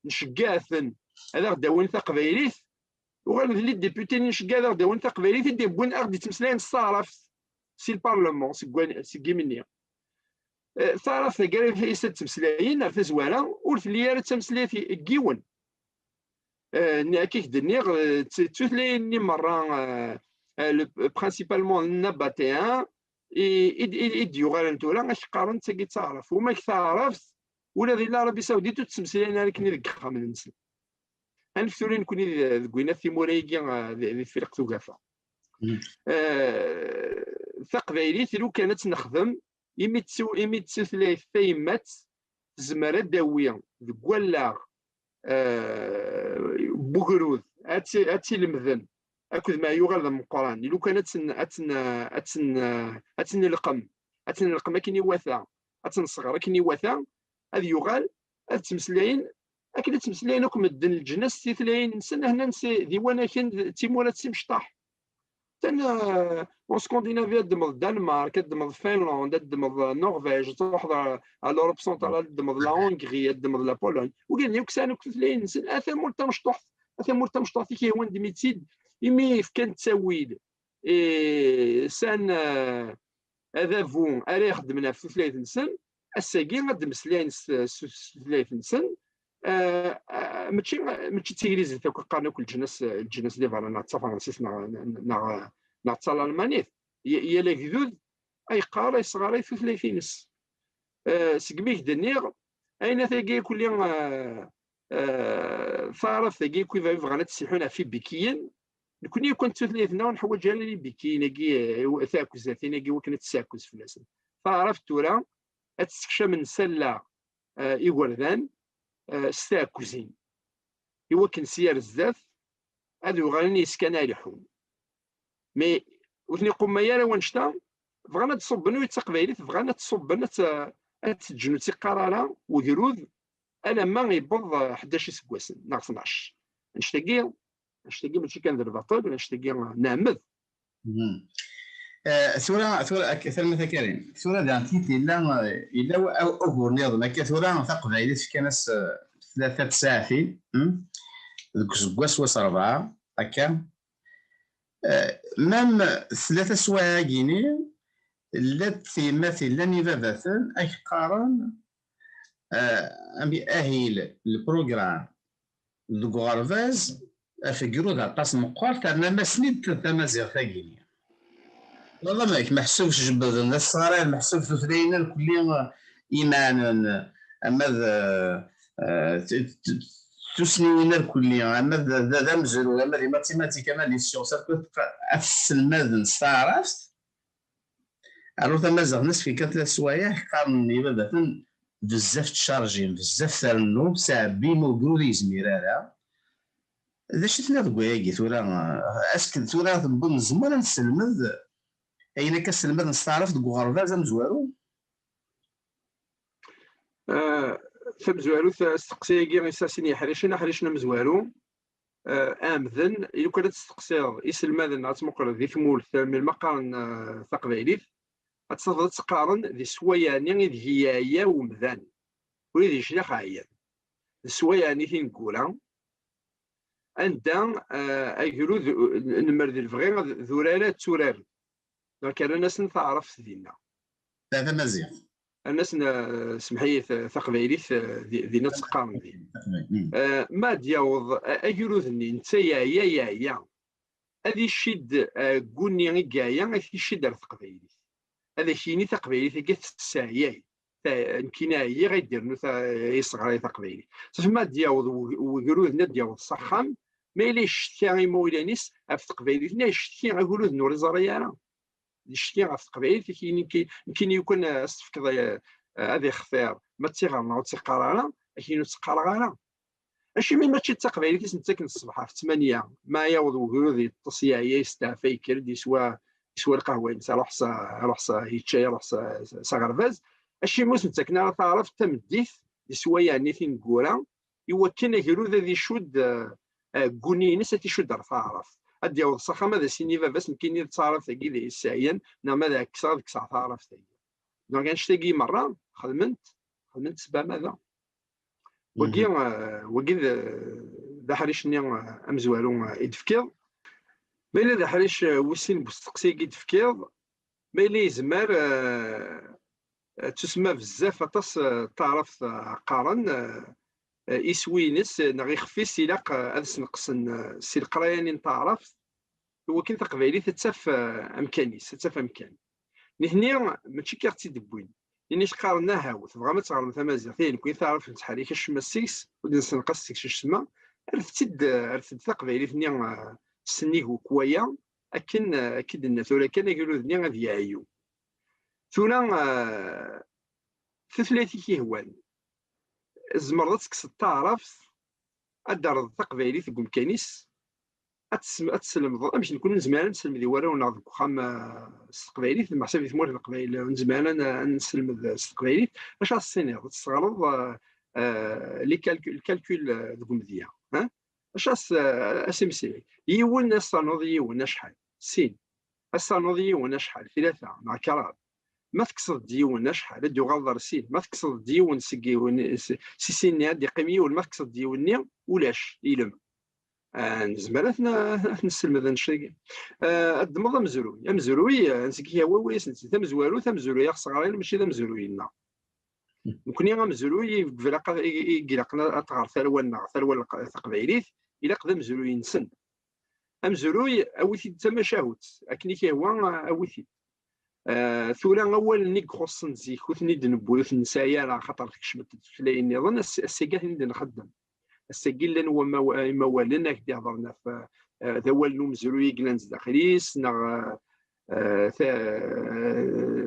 nceggeɛ-ten ad aɣ-d-awin taqbaylit, uɣalen d les députés-nni nceggeɛ ad aɣ-d-awin taqbaylit i d-yewwin, aɣ-d-yettmeslayen s taɛrabt si lparlement, seg wan-, seg yimi-nni. Eh, taɛrabt-agi ara s ad ttmeslayen ar tazwara, ur telli ara d tameslayt n yiwen. Eh, nni-, akka i k-d-nniɣ, eh, d t-, d tutlayin-nni merra, eh, eh, le, principalement nabatéen, i, i, i, i d-yuɣalen tura, ak-qqaren d tagi d taɛrabt. Wama deg taɛrabt, ula di l'Arabie Saoudite ur ttmeslayen ara akken deg yexxamen-nsen. Anef tura nekkni d-, deg winat timura-agi, eh, di, di Tefriqt Ugafa. Eh, taqbaylit, lukan ad tt-nexdem, imi d tu-, imi d tutlayt tayemmat, tezmer ad d-tawi deg wallaɣ, eh, n ugrud, ad tt-, ad tt-ilemden akked ma yuɣal d ameqqran. Lukan ad tt-n-, ad tt-n-, ad tt-n-, ad tt-nelqem, ad tt-nelqem akken iwata, ad tt-nesɣer akken iwata, ad yuɣal ad ttmeslayen akken i ttmeslayen akk medden leǧnas s tutlayin-nsen, ahnan s, d iwanaken d timura s imecṭaḥ. Tan, eh, en Scandinavie, ad ddmeḍ Danemark, ad ddmeḍ Finlande, ad ddmeḍ, eh, Norvège, ad truḥeḍ ɣer, ɣer l'Europe centrale, ad ddmeḍ la Hongrie, ad ddmeḍ la Pologne. Wigad-nni akk sɛan akk tutlayin-nsen. A tamurt tamecṭuḥt, a tamurt tamecṭuḥt i k-yehwan ddem-itt-id, imi fkan ttawil, eh, sɛan, eh, adabu ara ixeddmen ɣef tutlayt-nsen, ass-agi ad d-mmeslayen s, s, s tutlayt-nsen. Eh, eh, mačči, mačči d tiglizit akk i qqaren akk leǧnas, leǧnas di berra, neɣ d tafransist, neɣ, neɣ, neɣ d talalmanit. Y-, yal agdud ay yeqqar, ay yesɣaray tutlayt-ines. Eh, segmi i k-d-nniɣ, ayen atagi kulli, eh, eh, taɛrabt-agi akk i bɣan ad tt-sselḥun ɣef ibikiyen, nekkni akk d tutlayt-nneɣ ur neḥwaǧ ara ibikiyen-agi, eh, taɛekkuzatin-agi wakken ad tesseɛkuz fell-asen. Taɛrabt tura ad tessekcam nsalla, eh, igerdan, eh, s tɛekkuzin, i wakken si ar zdat ad uɣalen yiskan ad leḥḥun. Mi ur ten-iqumma ara wannect-a, bɣan ad ṣubben ur d taqbaylit, bɣan ad ṣubben ad tt-, ad teǧǧen ur tt-iqqar ara wegrud alamma yewweḍ, eh, ḥdac iseggasen neɣ tnac. Annect-agi, annect-agi mačči kan d lbaṭel, annect-agi nɛemmed. Mhm. Eh, tura, tura, ak-, tanemmirt a Karim. Tura daɣen kif yella, eh, yella wa-, u-, ugur nniḍen akka tura taqbaylit fkan-as, eh, tlata tsaɛtin, hmm? Deg useggas wis rebɛa, akka. Eh, même tlata swayeɛ-agi-ni, llant tyemmatin, llan ibabaten, ak qqaren, eh, ami-, ahil, le programme, deg uɣerbaz, afegrud aṭas meqqer, ternam-asen-id tamaziɣt-agi-ni. Wala ma meḥsub jebden d asɣaray, meḥsub tutlayin irkelli imaɛnen, ama d, eh, t-, t-, tussniwin irkelli, ama d, d, d amezruy, ama d mathématiques, ama d sciences, ad tesselmaden s taɛrabt. Rnu tamaziɣt-nnes fi kan tlata swayeɛ, qqaren ibabaten bezzaf ttcarjin, bezzaf trennu, sɛebbin ugrud ur yezmir ara. D acu i tenniḍ deg wayagi tura? Est-ce que tura tewwi-, nezmer ad nesselmed ayen akka sselmaden s taɛrabt deg uɣerbaz amezwaru? Eh, tamezwarut, asteqsi-agi is-, sin yeḥricen, aḥricen amezwaru, eh, amdan, i lukan ad testeqsiḍ iselmaden, ad tmuqleḍ di tmurt, melmi qqaren, eh, taqbaylit, ad tafeḍ ad tt-qqaren di sswayeɛ-nni ideg yeɛya umdan, wid yeclex ɛyan. D sswayeɛ-nni tineggura, anda, eh, agrud, eh, n mer d lebɣi, d urar ad tturaren. Donc, rran-asen taɛrabt dinna. Ta tamaziɣt. Rran-asen, eh, semmeḥ-iyi, ta-, taqbaylit, eh, di-, dinna tt-qqaren din. Taqbaylit, mm. Eh, ma ad yaweḍ, eh, agrud-nni, netta yeɛya, yeɛya. Ad icid, eh, guni i yeɛya, ad icid ar teqbaylit. Ad ak-yini taqbaylit-agi tesseɛyay. Ta-, nekkini ɛyiɣ, ay d-yernu ta-, ay yesɣaray taqbaylit. Safi ma ad d-yaweḍ u-, ugrud-nni ad d-yaweḍ s axxam, ma yella yeccetka imawlan-is ɣef teqbaylit, neɣ yeccetka agrud-nni ur iẓri ara. d ccetki ɣef teqbaylit, nekkini kan, eh, ad s-tefkeḍ, eh, ad ixtir, ma ttiɣer neɣ ur tt-iqqar ara, akken ur tt-qqareɣ ara. Acimi mačči d taqbaylit i sen-ttaken ṣṣbeḥ ɣef ttmanya, ma yaweḍ wegrud yeṭṭes, yeɛya, yesteɛfa, yekker-d, yeswa, yeswa lqahwa-ines, iruḥ s, iruḥ s, yečča, iruḥ s, s, s aɣerbaz. Acimi ur sen-ttaken ara taɛrabt tameddit, yeswa yeɛni tineggura, i wakken agrud ad icudd, eh, eh, deg wunni-ines ad t-icudd ɣer taɛrabt. Ad d-yaweḍ s axxam ad as-yini baba-s nekkini d taɛrabt-agi d yesseɛyan, neɣ ma ad ɛekkseɣ ad kkseɣ taɛrabt-agi. Donc annect-agi merra xedmen-t, xedmen-t s bamada. Wagi, eh, wagi d, d aḥric-nni, eh, amezwaru, eh, i d-tefkiḍ. Ma yella d aḥric, eh, wis sin n usteqsi-agi i d-tefkiḍ, ma yella yezmer, eh, eh, tusemma bezzaf aṭas, eh, taɛrabt, eh, qqaren, eh, eh, iswi-ines, eh, neɣ ixef-is ilaq, eh, ad sneqsen, eh, si leqraya-nni n taɛrabt, i wakken taqbaylit ad taf, eh, amkan-is, ad taf amkan. Nitni mačči akka ɣ-tt-id-wwin. Nitni qqaren, ahaw, tebɣam ad teɣrem tamaziɣt, ihi nekkni taɛrabt ur nettḥerrik acemma seg-s, ur d-nessenqas seg-s acemma, rret-tt-id, rret-d taqbaylit-nni, eh, s nnig ukwaya, akken, eh, akken d-nenna tura kan, agrud-nni ad yeɛyu. Tura, eh, tutlayt i k-ihwan, tzemreḍ ad tekkseḍ taɛrabt, ad d-terreḍ taqbaylit deg umkan-is, ad tessem-, ad teslemdeḍ. Amek nekkni nezmer ad nesselmed i warraw-nneɣ deg uxxam, eh, s teqbaylit, meḥsab di tmurt n Leqbayel ur nezmir ara ad, ad nesselmed s teqbaylit? Acu ad s-tiniḍ? Ad tesɣereḍ, eh, eh, les calcul, le calcul, eh, deg umedya, eh? Acu ad s-, eh, ad s-imsili? Yiwen ad s-ternuḍ yiwen acḥal? Sin. Ad s-ternuḍ yiwen acḥal? Tlata neɣ kraḍ. Ma tekkseḍ-d yiwen acḥal? Ad d-yuɣal ɣer sin. Ma tekkseḍ-d yiwen seg yiwen, si, si sin-nni ad d-iqqim yiwen, ma tekkseḍ-d yiwen-nni, ulac, ilem. Ah, nezmer ad t-n-, ad t-nesselmed annect-agi. Ah, ad ddmeḍ amezruy. Amezruy, ah, nzeg-, i-, wa-, wa-, tamezwarut, amezruy aɣ-sɣarayen, mačči d amezruy-nneɣ. Nekkni amezruy i ilaq, i, i, i ilaqen ad tɣer tarwa-nneɣ, tarwa n leq-, taqbaylit, ilaq d amezruy-nsen. Amezruy, awi-t-id d tamacahut, akken i k-ihwa, awi-t-id. Ah, tura awalen i ixuṣṣen zik, ur ten-id-newwi, ur ten-nesɛi ara, axaṭer tkecmeḍ-d tutlayin nniḍen, ass-, ass-agi ad ten-id-nxeddem. Ass-agi llan wamaw-, imawalen, ak-d-ihedren ɣef, ah, d awal n umezruy i yellan zdaxel-is, neɣ, ah, ah, ta-, ah,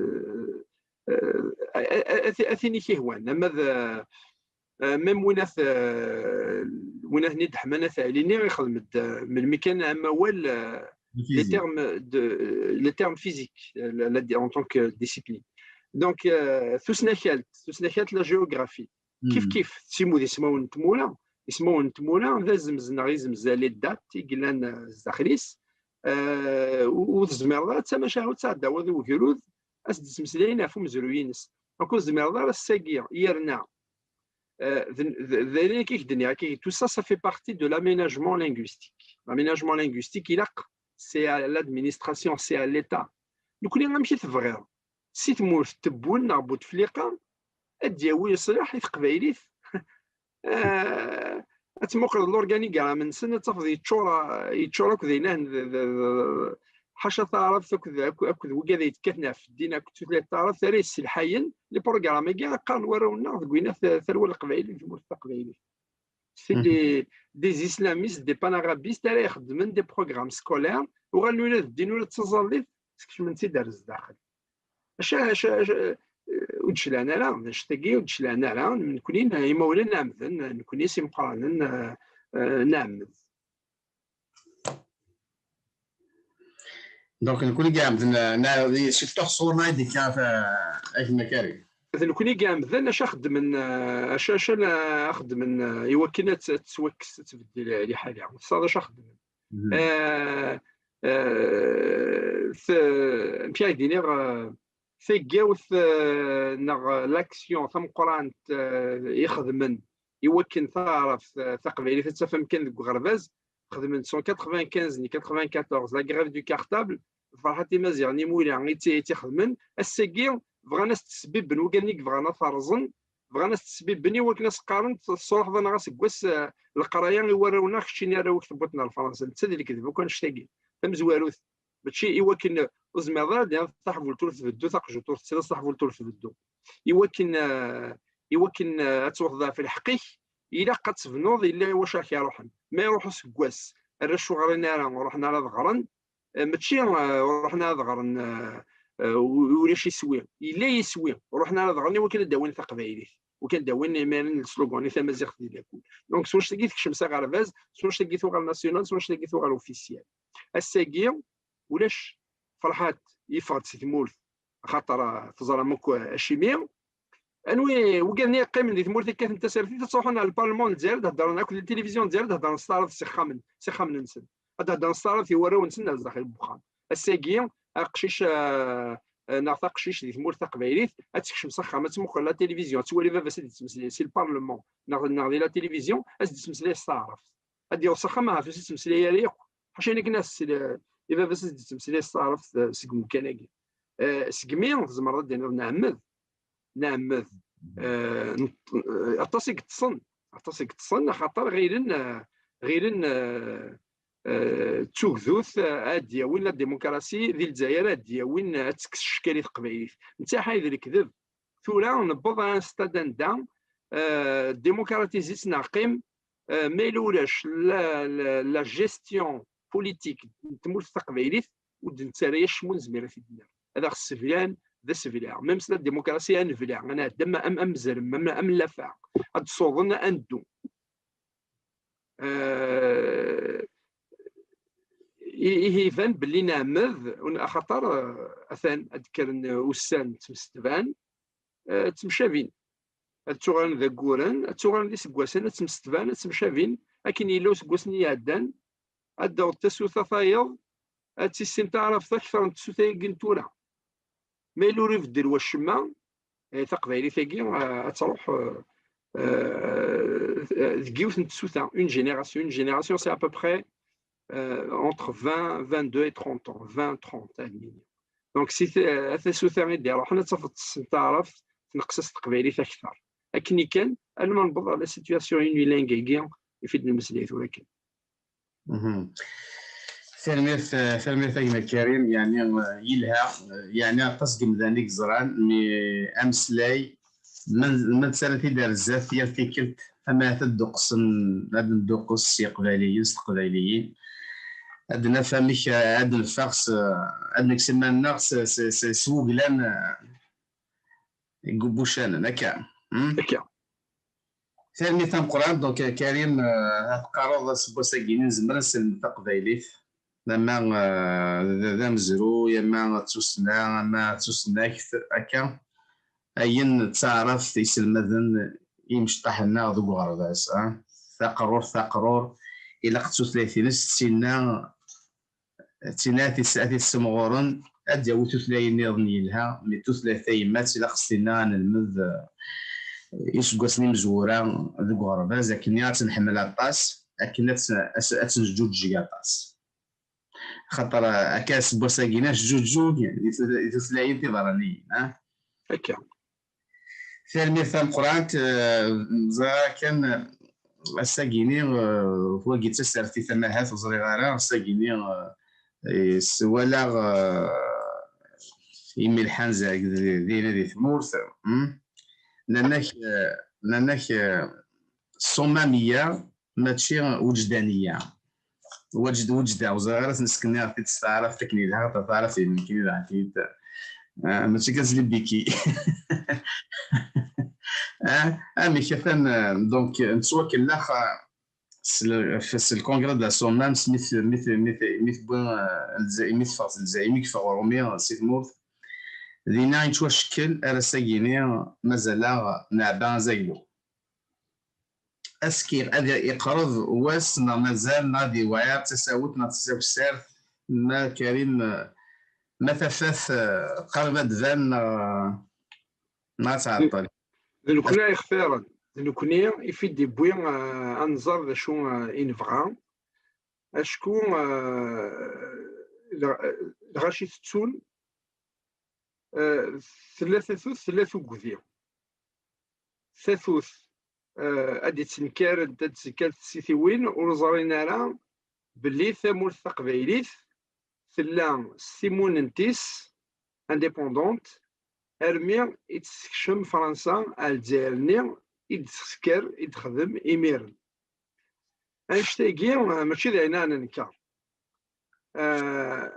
ah, a, a, a, a tin i k-ihwan, ama d, ah, même win at, ah, win at Nid Ḥman At Ɛli-nni ixdem-d, ah, melmi kan amawal, ah, les termes de, les termes physiques, ah, la, la, en tant que discipline. Donc, ah, tusnakalt, tusnakalt, la géographie. Kif kif, ttimud ismawen n tmura, ismawen n tmura d azemz neɣ izemz, les dates i yellan, ah, zdaxel-is. Ah, u, u tezmireḍ ara d tamacahut ad d-tawiḍ i ugrud, ad s-d-ttmeslayen ɣef umezruy-ines. Donc ur tezmireḍ ara ass-agi, yerna, ah, d, d, d ayen akka i k-d-nniɣ, akka, tout ça, ça fait partie de l'aménagement linguistique. L'aménagement linguistique, ilaq, c'est à l'administration, c'est à l'État. Nekkni amek i tebɣiḍ? Si tmurt n Tebwel neɣ Butefliqa, ad d-yawi leṣlaḥ i teqbaylit. Ah, ad tmuqleḍ l'organigramme-nsen, ad tafeḍ yeččur, yeččur akk d ayen d, d, d, ḥaca taɛrabt akked, akked, akked wigad ay d-yekkaten ɣef ddin akked tutlayt taɛrabt ara yesselḥayen. Les programmes-agi qqaren warraw-nneɣ deg winna t-, tarwa n leqbayel, di tmurt taqbaylit. C'est des, des islamistes, des panarabistes ara ixeddmen des programmes scolaires, uɣalen ula d ddin ula d taẓallit, skecmen-tt-id ar zdaxel. Acu, acu, acu, eh, ur d-clan ara, d anect-agi ur d-clan ara, nekkni n-, imawlan n ɛemden, nekkni s imeqqranen, eh, eh, nɛemmed. Donc, nekkni i iɛemden, eh, na-, di, surtout ɣur-neɣ i d-ikka, eh, a gma Karim. D nekkni i iɛemden, acu xeddmen, eh, acu, acu la xeddmen, eh, i wakken ad t-, ad tettwakkes, ad tbeddel liḥala. Tesɛiḍ acu xeddmen. Eh, eh, t-, amek ara k-d-iniɣ, eh, taggawt, eh, neɣ l'action tameqqrant, eh, i xedmen i wakken taɛrabt, eh, taqbaylit ad taf amkan deg uɣerbaz, xedmen cent quatre-vingt-quinze ni quatre-vingt-quatorze, la grève du cartable, Ferḥat Imaziɣen Imula i tt-, i tt-ixedmen, ass-agi bɣan ad s-tesbibben, wigad i yebɣan ad t-rẓen, bɣan ad s-tesbibben i wakken ad s-qqaren tesruḥeḍ-aneɣ aseggas, eh, leqraya i warraw-nneɣ, keččini arraw-ik tewwiḍ-ten ɣer Fransa. Netta d lekdeb akk annect-agi. Tamezwarut, mačči i wakken ur tezmireḍ ara ad d-tiniḍ taḥbult ur tbeddu, taqejjut ur tettiliḍ, taḥbult ur tbeddu. I wakken, eh, i wakken, eh, ad tewteḍ ɣef lḥeqq-ik, ilaq ad tebnuḍ, yella wacu ara k-iruḥen. Ma iruḥ useggas, arrac ur ɣrin ara, ur ruḥen ara ad ɣren, Eh, mačči, eh, ruḥen ad ɣren, eh, eh, u- ulac iswi. Yella yiswi. Ruḥen ara ad ɣren i wakken ad d-awin taqbaylit. Wakken ad d-awin imiren slogan i tamaziɣt di lakul. Donc, s wanect-agi tekcem s aɣerbaz, s wanect-agi tuɣal national, s wanect-agi tuɣal officiel. Ass-agi, ulac, Ferḥat yeffeɣ-d si tmurt, axaṭer, eh, teẓram akk, eh, acimi. Anwi, wigad-nni yeqqimen di tmurt, kkaten tasertit, ad ttruḥun ar lparlman n Lezzayer, ad heddren akked tilivizyu n Lezzayer, ad heddren s taɛrabt s ixxamen, s ixxamen-nsen. Ad heddren s taɛrabt i warraw-nsen ar zdaxel n wexxam. Ass-agi, aqcic, eh, eh, neɣ taqcict di tmurt taqbaylit, ad tekcem s axxam, ad tmuqel la télévision, ad twali baba-s ad yettmeslay si lparlman, neɣ, neɣ di la télévision, ad s-d-yettmeslay s taɛrabt. Ad d-yaweḍ s axxam, ahat ur s-yettmeslay ara yakk. Ḥaca akken ad s-, i baba-s ad s-d-yettmeslay s taɛrabt, eh, seg umkan-agi. Eh, segmi tzemreḍ ad d-tiniḍ nɛemmed, nɛemmed, eh, neṭ-, eh, aṭas i yeṭṭsen, aṭas i yeṭṭsen, axaṭer ɣilen, eh, ɣilen, eh, eh, d tugdut, eh, ad d-yawin la démocratie di Lezzayer, ad d-yawin, eh, ad tekkes ccekk i teqbaylit. Netta ḥay d lekdeb. Tura newweḍ ar un stade anda, eh, démocratiser-itt neɣ qqim, eh, ma yella ulac la, la, la gestion politique n tmurt taqbaylit, ur d-nettarra acemma ur nezmir ad t-id-nerr. Ad aɣ-sseblan, d asebleɛ. Même si la démocratie, ad nebleɛ, ad nɛeddi am, am, am zrem, am, am llafaɛ. Ad d-suḍen, ad neddu. Eh, i-, ihi iban belli nɛemmed, un-, axaṭer, eh, atan ad d-kkren ussan ttemsetban, eh, ttemcabin. Ad ttuɣalen d agguren, ad ttuɣalen d iseggasen, ad ttemsetban, ad ttemcabin, akken yella useggas-nni iɛeddan, ad d-taweḍ tasuta tayeḍ, ad tissin taɛrabt akter n tsuta-agi n tura. Ma yella ur ibeddel wacemma, eh, taqbaylit-agi, eh, ad truḥ, eh, eh, deg yiwet n tsuta, une génération. Une génération, c'est à peu près, eh, entre vingt, vingt-deux et trente ans, vingt, trente, à minima. Donc, si t-, eh, tasuta i d-iruḥen, ad tafeḍ tessen taɛrabt, tneqqes-as teqbaylit akter. Akken kan, alma newweḍ ɣer la situation unilingue-agi i fi d-nemmeslay tura kan. Mhm. Tanemmirt, eh, tanemmirt a gma Karim, yeɛni, eh, yelha, eh, yeɛni aṭas n yimdanen i yeẓran, mi ameslay, ma, ma nettarra-t-id ar zdat yal tikkelt, ahat ad dduqsen, ad nedduqes s yeqbayliyen, s teqbayliyin. Ad naf amek, eh, ad neffeɣ s, ad nekkes iman-nneɣ s, s, s, s wuglan, eh, deg wuccanen, akka. Hmm? Akka. Tanemmirt tameqqrant, donc, Karim, eh, ad teqqareḍ aseggas-agi nezmer ad nselmed taqbaylit, ama, eh, d, d amezruy, ama d tussna, ama d tusnakt, akka, ayen d taɛrabt iselmaden imecṭaḥ-nneɣ deg uɣerbaz, ah. Taqrurt, taqrurt, ilaq d tutlayt-ines, d tinna d tin ad tis-, ad t-issemɣuren, ad d-yawi tutlayin nniḍen yelha, mi tutlayt tayemmat ilaq s tinna ad nelmed, eh, iseggasen imezwura deg uɣerbaz, akken ad tt-nḥemmel aṭas, akken ad tt-, ad tt-, ad tt-neǧǧuǧǧeg aṭas. Xaṭer, eh, akka aseggas-agi neǧǧuǧǧug di tut-, di tutlayin tiberraniyin, ah? Akka. Tanemmirt tameqqrant, eh, ẓriɣ ara kan, eh, ass-agi-ni, eh, wagi d tasertit ama ahat ur ẓriɣ ara, ass-agi-ni, eh, s-, walaɣ, eh, imilḥan zag d-, dinna di tmurt, hmm? Nnan-ak, eh, nnan-ak, eh, ṣṣumamiyya mačči wejdaniya. Wejd-, wejda, ur ẓriɣ ara ad s-nesken-, nniɣ-t-id s taɛrabt akken yelha, xaṭer taɛrabt-inu nekkini daɣen-t-id, ah, mačči kan s libiki. Ah, amek atan, ah, donc, nettwakellex, ah, s le, f-, s le congrès de la Sommam, s mi t-, mi t-, mi t-, mi tewwi, ah, Lezzayer, mi teffeɣ Lezzayer, mi yeffeɣ Urumi, ah, si tmurt. Dinna yettwacekkel ar ass-agi-ni, mazal-aɣ neɛba azaglu. Aski ad iqreb wass neɣ mazal, neɣ ad iwɛiṛ tasawut neɣ tasawsart, ma Karim, ma tafat, eh, qrib ad d-tban neɣ, neɣ ad tɛeṭṭel? D nekkni ay ixtiren, d nekkni i fi d-iwwi, eh, ad nẓer d acu, eh, i nebɣa. Acku, eh, lɣ-, lɣaci tettun, eh, tella tatut, tella tugdi. Tatut, eh, ad d-ittenkar, ad d-tenkar tsitiwin, ur ẓrin ara belli tamurt taqbaylit tella s timunent-is, indépendante, armi i tt-tessekcem Fransa ar Lezzayer-nni i d-tesker, i d-texdem imiren. Annect-agi, eh, mačči d ayen ara nenker. Eh,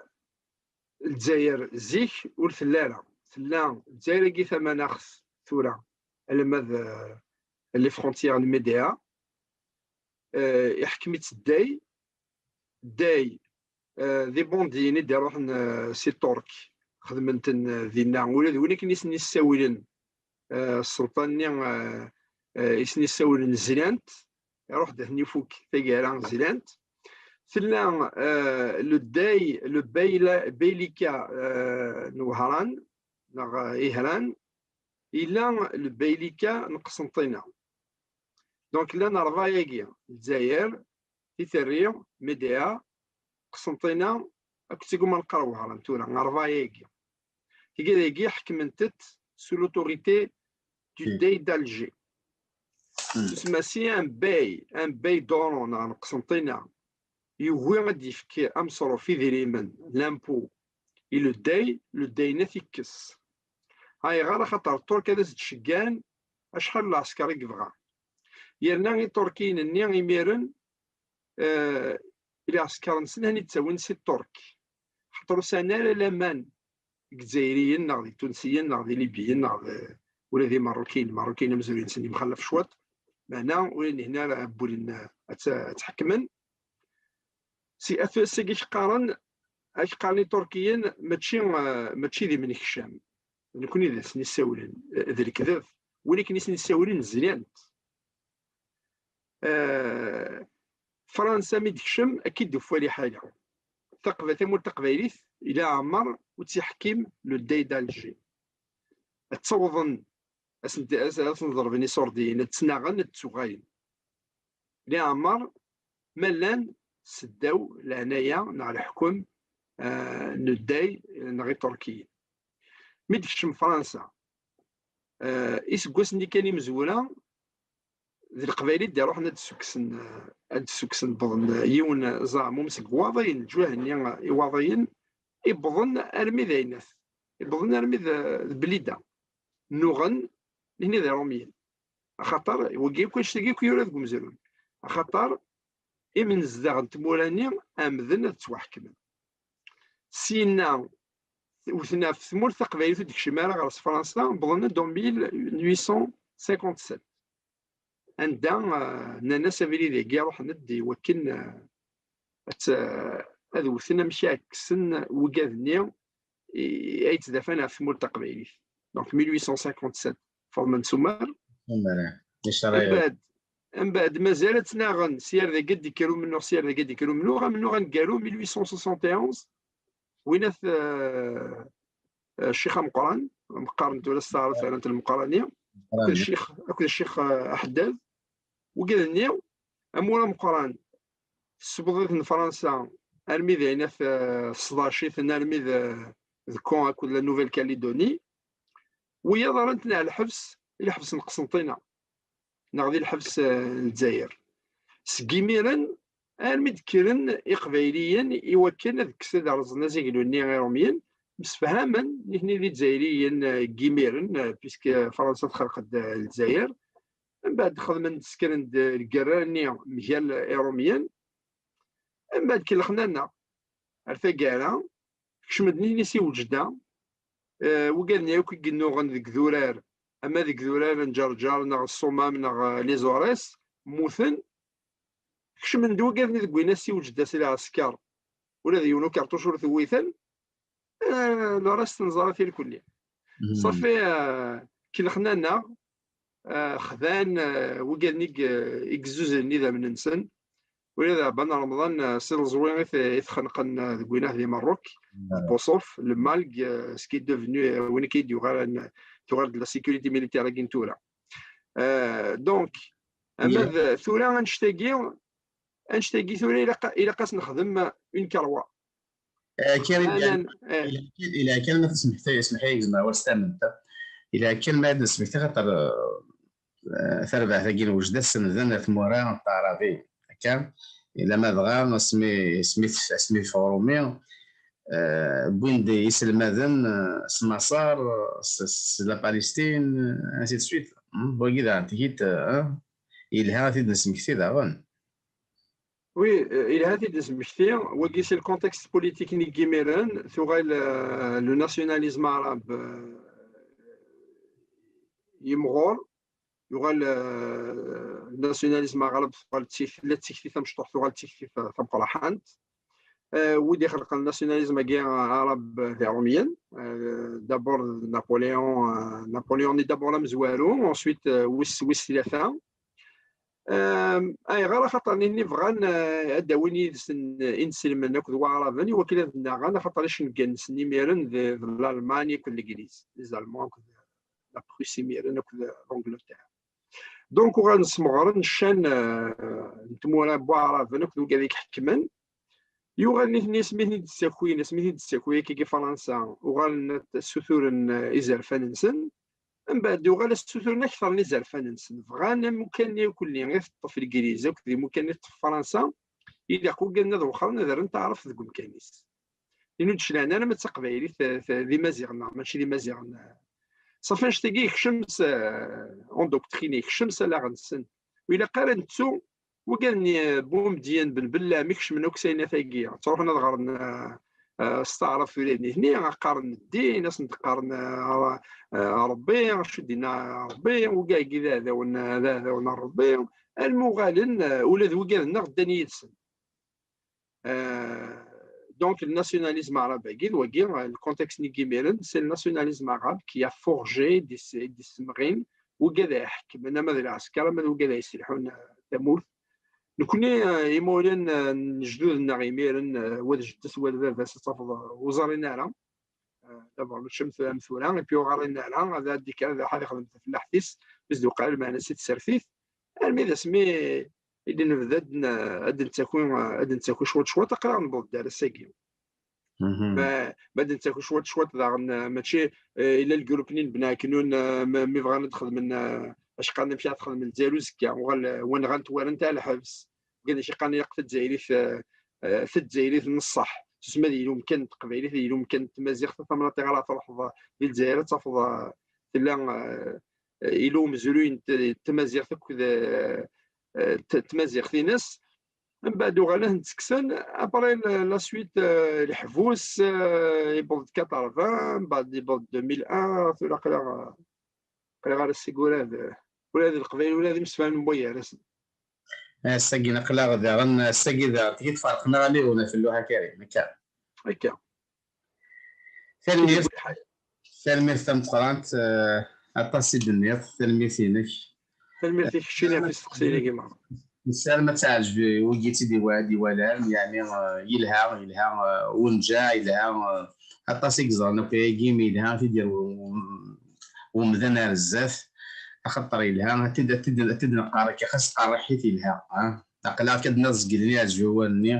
Lezzayer zik ur tella ara. Tella Lezzayer-agi tamanaɣt tura, alamma d, eh, les frontières n Médéa. Eh, iḥkem-itt Dday. Dday, eh, d ibundiyen i d-iruḥen, eh, si Ṭṭurk, xedmen-ten, eh, dinna. Ula d win akken i sen-issawilen, eh, sselṭan-nni, eh, eh, i sen-issawilen zlan-t, iruḥ-d ad ten-ifuk taggara, zlan-t. Tella, eh, le Dday, le Beyla-, Beylika, eh, n Wehran, neɣ, eh, Ihran, yella le Beylika n Qsenṭina. Donc, llan rebɛa-agi, Lezzayer, Titerri, Médéa, Qsenṭina, akked Tiguma n Qerwehran tura, rebɛa-agi. Tigad-agi ḥekment-t sous l'autorité du Dey d'Alger. Tusma si un bey, un bey d'Oran neɣ n Qsenṭina, yugi ad d-yefk ameṣruf, idrimen, l'impôt, i le Dey, le Dey-nni ad t-ikkes. Ayɣer? Axaṭer Ṭṭurk ad as-d-ceggan acḥal n lɛesker i yebɣa. Yerna Iṭurkiyen-nni imiren, eh, lɛesker-nsen ad ten-id-ttawin si Ṭṭurk. Xaṭer ur sɛin ara laman deg Izzayriyen, neɣ d Itunsiyen, neɣ d Ilibiyen, neɣ d, ula d Imeṛṛukiyen. Imeṛṛukiyen amezruy-nsen yemxallaf cwiṭ, meɛna ur nhin ara wwilen ad tt-, ad tt-ḥekmen. Si at ass-agi k-qqaren, ak-qqaren Iṭurkiyen mačči, eh, mačči d imnekcam. D nekkni i d asen-issawlen, eh, d lekdeb. Win akken i sen-issawlen zlan-t. Eh, Fransa mi d-tekcem, akka i d-ufwa liḥala. Taqba-, tamurt taqbaylit, ila ɛmer ur tt-iḥekkim le Dey d'Alger. Ad tt-awḍen, ad sen-, ad sen-ḍerben iṣurdiyen, ad tt-naɣen, ad tt-uɣalen. Leɛmer ma llan seddaw leɛnaya neɣ leḥkem, eh, n Dday neɣ Iṭurkiyen. Mi d-tekcem Fransa, eh, iseggasen-nni kan imezwura, d Leqbayel i d-iruḥen ad d-ssukksen, eh, ad d-ssukksen, wwḍen, eh, yiwen, eh, zaɛmum seg Waḍiyen, lǧuh-nni, eh, Iwaḍiyen, i wwḍen armi d Aynas, i wwḍen armi d, d Blida. Nnuɣen, nitni d Iṛumyen. Axaṭer, wagi akk, annect-agi akk yura deg umezruy. Axaṭer, imnezdaɣ n tmura-nni ɛemmden ad ttwaḥekmen. Syenna, wten ɣef tmurt taqbaylit ur d-kcim ara ɣer s Fransa, wwḍen-d en mille huit cent cinquante-sept. Anda, eh, nnan-as abrid-agi ruḥen-d i wakken, eh, ad tt-, ad wten amek ad kksen wigad-nni i, ay yettdafan ɣef tmurt taqbaylit. Donc, mille huit cent cinquante-sept, fermen s umar. Umar, eh. Mbeɛd, mbeɛd mazal ad ttnaɣen, s yar dagi ad d-ikker umennuɣ, s yar dagi ad d-ikker umennuɣ, amennuɣ aneggaru, mille huit cent soixante et onze, win at, eh, eh, Ccix Ameqqran, qqaren tura s taɛrabt rran-t Lmeqqrani, akked Ccix, akked Ccix, eh, Aḥeddad, wigad-nni, amur ameqqran, tessewweḍ-iten Fransa armi d ayen at, eh, sḍac-iten, armi d, d Caen akked la Nouvelle-Calédonie. Wiyaḍ rran-ten ɣer lḥebs, i lḥebs n Qsenṭina, neɣ di lḥebs, eh, n Lezzayer. Seg imiren, armi d-kkren Iqbayliyen i wakken ad kksen, ad rẓen azaglu-nni Iṛumyen, msefhamen nitni d Izzayriyen, eh, n yimiren, eh, puisque Fransa txelq-d, eh, Lezzayer. Mbeɛd xedmen-d, skren-d lgerra-nni mgal Iṛumyen. Mbeɛd kellxen-aneɣ ar taggara, kecmen-d nitni si Weǧda, eh, wigad-nni akk i yennuɣen deg idurar, ama deg idurar n Ǧerǧer neɣ Ṣṣumam neɣ, eh, les Aurès, mmuten. Kecmen-d wigad-nni deg Winas si Weǧda s lɛesker, ula d yiwen ukerṭuc ur t-wwiten. Eh, le reste neẓra-t irkelli. Ṣafi, eh, kellxen-aneɣ, eh, xdan, eh, wigad-nni i, i yezzuzen idammen-nsen. Ula d Ɛebban Remḍan, eh, si Leẓwi i t-, i t-xenqen, eh, deg winah di Meṛṛuk, d Buṣuf, le Malg, eh, ce qui est devenu, eh, win akka i d-yuɣalen, tuɣal-d la sécurité militaire-agi n tura. Eh, donc, ama d tura annect-agi, annect-agi tura ilaq, ilaq ad s-nexdem une carwa. Eh, Karim, anan, eh. Ila kan, ila kan ma tesmeḥtay, smeḥ-iyi, gzem awal s tament. Ila kan ma ad nesmekti, xaṭer, eh, tarbaɛt-agi n Wejda, senden ar tmura n Taɛrabin. Akka, ila ma dɣa, asmi, asmi, asmi teffeɣ Rumi, eh, wwin-d iselmaden, eh, s Maṣer, s, s la Palestine, ainsi de suite. Hmm, wagi daɣen, tigit, eh, yelha ad t-id-nesmekti daɣen. Oui, euh, yelha ad t-id-nesmekti. Wagi, c'est le contexte politique-nni n yimiren, tuɣal, euh, le nationalisme arabe, euh, yemɣur, yuɣal, euh, le nationalisme arabe, tuɣal d tik-, tella d tikti tamecṭuḥt, tuɣal d tikti ta-, tameqraḥant. Euh, wid ixelqen le nationalisme-agi arabe, d Irumyen, euh, d'abord Napoléon, euh, Napoléon-nni d'abord amezwaru, ensuite, euh, wis, wis tlata. Euh, ayɣer? Axaṭer nitni bɣan, euh, ad d-awin yid-sen inselmen akked waɛraben i wakken ad nnaɣen, axaṭer icenga-nsen imiren d, d Lalman akked Legliz, les Allemands akked la Prusse imiren akked l'Angleterre. Donc, uɣalen smeɣren ccan, euh, n tmura n waɛraben akked wigad i iḥekmen. Yuɣal nitni asmi ten-id-ttakin, asmi ten-id-ttakin akkagi Fransa, uɣalen ad ssuturen, eh, izerfan-nsen. Mbeɛd uɣal ad ssuturen akter n izerfan-nsen. Bɣan amukan-nni akk-nni i teṭṭef Legliz akked imukan i teṭṭef Fransa, ilaq wigad ad wexren ad rren taɛrabt deg umkan-is. Inu d-clan ara ma d taqbaylit, eh, d imaziɣen neɣ mačči d imaziɣen. Ṣafi anect-agi yekcem s, eh, en doctrine, yekcem s allaɣ-nsen. Ur ilaq ara nettu wigad-nni, eh, Bumedyen, Ben Bellam, ikecmen akk s ayennat-agi, ttruḥun ad ɣren, eh, eh, s taɛrabt ula d nitni, qqaren ddin, asen-d-qqaren, eh, eh, Ṛebbi, acu d-yenna Ṛebbi, wigad-agi d aɛdawen, d aɛdawen n Ṛebbi, alma uɣalen, eh, ula d wigad-nneɣ ddan yid-sen. Euh, donc, le nationalisme arabe-agi, d wagi, euh, le contexte-nni n yimiren, c'est le nationalisme arabe qui a forgé, i d-is-, i d-issemɣin wigad ay iḥekmen, ama d lɛesker, ama d wigad ay iselḥun, euh, tamurt. Nekni, euh, imawlan, euh, n lejdud-nneɣ imiren, euh, wa d jeddes, wa d baba-s, ad tafeḍ, euh, ur ẓrin ara. Euh, d'abord, mačči am tura, am tura, et puis ur ɣrin ara, ad d-ikker, ad iruḥ ad ixdem tafellaḥt-is, mi s-d-uqal lmeɛna-s i tsertit. Armi d asmi i d-nebda ad n-, ad d-nettaki, ad d-nettaki cwiṭ cwiṭ, aql-aɣ newweḍ-d ar ass-agi. Ma, ma d-nettaki cwiṭ cwiṭ daɣen, eh, mačči, eh, illa lgrup-nni n Bni Ɛeknun, eh, ma, mi bɣan ad xedmen, eh, acqan amek ara xedmen Lezzayer uzekka, uɣal, eh, wa nɣan-t, wa rran-t ar lḥebs. Wigad amek i qqaren ilaq tazzayrit, eh, eh, tazzayrit n ṣṣeḥ. Susem ad yili umkan n teqbaylit, ad yili umkan n tmaziɣt, tamnaḍt i ara truḥeḍ di Lezzayer ad tafeḍ, eh, tella, eh, eh, ila umezruy n t-, tmaziɣt akked, eh, eh, t-, tmaziɣt-ines. Mbeɛd uɣalen ad ten-ttekksen, après la, la suite, eh, leḥbus, eh, yewweḍ-d quatre-vingts, mbeɛd yewweḍ-d deux mille un, tura aql-aɣ, aql-aɣ ar ass-agi ula d, ula d Leqbayel, ula d imsefhamen n wayar-asen. Ass-agi aql-aɣ daɣen, ass-agi daɣen, tigi tferqen-aɣ Aliɣun At Lluḥa Karim, akka. Akka. Tanemmirt. Tanemmirt tameqqrant, eh, aṭas i d-tenniḍ, tanemmirt-inek. Tanemmirt i keččini ɣef isteqsiyen-agi merra. Nessaram ad teɛǧeb wigi i tt-id-iwa-, ad iwalan, yeɛni, eh, yelha, yelha, eh, wenǧeɛ, yelha, eh, aṭas i yeẓran akk ayagi, mi yelha ad t-id-yerr u-, u-, umdan ar zdat, axaṭer yelha, ad t-id, ad t-id, ad t-id-neqqar akka, xas qerriḥit yelha, ah. Aql-aɣ akka d-nniɣ zgelli, yeɛǧeb wawal-nni,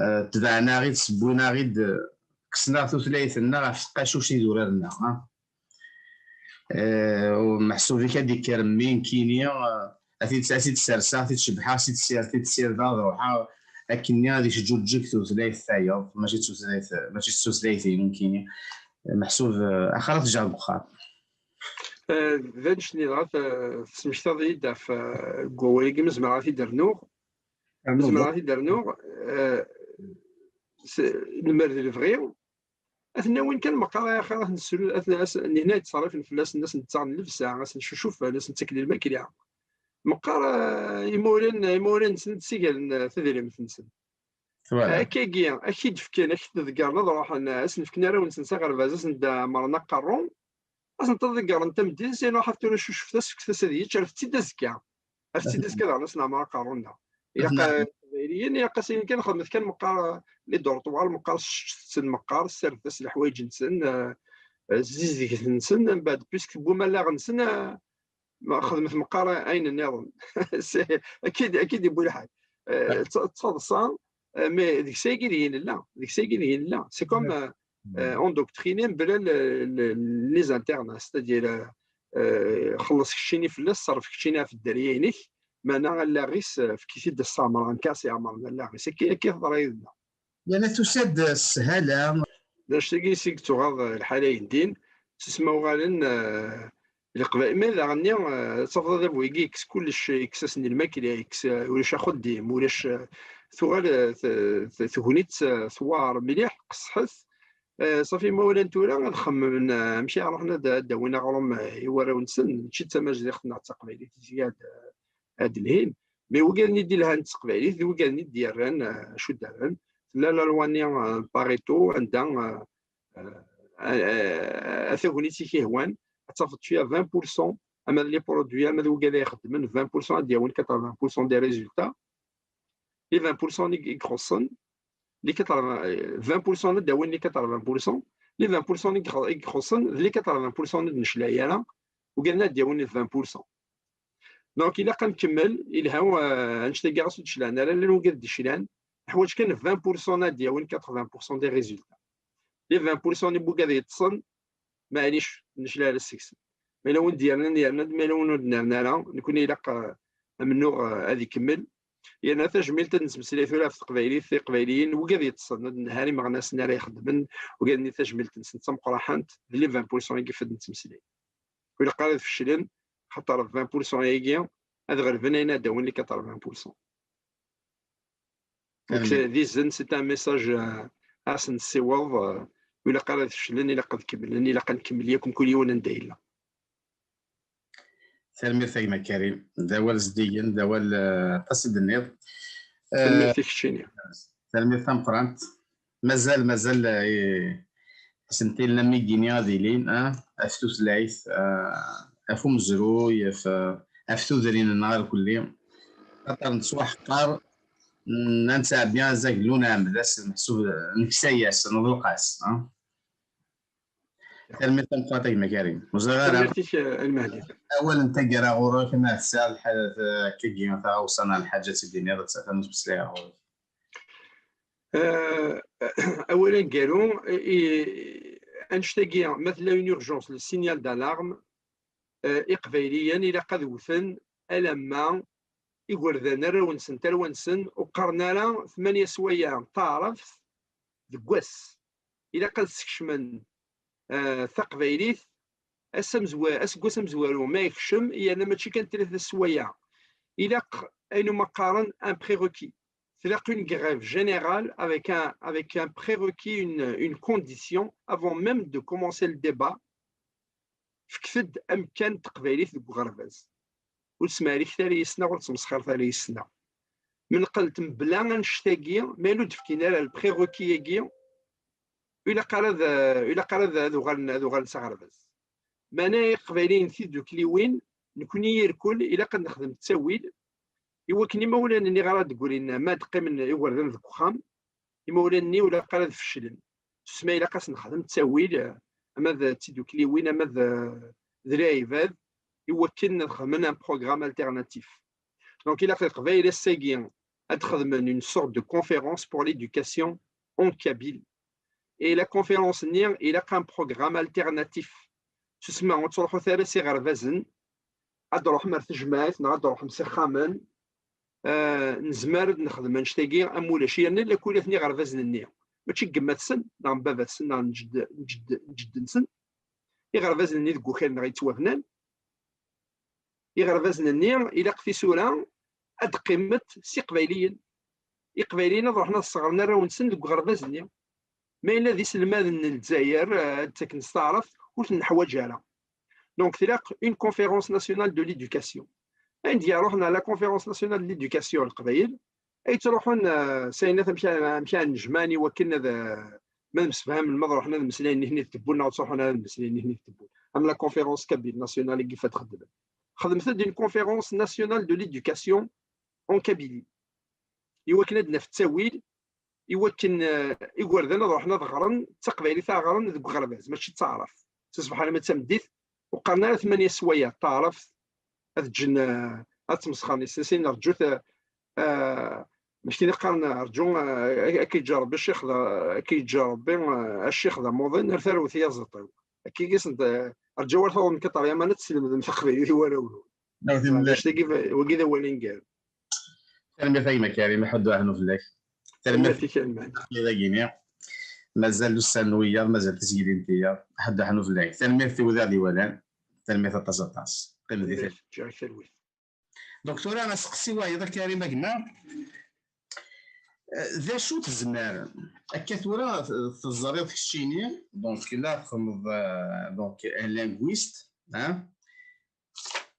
eh, tebɛen-aɣ-id, sewwin-aɣ-id, eh, kksen-aɣ tutlayt-nneɣ ɣef tqacuct i d urar-nneɣ, ah. Eh, meḥsub-ik ad d-ikker mmi nekkini, eh, ad t-id-, ad t-id-serseɣ, ad t-id-cebbḥeɣ, ad t-id-sir-, ad t-id-sirdeɣ, ad ruḥeɣ akkenni ad iceǧǧuǧǧeg tutlayt tayeḍ, mačči d tutlayt, mačči d tutlayt-inu nekkini. Meḥsub, eh, axir ad t-ǧǧeɣ deg uxxam. Eh, d annect-nni dɣa, eh, tesmektaḍ-iyi-d ɣef, eh, deg wawal-agi, ma zemreɣ ad t-id-rnuɣ. Ma zemreɣ ad t-id-rnuɣ, eh, s-, lemmer d lebɣi, ad ten-awin kan meqqar, ay axir, ad ten-sru-, ad ten-, as-, nihna yettṣerrifen fell-asen, ad sen-ttaɣen llebsa, ad sen-cucufen, ad sen-ttaken lmakla. Meqqar, eh, imawlan, imawlan-nsen ad d-sigalen, eh, tadrimt-nsen. Voilà. Akkagi, ad k-id-fken, ad k-t-ḍeggren, ad ruḥen, ad sen-fken arraw-nsen s aɣerbaz, ad sen-d-ɛemmren aqerru, ad sen-ḍeggren tameddit, sinon ḥaf tura cucfet-as, fket-as ad yečč, rret-tt-id azekka. Rret-tt-id azekka daɣen ad sen-ɛemmren aqerru-nneɣ. Ilaq, eh, Iqbayliyen, ilaq-asen kan xedmet kan meqqar, eh, les dortoirs, meqqar sseččet-ten, meqqar sserdet-as leḥwayeǧ-nsen, eh, eh, zzizget-nsen, mbeɛd, puisque tewwim allaɣ-nsen, eh, ma xedmet meqqar ayen nniḍen. C'est, akid, akid yewwi lḥal. Euh, d ta-, d taḍsa, euh, mais deg-s ayagi deg-i nella, deg-s ayagi deg-i nella. C'est comme, euh, euh, endoctriner mebla le, le, les internats, c'est-à-dire, euh, euh, xelleṣ keččini fell-as, ṣerref keččini ɣef dderya-inek, meɛna allaɣ-is, euh, efk-it-id ad s-ɛemreɣ, nekk ad s-ɛemreɣ allaɣ-is. Akka, akka i teḍra yid-neɣ. Yerna tusa-d sshala. D anect-agi seg tuɣaḍ, eh, lḥala yendin, s usma uɣalen, eh, Leqbayel. Ma daɣen-nni, eh, ad tafeḍ adabu-agi yekkes kullec, yekkes-asen lmakla, yekkes, eh, ulac axeddim, ulac, eh, tuɣal, eh, t- t- tegnit, eh, tewɛer mliḥ, qeṣṣḥet. Eh, ṣafi, imawlan tura ad xemmen, eh, amek ara ruḥen ad ad d-awin aɣrum, eh, i warraw-nsen, mačči d tamajdiɣt neɣ d taqbaylit i ad, eh, ad d-lhin. Mi wigad-nni d-ilhan d teqbaylit d wigad-nni d-yerran, eh, acu d-rran. Tella la loi-nni, eh, Pareto, anda, eh, eh, eh, a tagnit i k-ihwan, ad tafeḍ fiha vingt pour cent, ama d les produits, ama d wigad ay ixeddmen, vingt pour cent ad d-yawin quatre-vingts pour cent des résultats. Les vingt pour cent i i ixuṣṣen, les quatre-vingts, eh, vingt pour cent ad d-awin les quatre-vingts pour cent, les vingt pour cent i ixu- i ixuṣṣen, d les quatre-vingts pour cent ur d-neclaɛ ara, wigad-nni ad d-yawin les vingt pour cent. Donc, ilaq ad nkemmel, ilha, euh, annect-agi ɣas ur d-clan ara, llan wigad d-iclan, neḥwaǧ kan vingt pour cent ad d-yawin quatre-vingts pour cent des résultats. Les vingt pour cent n wigad yeṭṭsen, maɛlic, necla ara seg-sen. Ma yella win d-yernan, yerna-d, ma yella win ur d-nerni ara, nekkni ilaq, euh, amennuɣ, euh, ad ikemmel. Yerna tajmilt ad nettmeslay tura ɣef teqbaylit, tiqbayliyin, wigad yeṭṭsen, ur d-nehhar imeɣnasen ara ixeddmen, wigad-nni tajmilt-nsen d tameqqraḥant, d les vingt pour cent i yifad nettmeslay. Ur ilaq ara ad feclen, xaṭer vingt pour cent-agi ad ɣelben ayen ad d-awin les quatre-vingts pour cent. Donc, c'est, d izen, c'est un message, euh, ad s-nessiweḍ, euh, ur ilaq ara ad feclen, ilaq ad kemmlen, ilaq ad nkemmel yakk mkul yiwen anda yella. Tanemmirt a gma Karim, d awal zeddigen, d awal, euh, aṭas i d-tenniḍ. Tanemmirt i keččini. Tanemmirt tameqqrant. Mazal, mazal, eh, asentel am igini ad ilin, ah, ɣef tutlayt, ah, ɣef umezruy, ɣef, ɣef tudrin-nneɣ irkelli. Axaṭer nettwaḥqer, n-, ad nettɛebbi azaglu n Ɛemdas, meḥsub neksa-yas, neḍleq-as, ah. Tanemmirt tameqqrant a gma Karim. Ur ẓriɣ ara. Tanemmirt-ik, eh, a Lmehdi. Awal n taggara ɣur-k, ma tesɛiḍ lḥaǧa, eh, akkagi, taɣawsa neɣ lḥaǧa ad tt-id-tiniḍ, ad tt-, ad nettmeslay ɣur-k. Euh, awal aneggaru, i, annect-agi, ma tella une urgence, le signal d'alarme, euh, Iqbayliyen ilaq ad wten alamma igerdan arraw-nsen, tarwa-nsen, ur qqaren ara tmanya sswayeɛ taɛrabt deg wass. Ilaq ad skecmen, euh, taqbaylit ass amezwa-, aseggas amezwaru ma yekcem, yerna mačči kan tlata sswayeɛ. Ilaq ayen umi qqaren un prérequis. Tlaq une grève générale avec un, avec un prérequis, une, une condition avant même de commencer le débat. Fket-d amkan n teqbaylit deg uɣerbaz. Ur smeɛriket ara yes-neɣ, ur ttmesxiret ara yes-neɣ. Menqelt mebla annect-agi, ma yella ur d-fkin ara le prérequis-agi, ur ilaq ara ad, ur ilaq ara ad, ad uɣalen, ad uɣalen s aɣerbaz. Meɛna Iqbayliyen tidukliwin, nekni irkul, ilaq ad nexdem ttawil, i wakken imawlan-nni ara d-ggrin, ma ad qqimen igerdan deg uxxam, imawlan-nni ur ilaq ara ad feclen. Tusma ilaq ad s-nexdem ttawil, eh, ama d tidukliwin, ama d, d lɛibad, i wakken ad xedmen un programme alternatif. Donc, ilaq Leqbayel ass-agi ad xedmen une sorte de conférence pour l'éducation en kabyle. Et la conférence-nni, ilaq un programme alternatif. Tusma ur ttruḥut ara s iɣerbazen, ad d-ruḥem ar tejmaɛt neɣ ad d-ruḥem s ixxamen. Eh, nezmer ad nexdem annect-agi am ulac, yerna lakul atni iɣerbazen-nni, mačči n gma-tsen neɣ n baba-tsen neɣ n jedd-, n jedd-, n jedd-nsen. Iɣerbazen-nni deg wakal-nneɣ yettwabnan, iɣerbazen-nni ilaq tisura ad qqimet s iqbayliyen. Iqbayliyen ad ruḥen ad sseɣren arraw-nsen deg uɣerbaz-nni. Ma yella d iselmaden n Lezzayer, eh, ad ttaken s taɛrabt, ur ten-neḥwaǧ ara. Donc, tlaq une conférence nationale de l'éducation. Ayen d-yaruḥen à la conférence nationale de l'éducation n Leqbayel, ay ttruḥun, eh, s ayennat amek, amek ara nnejmaɛen i wakken ad, eh, ma ad msefhamen, ma ad ruḥen ad mmeslayen nihni d tewwurt, neɣ ad ttruḥun ad mmeslayen nihni d tewwurt. Am la conférence kabyle nationale i yif ad xedmen. Xedmet-d une conférence nationale de l'éducation en Kabylie. I wakken ad d-naf ttawil, i wakken, eh, igerdan ad ruḥen ad ɣren d taqbaylit, ad ɣren deg uɣerbaz, mačči d taɛrabt. Si ṣṣbeḥ alamma d tameddit, ur qqaren ara tmanya sswayeɛ taɛrabt, ad ǧǧen, eh, ad ttmesxaren yes-sen, rǧut, eh, eh, mačči d qqaren rǧu, eh, ad k-yeǧǧ Rebbi ccix d, ad k-yeǧǧ Rebbi, eh, a ccix d amuḍin, ar tarwet yaẓeṭ-iw. Akka i sen-, eh, rǧu ar taweḍ nekk ṭer yamana ad teslemdem taqbaylit i warraw-nwen. Maɛlic, tagi, wagi d awal aneggaru. Tanemmirt a gma Karim, aḥuddu aḥnu fell-ak. Tanemmirt. Tanemmirt i Karim. Dagi-ni. Mazal ussan n wiyaḍ, mazal tisgilin n tiyaḍ, aḥuddu aḥnu fell-ak. Tanemmirt i wid i ɣ-d-iwalan. Tanemmirt aṭas, aṭas. Qqim di talwit. Ǧǧiɣ-ak talwit. Donc, tura aseqsi wayeḍ a Karim a gma. D acu tezmer, akka tura teẓriḍ keččini, donc la txedmeḍ, euh, donc un linguiste, hein?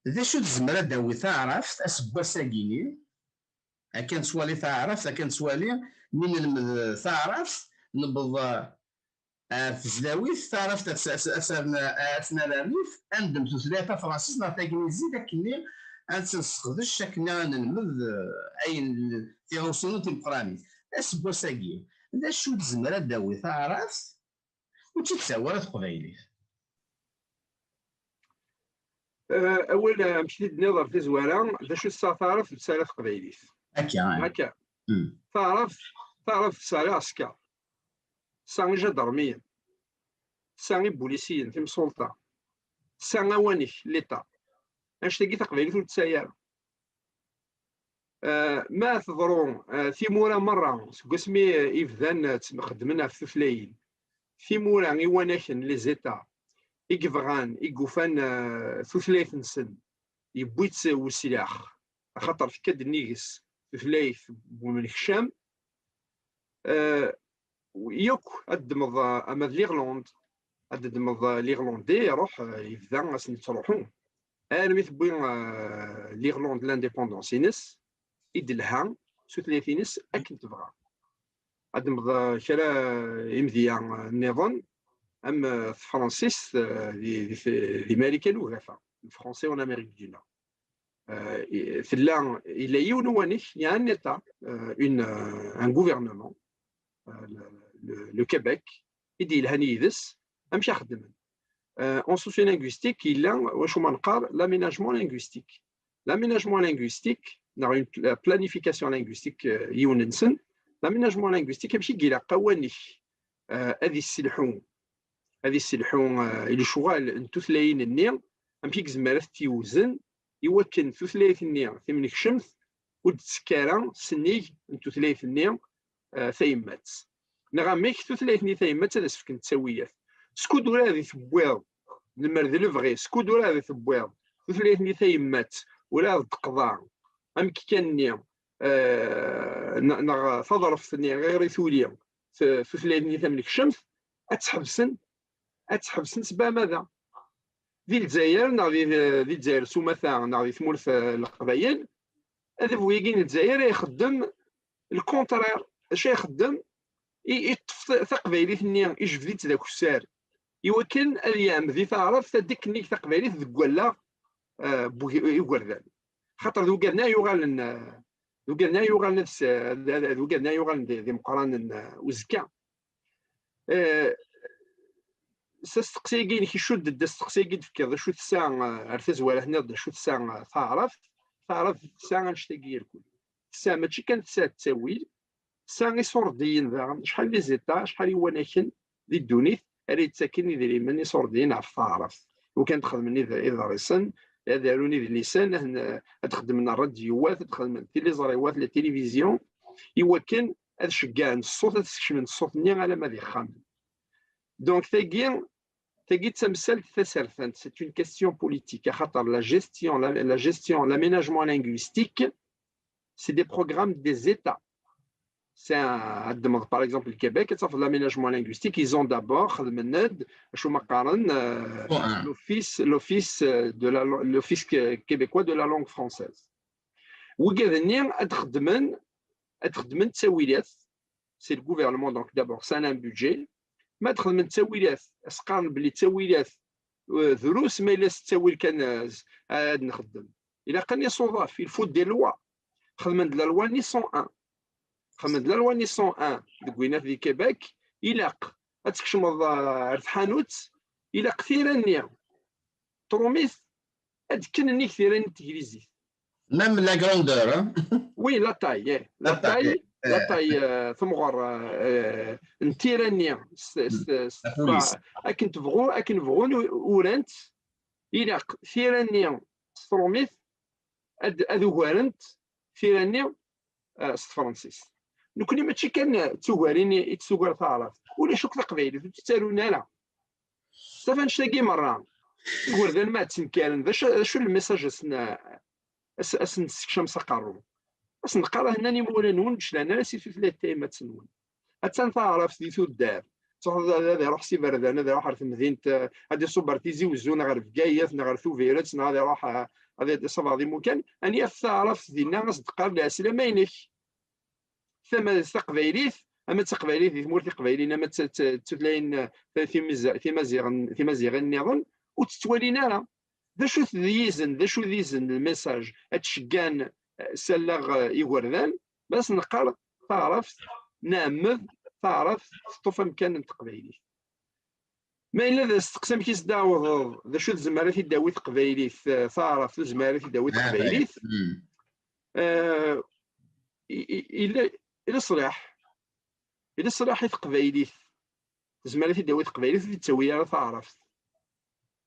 D acu tezmer ad d-tawi taɛrabt aseggas-agi-ni? Akka nettwali taɛrabt, akka nettwali mi nelmed taɛrabt, newweḍ ar tesdawit, taɛrabt ad s-, ad s-, ad s-, ad s-nerr rrif, ad neddem tutlayt tafransist neɣ taglizit, akkenni ad tt-nesseqdec, akkenni ad nelmed, eh, ayen, tiɣawsiwin timeqqranin. Aseggas-agi, d acu tezmer ad d-tawi taɛrabt ur tt-id-tawi ara teqbaylit? Eh, awal, eh, amek i d-tenniḍ ɣer tazwara, d acu tesɛa taɛrabt ur tesɛi ara teqbaylit? Akka, eh. Akka. Hmm. Taɛrabt, taɛrabt tesɛa aɛesker, tesɛa ijadermiyen, tesɛa ibulisiyen, timsulta, tesɛa awanek, l'État. Annect-agi taqbaylit ur tesɛi ara. Eh, ma teḍru, eh, timura merra, seg wasmi, eh, i bdan, eh, ttxeddmen ɣef tutlayin, timura, iwanaken, les États, i yebɣan, i yufan, eh, tutlayt-nsen, yewwi-tt uslax, axaṭer tekka-d nnig-s tutlayt n umnekcam, eh, yakk ad ddmeḍ, eh, ama d l'Irlande, ad ddmeḍ, eh, l'Irlandais, iruḥ, eh, yebda asen-yettruḥu. Armi tewwi, eh, l'Irlande l'indépendance-ines, i d-telha tutlayt-ines akken tebɣa. Ad ddmeḍ, eh, kra, eh, imedya, eh, nniḍen, am, eh, tefransist, eh, di, di, di Marikan Ugafa, le français en Amérique du Nord. Eh, i-, tella, yella yiwen uwanek, il y a un État, eh, une, eh, un gouvernement, eh, le, le, le Québec, i d-yelhan yid-s, amek a xeddmen. Eh, en sociolinguistique, yella wacu ma neqqar l'aménagement linguistique. L'aménagement linguistique, neɣ une pla-, planification linguistique, eh, yiwen-nsen, l'aménagement linguistique, amek i ilaq awanek, eh, ad isselḥu, ad isselḥu, eh, i lecɣal n tutlayin-nni, amek i yezmer ad t-yewzen, i wakken tutlayt-nni timnekcemt ur d-tettekk ara sennig n tutlayt-nni, eh, tayemmat. Neɣ amek tutlayt-nni tayemmat ad as-fken ttawiyat. Skud ur ad i-tewwiḍ, lemmer d lebɣi, skud ur ad i-tewwiḍ tutlayt-nni tayemmat, ur ad d-teqḍa amekkan-nni, eh, ne-, neɣ taḍerft-nni ɣer i tuli t-, tutlayt-nni tamnekcemt, ad tt-ḥebsen, ad tt-ḥebsen s beɛmada. Di Lezzayer, neɣ di, di Lezzayer s umata, neɣ di tmurt, eh, n Leqbayel, adabu-agi n Lezzayer ixeddem le contraire. Acu ixeddem? I, iṭṭef ta-, taqbaylit-nni, ijbed-itt d akessar, i wakken ad yeɛmed i taɛrabt ad d-tekk nnig taqbaylit deg wallaɣ, eh, n wug-, igerdan. Xaṭer d ugerdan yuɣalen, eh, d ugerdan yuɣalen ad s-, d, d, d ugerdan yuɣalen d, d imeqqranen, eh, uzekka. Eh, s asteqsi-agi-inek icudd-d asteqsi-agi d-tefkiḍ, d acu tesɛa, eh, ar tazwara tenniḍ-d acu tesɛa, eh, taɛrabt. Taɛrabt tesɛa annect-agi irkul. Tesɛa mačči kan tesɛa ttawil, tesɛa iṣurdiyen daɣen, acḥal d izita, acḥal iwanaken di ddunit ara yettaken idrimen iṣurdiyen ɣef taɛrabt. Iwakken ad xedmen id-, iḍrisen, ad arun idlisen, ad n-, ad xedmen rradyuwat, ad xedmen tiliẓriwat, la télévision, iwakken ad ceggɛen ṣṣut, ad skecmen ṣṣut-nni alamma d ixxamen. Donc, tagi, tagi d tamsalt tasertant, c'est une question politique, axaṭer la gestion, la, la gestion, l'aménagement linguistique, c'est des programmes des États. C'est un, ad ddmeḍ, par exemple, le Québec, ad tafeḍ l'aménagement linguistique, ils ont d'abord, xedmen-d, acu ma qqaren, euh, l'office, l'office, euh, de la, l'office que-, québécois de la langue française. Wigad-nni ad xedmen, ad xedmen ttawilat, c'est le gouvernement, donc d'abord, ça a un budget. Ma d-xedmen ttawilat, as-qqaren belli ttawilat, euh, drus, ma yella s ttawil kan, euh, ad nxeddem. Ilaq ad iṣuḍaf, il faut des lois. Xedmen-d la loi nni cent un. Xedmen-d la loi nni cent un deg winat di Québec, ilaq ad tkecmeḍ, euh, ar tḥanut, ilaq tira-nni trumit ad d-kken nnig tira-nni n teglizit. Même la grandeur, hein? Oui, la taille, eh. La taille, la taille, euh, temɣer, euh, n tira-nni, s, s, s, akken tebɣu, akken bɣun u-, urant, ilaq tira-nni s trumit ad, ad ugarent tira-nni, eh, s tefransist. Nekni mačči kan d tugarin i, i d-tugar taɛrabt. Ulac akk taqbaylit, ur tt-ttarun ara. Taf annect-agi merra. Igerdan ma ttenkaren, d acu, d acu lmessage asen, as-, asen-nessekcam s aqerru? Ad sen-neqqar hennan imawlan-nwen ur d-clan ara si tutlayt tayemmat-nwen. Attan taɛrabt di tuddar. Tṛuḥeḍ ad, ad iṛuḥ s iberdan, ad iṛuḥ ɣer temdint, eh, ad iṣubb ɣer Tizi Wezzu neɣ ɣer Bgayet neɣ ɣer Tubiret neɣ ad iṛuḥ, eh, ad iṣabeɣ di mukan, ad yaf taɛrabt dinna, ad s-d-qqar lɛeslama-inek. Tama taqbaylit, ama d taqbaylit di tmurt iqbayliyen, ama d t-, t-, d tutlayin, eh, timiz-, timaziɣen-, timaziɣin nniḍen, ur tt-ttwalin ara. D acu-t d yizen, d acu d izen, lmessage, ad d-ceggɛen, eh, s allaɣ, eh, igerdan, ma as-neqqar taɛrabt, nɛemmed taɛrabt teṭṭef amkan n teqbaylit. Ma yella d asteqsi amek i s-d-tɛawdeḍ, d acu tezmer ad t-id-tawi teqbaylit, eh, taɛrabt ur tezmer ad t-id-tawi teqbaylit, eh, i, i, ila, ila ṣṣlaḥ, ila ṣṣlaḥ i teqbaylit. Tezmer ad t-id-tawi teqbaylit, ur t-id-tawi ara taɛrabt.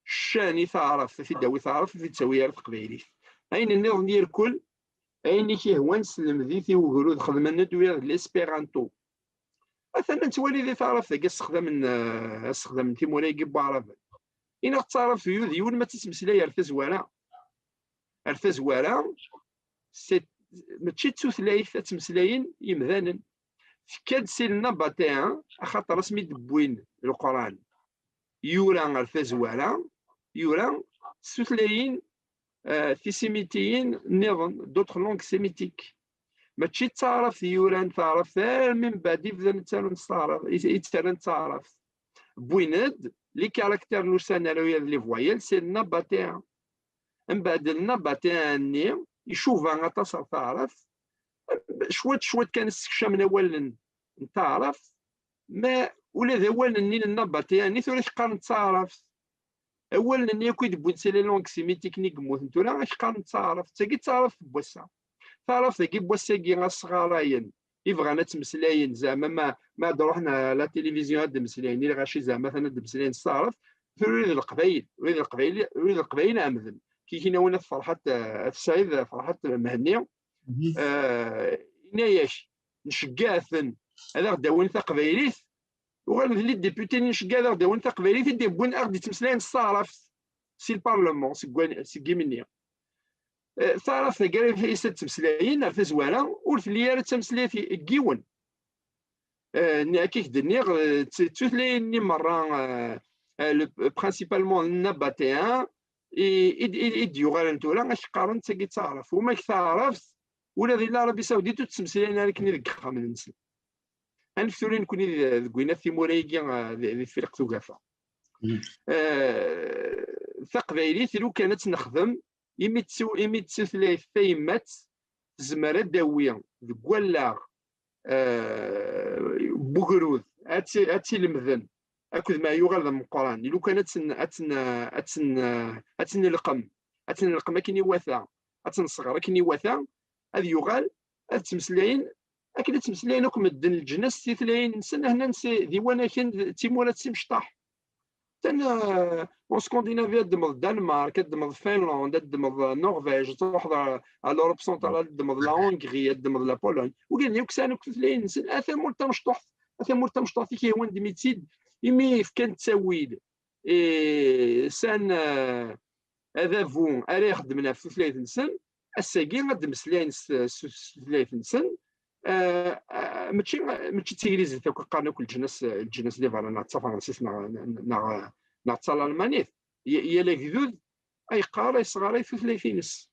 Ccan i taɛrabt, ad t-id-tawi taɛrabt, ur t-id-tawi ara teqbaylit. Ayen nniḍen irkul, ayen i k-ihwan slemd-it i ugrud, xedmen-d wiyaḍ l'espéranto. Atan nettwali di taɛrabt-agi ssexdamen, eh, ssexdamen timura-agi n waɛraben. Inaɣ d taɛrabt d yiwen ma tt-ittmeslay ar tazwara. Ar tazwara, c'est, mačči d tutlayt ad ttmeslayen yimdanen. Tekka-d si le nabatéen, axaṭer asmi d-wwin Leqran, yura ar tazwara, yura s tutlayin, eh, tisimitiyin nniḍen, d'autres langues sémitiques. Mačči d taɛrabt i yuran taɛrabt, armi mbeɛd i bdan ttarun s taɛrabt, i, i ttarran d taɛrabt. Wwin-d les caractères n ussan ara yad les voyelles, c'est le nabatéen. Mbeɛd le nabatéen-nni, icuba aṭas ɣer taɛrabt, cwiṭ, cwiṭ kan ssekcamen awalen n taɛrabt, ma ula d awalen-nni n nabatéen-nni tura k-qqaren d taɛrabt. Awalen-nni akk i d-wwin si les langues sémitiques-nni yemmuten tura, ak-qqaren d taɛrabt. D tagi d taɛrabt n wass-a. Taɛrabt-agi n wass-agi, asɣarayen, i bɣan ad ttmeslayen, zeɛma ma, ma ad ruḥen ɣer la télévision ad d-mmeslayen, i lɣaci zeɛma atan ad d-mmeslayen s taɛrabt, tura ula d Leqbayel, ula d Leqbayel, ula d Leqbayel ɛemden. Kikinawen At Ferḥat, eh, At Saɛid, eh, Ferḥat Mhenni, eh, yenna-yak, nceggeɛ-ten ad aɣ-d-awin taqbaylit, uɣalen d les députés-nni nceggeɛ ad aɣ-d-awin taqbaylit i d-yewwin ad aɣ-d-ittmeslayen s taɛrabt si lparlement, seg wan-, seg yimi-nni. Eh, taɛrabt-agi ara s ad ttmeslayen ar tazwara, ur telli ara d tameslayt n yiwen. Eh, nni-, akka i k-d-nniɣ, eh, d t-, d tutlayin-nni merra, eh, eh, le, principalement nabatéen, i, i, i, i d-yuɣalen tura, ak-qqaren d tagi d taɛrabt. Wama g taɛrabt, ula di l'Arabie Saoudite ur ttmeslayen ara akken i deg yexxamen-nsen. Anef tura nekkni d-, deg win at timura-agi, eh, di, di Tefriqt Ugafa. Eh, taqbaylit, lukan ad tt-nexdem, imi d tu-, imi d tutlayt tayemmat, tezmer ad d-tawi deg wallaɣ, eh, n ugrud, ad tt-, ad tt-ilemden, akked ma yuɣal d ameqqran. Lukan ad tt-n-, ad tt-n-, ad tt-n-, ad tt-nelqem, ad tt-nelqem akken iwata, ad tt-nesɣer akken iwata, ad yuɣal, ad ttmeslayen, akken ad ttmeslayen akk medden leǧnas s tutlayin-nsen, ahnan s, d iwanaken d, d timura d timecṭaḥ. Tan, eh, en Scandinavie, ad ddmeḍ Danemark, ad ddmeḍ Finlande, ad ddmeḍ, eh, Norvège, ad truḥeḍ ɣer, à l'Europe centrale, ad ddmeḍ la Hongrie, ad ddmeḍ la Pologne. Wigad-nni akk sɛan akk tutlayin-nsen. A tamurt tamecṭuḥt, a tamurt tamecṭuḥt i k-ihwan ddem-itt-id, imi fkan ttawil, eh, sɛan, eh, adabu ara ixeddmen ɣef tutlayt-nsen, ass-agi ad d-mmeslayen s, s, s tutlayt-nsen. Eh, eh, mačči, mačči d taglizit akk i qqaren akk leǧnas, leǧnas di berra, neɣ d tafransist, neɣ, neɣ, neɣ d talalmanit. Y-, yal agdud ay yeqqar, ay yesɣaray tutlayt-ines.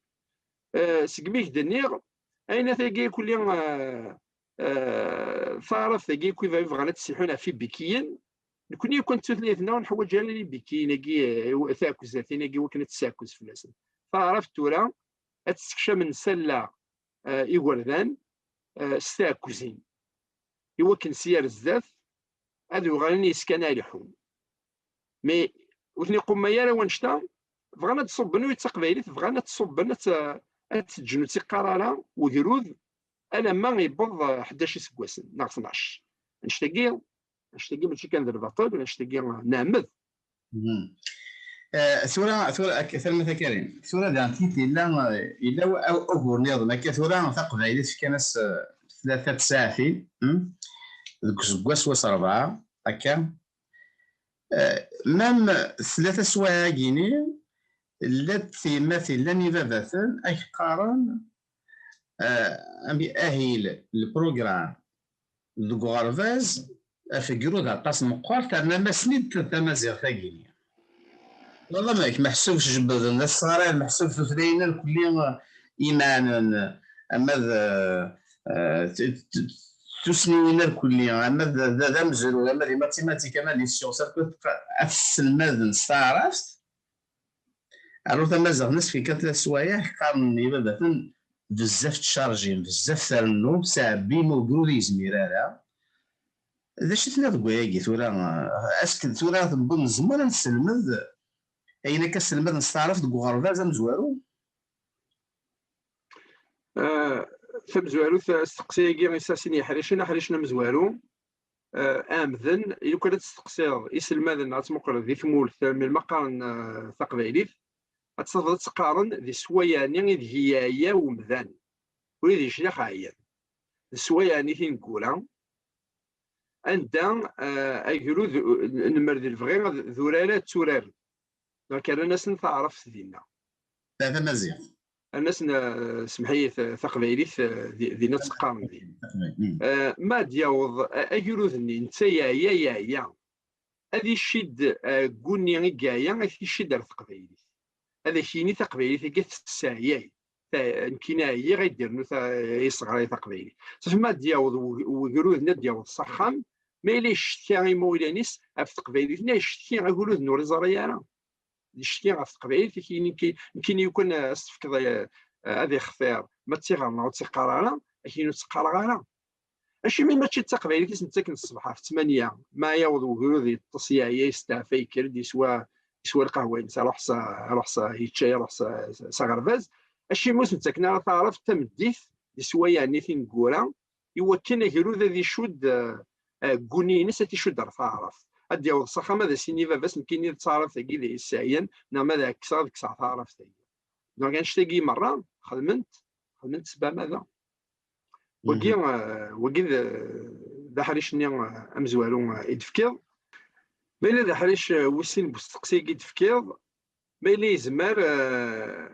Eh, segmi i k-d-nniɣ, ayen tagi kulli, eh, eh, taɛrabt-agi akk i bɣan ad tt-sselḥun ɣef ibikiyen, nekkni akk d tutlayt-nneɣ ur neḥwaǧ ara ibikiyen-agi, eh, taɛekkuzatin-agi iwakken ad tesseɛkuz fell-asen. Taɛrabt tura ad tessekcam s allaɣ, eh, igerdan, eh, s tɛekkuzin, iwakken sya ar zdat ad uɣalen yiskan ad leḥḥun. Mi ur ten-iqumma ara wannect-a, bɣan ad ṣubben, ur d taqbaylit, bɣan ad ṣubben, ad tt-, ad tt-ǧǧen ur tt-iqqar ara ugrud, alamma yewweḍ, eh, ḥdac iseggasen neɣ tnac. Annect-agi, annect-agi mačči kan d lbaṭel, annect-agi, eh, nɛemmed. Mhm. Eh, tura, tura, ak-, tanemmirt a Karim. Tura daɣen tigi yella, eh, yella wa-, ugur nniḍen. Akka tura taqbaylit fkan-as, eh, tlata tsaɛtin, hmm? Deg useggas wis rebɛa, akka. Eh, même tlata swayeɛ-agi-ni, llant tyemmatin, llan ibabaten, ak qqaren, eh, ami-, ahil, le programme deg uɣerbaz, afegru d aṭas meqqer, ternam-asen-id tamaziɣt-agi-nni. Wala amek, meḥsub jebden asɣaray, meḥsub tutlayin irkelli imaɛnen, ama d, eh, t-, t-, tussniwin irkelli, ama d, d, d amezruy, ama d matematik, ama d science, ad tesselmaden s taɛrabt. Aru tamaziɣt n asfel kan tlata swayeɛ, qqaren ibabaten bezzaf tcarjim, bezzaf trennu, sɛebbim ugrud yezmir ara. D acu i tenniḍ deg wayagi tura? Ask tura tewweḍ nezmer ad nesselmed ayen akka sselmaden s taɛrabt deg uɣerbaz amezwaru? Ah, tamezwarut, asteqsi-agi yesɛa sin yeḥricen. Aḥric n amezwaru, ah, amdan, i lukan ad testeqsiḍ iselmaden neɣ ad tmuqleḍ di tmurt, melmi qqaren, ah, taqbaylit, ad tafeḍ ad tt-qqaren di sswayeɛ-nni ideg yeɛya umdan, ur ideg yeclex ɛyan. D sswayeɛ-nni tineggura, anda, ah, agrud, lemmer d lebɣi, d urar ad tturar. Donc, rran-asen taɛrabt dinna. Ta tamaziɣt. Rran-asen, ah, semmeḥ-iyi, ta-, taqbaylit, ah, di-, dinna tt-qqaren din. Taqbaylit, mm. Ah, ma ad yaweḍ, ah, agrud-nni, netta yeɛya, yeɛya. Ad icid, ah, deg wunni i yeɛya, ad icid ar teqbaylit. Ad ak-yini taqbaylit-agi tesseɛyay. Ta-, nekkini ɛyiɣ, ay d-yernu ta-, ay yesseɣray taqbaylit. Safi ma ad yaweḍ u-, ugrud-nni, ad yaweḍ s axxam, ma yella yeccetka imawlan-is ɣef teqbaylit, neɣ yeccetka agrud-nni ur iẓri ara. Yeccetka ɣef teqbaylit, ak-yini nekkini, nekkini yukan, ah, as-tefkeḍ, ah, ad ixtir, ma d tiɣerna ur tt-iqqar ara, ak-yini ur tt-qqareɣ ara. Acimi mačči d taqbaylit i sen-ttaken ṣṣbeḥ ɣef ttmanya, ma yaweḍ ugrud yeṭṭes, yeɛya, yesteɛfa, yekker-d, yeswa, yeswa lqahwa-ines, iruḥ s, iruḥ s, yečča, iruḥ s, s, s aɣerbaz. Acimi ur sen-ttaken ara taɛrabt tameddit di sswayeɛ-nni tineggura, i wakken agrud ad icudd, eh, eh, deg wunni-ines ad t-icudd ɣer taɛrabt. Ad d-yaweḍ s axxam ad as-yini baba-s nekkini d taɛrabt-agi d yesseɛyan, neɣ ma ad ɛekkseɣ ad kkseɣ taɛrabt-agi. Donc annect-agi merra xedmen-t, xedmen-t s bamada. Wagi, eh, wagi d, d aḥric-nni, eh, amezwaru, eh, i d-tefkiḍ. Ma yella d aḥric, eh, wis sin n usteqsi-agi i d-tefkiḍ, ma yella yezmer, eh,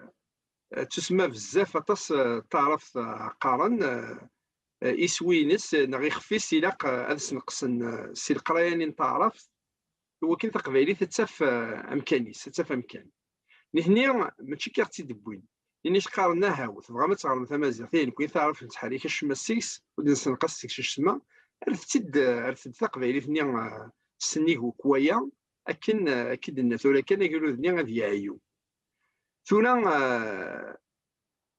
eh, tusemma bezzaf aṭas, eh, taɛrabt, eh, qqaren, eh, eh, iswi-ines, eh, neɣ ixef-is ilaq, eh, ad sneqsen, eh, si leqraya-nni n taɛrabt, i wakken taqbaylit ad taf, eh, amkan-is, ad taf amkan. Nitni mačči akka ɣ-tt-id-wwin. Nitni qqaren, ahaw, tebɣam ad teɣrem tamaziɣt, ihi nekkni taɛrabt nettḥerrik acemma seg-s, ur d-nessenqas seg-s acemma, rret-tt-id, rret-d taqbaylit-nni, eh, s nnig ukwaya, akken, eh, akken d-nenna tura kan, agrud-nni ad yeɛyu. Tura, eh,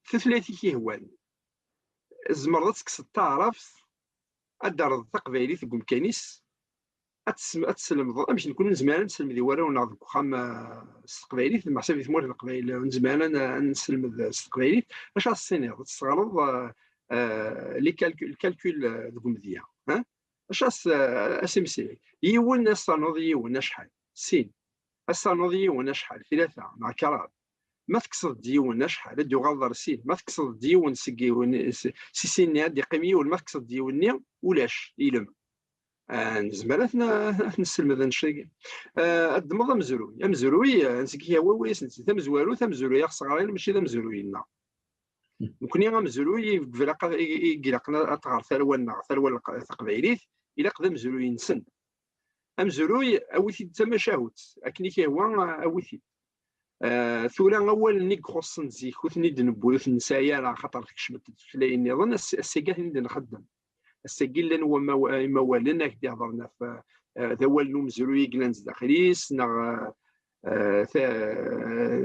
tutlayt i k-ihwan, tzemreḍ ad tekkseḍ taɛrabt, ad d-terreḍ taqbaylit deg umkan-is, ad tesm-, ad teslemdeḍ. Amek nekkni nezmer ad nesselmed i warraw-nneɣ deg uxxam, eh, s teqbaylit, meḥsub di tmurt n Leqbayel ur nezmir ara ad, ad nesselmed s teqbaylit, acu ad s-tiniḍ? Ad tesɣreḍ, eh, eh, les calcul, le calcul, eh, deg umedya, eh? Acu ad s-, eh, ad s-imsili? Yiwen ad s-ternuḍ yiwen acḥal? Sin. Ad s-ternuḍ yiwen acḥal? Tlata neɣ kraḍ. Ma tekkseḍ-d yiwen acḥal? Ad d-yuɣal ɣer sin. Ma tekkseḍ-d yiwen seg yiwen, si, si sin-nni ad d-iqqim yiwen, ma tekkseḍ-d yiwen-nni, ulac, ilem. Ah, nezmer ad t-, ad t-nesselmed annect-agi. Ah, ad ddmeḍ amezruy. Amezruy, ah, ansi k-yehwa wayes netti. Tamezwarut, amezruy aɣ-sɣarayen, mačči d amezruy-nneɣ. Nekkni amezruy i ilaq, i, i, i ilaqen ad tɣer tarwa-nneɣ, tarwa n leq-, taqbaylit, ilaq d amezruy-nsen. Amezruy, awi-t-id d tamacahut, akken i k-yehwa, awi-t-id. Ah, tura awalen i ixuṣṣen zik, ur ten-id-newwi, ur ten-nesɛi ara, axaṭer tkecmet-d tutlayin nniḍen, ass-, ass-agi ad ten-id-nxeddem. Ass-agi llan wama-, imawalen, ak-d-ihedren ɣef, ah, d awal n umezruy i yellan zdaxel-is, neɣ, ah, ah, ta-, ah,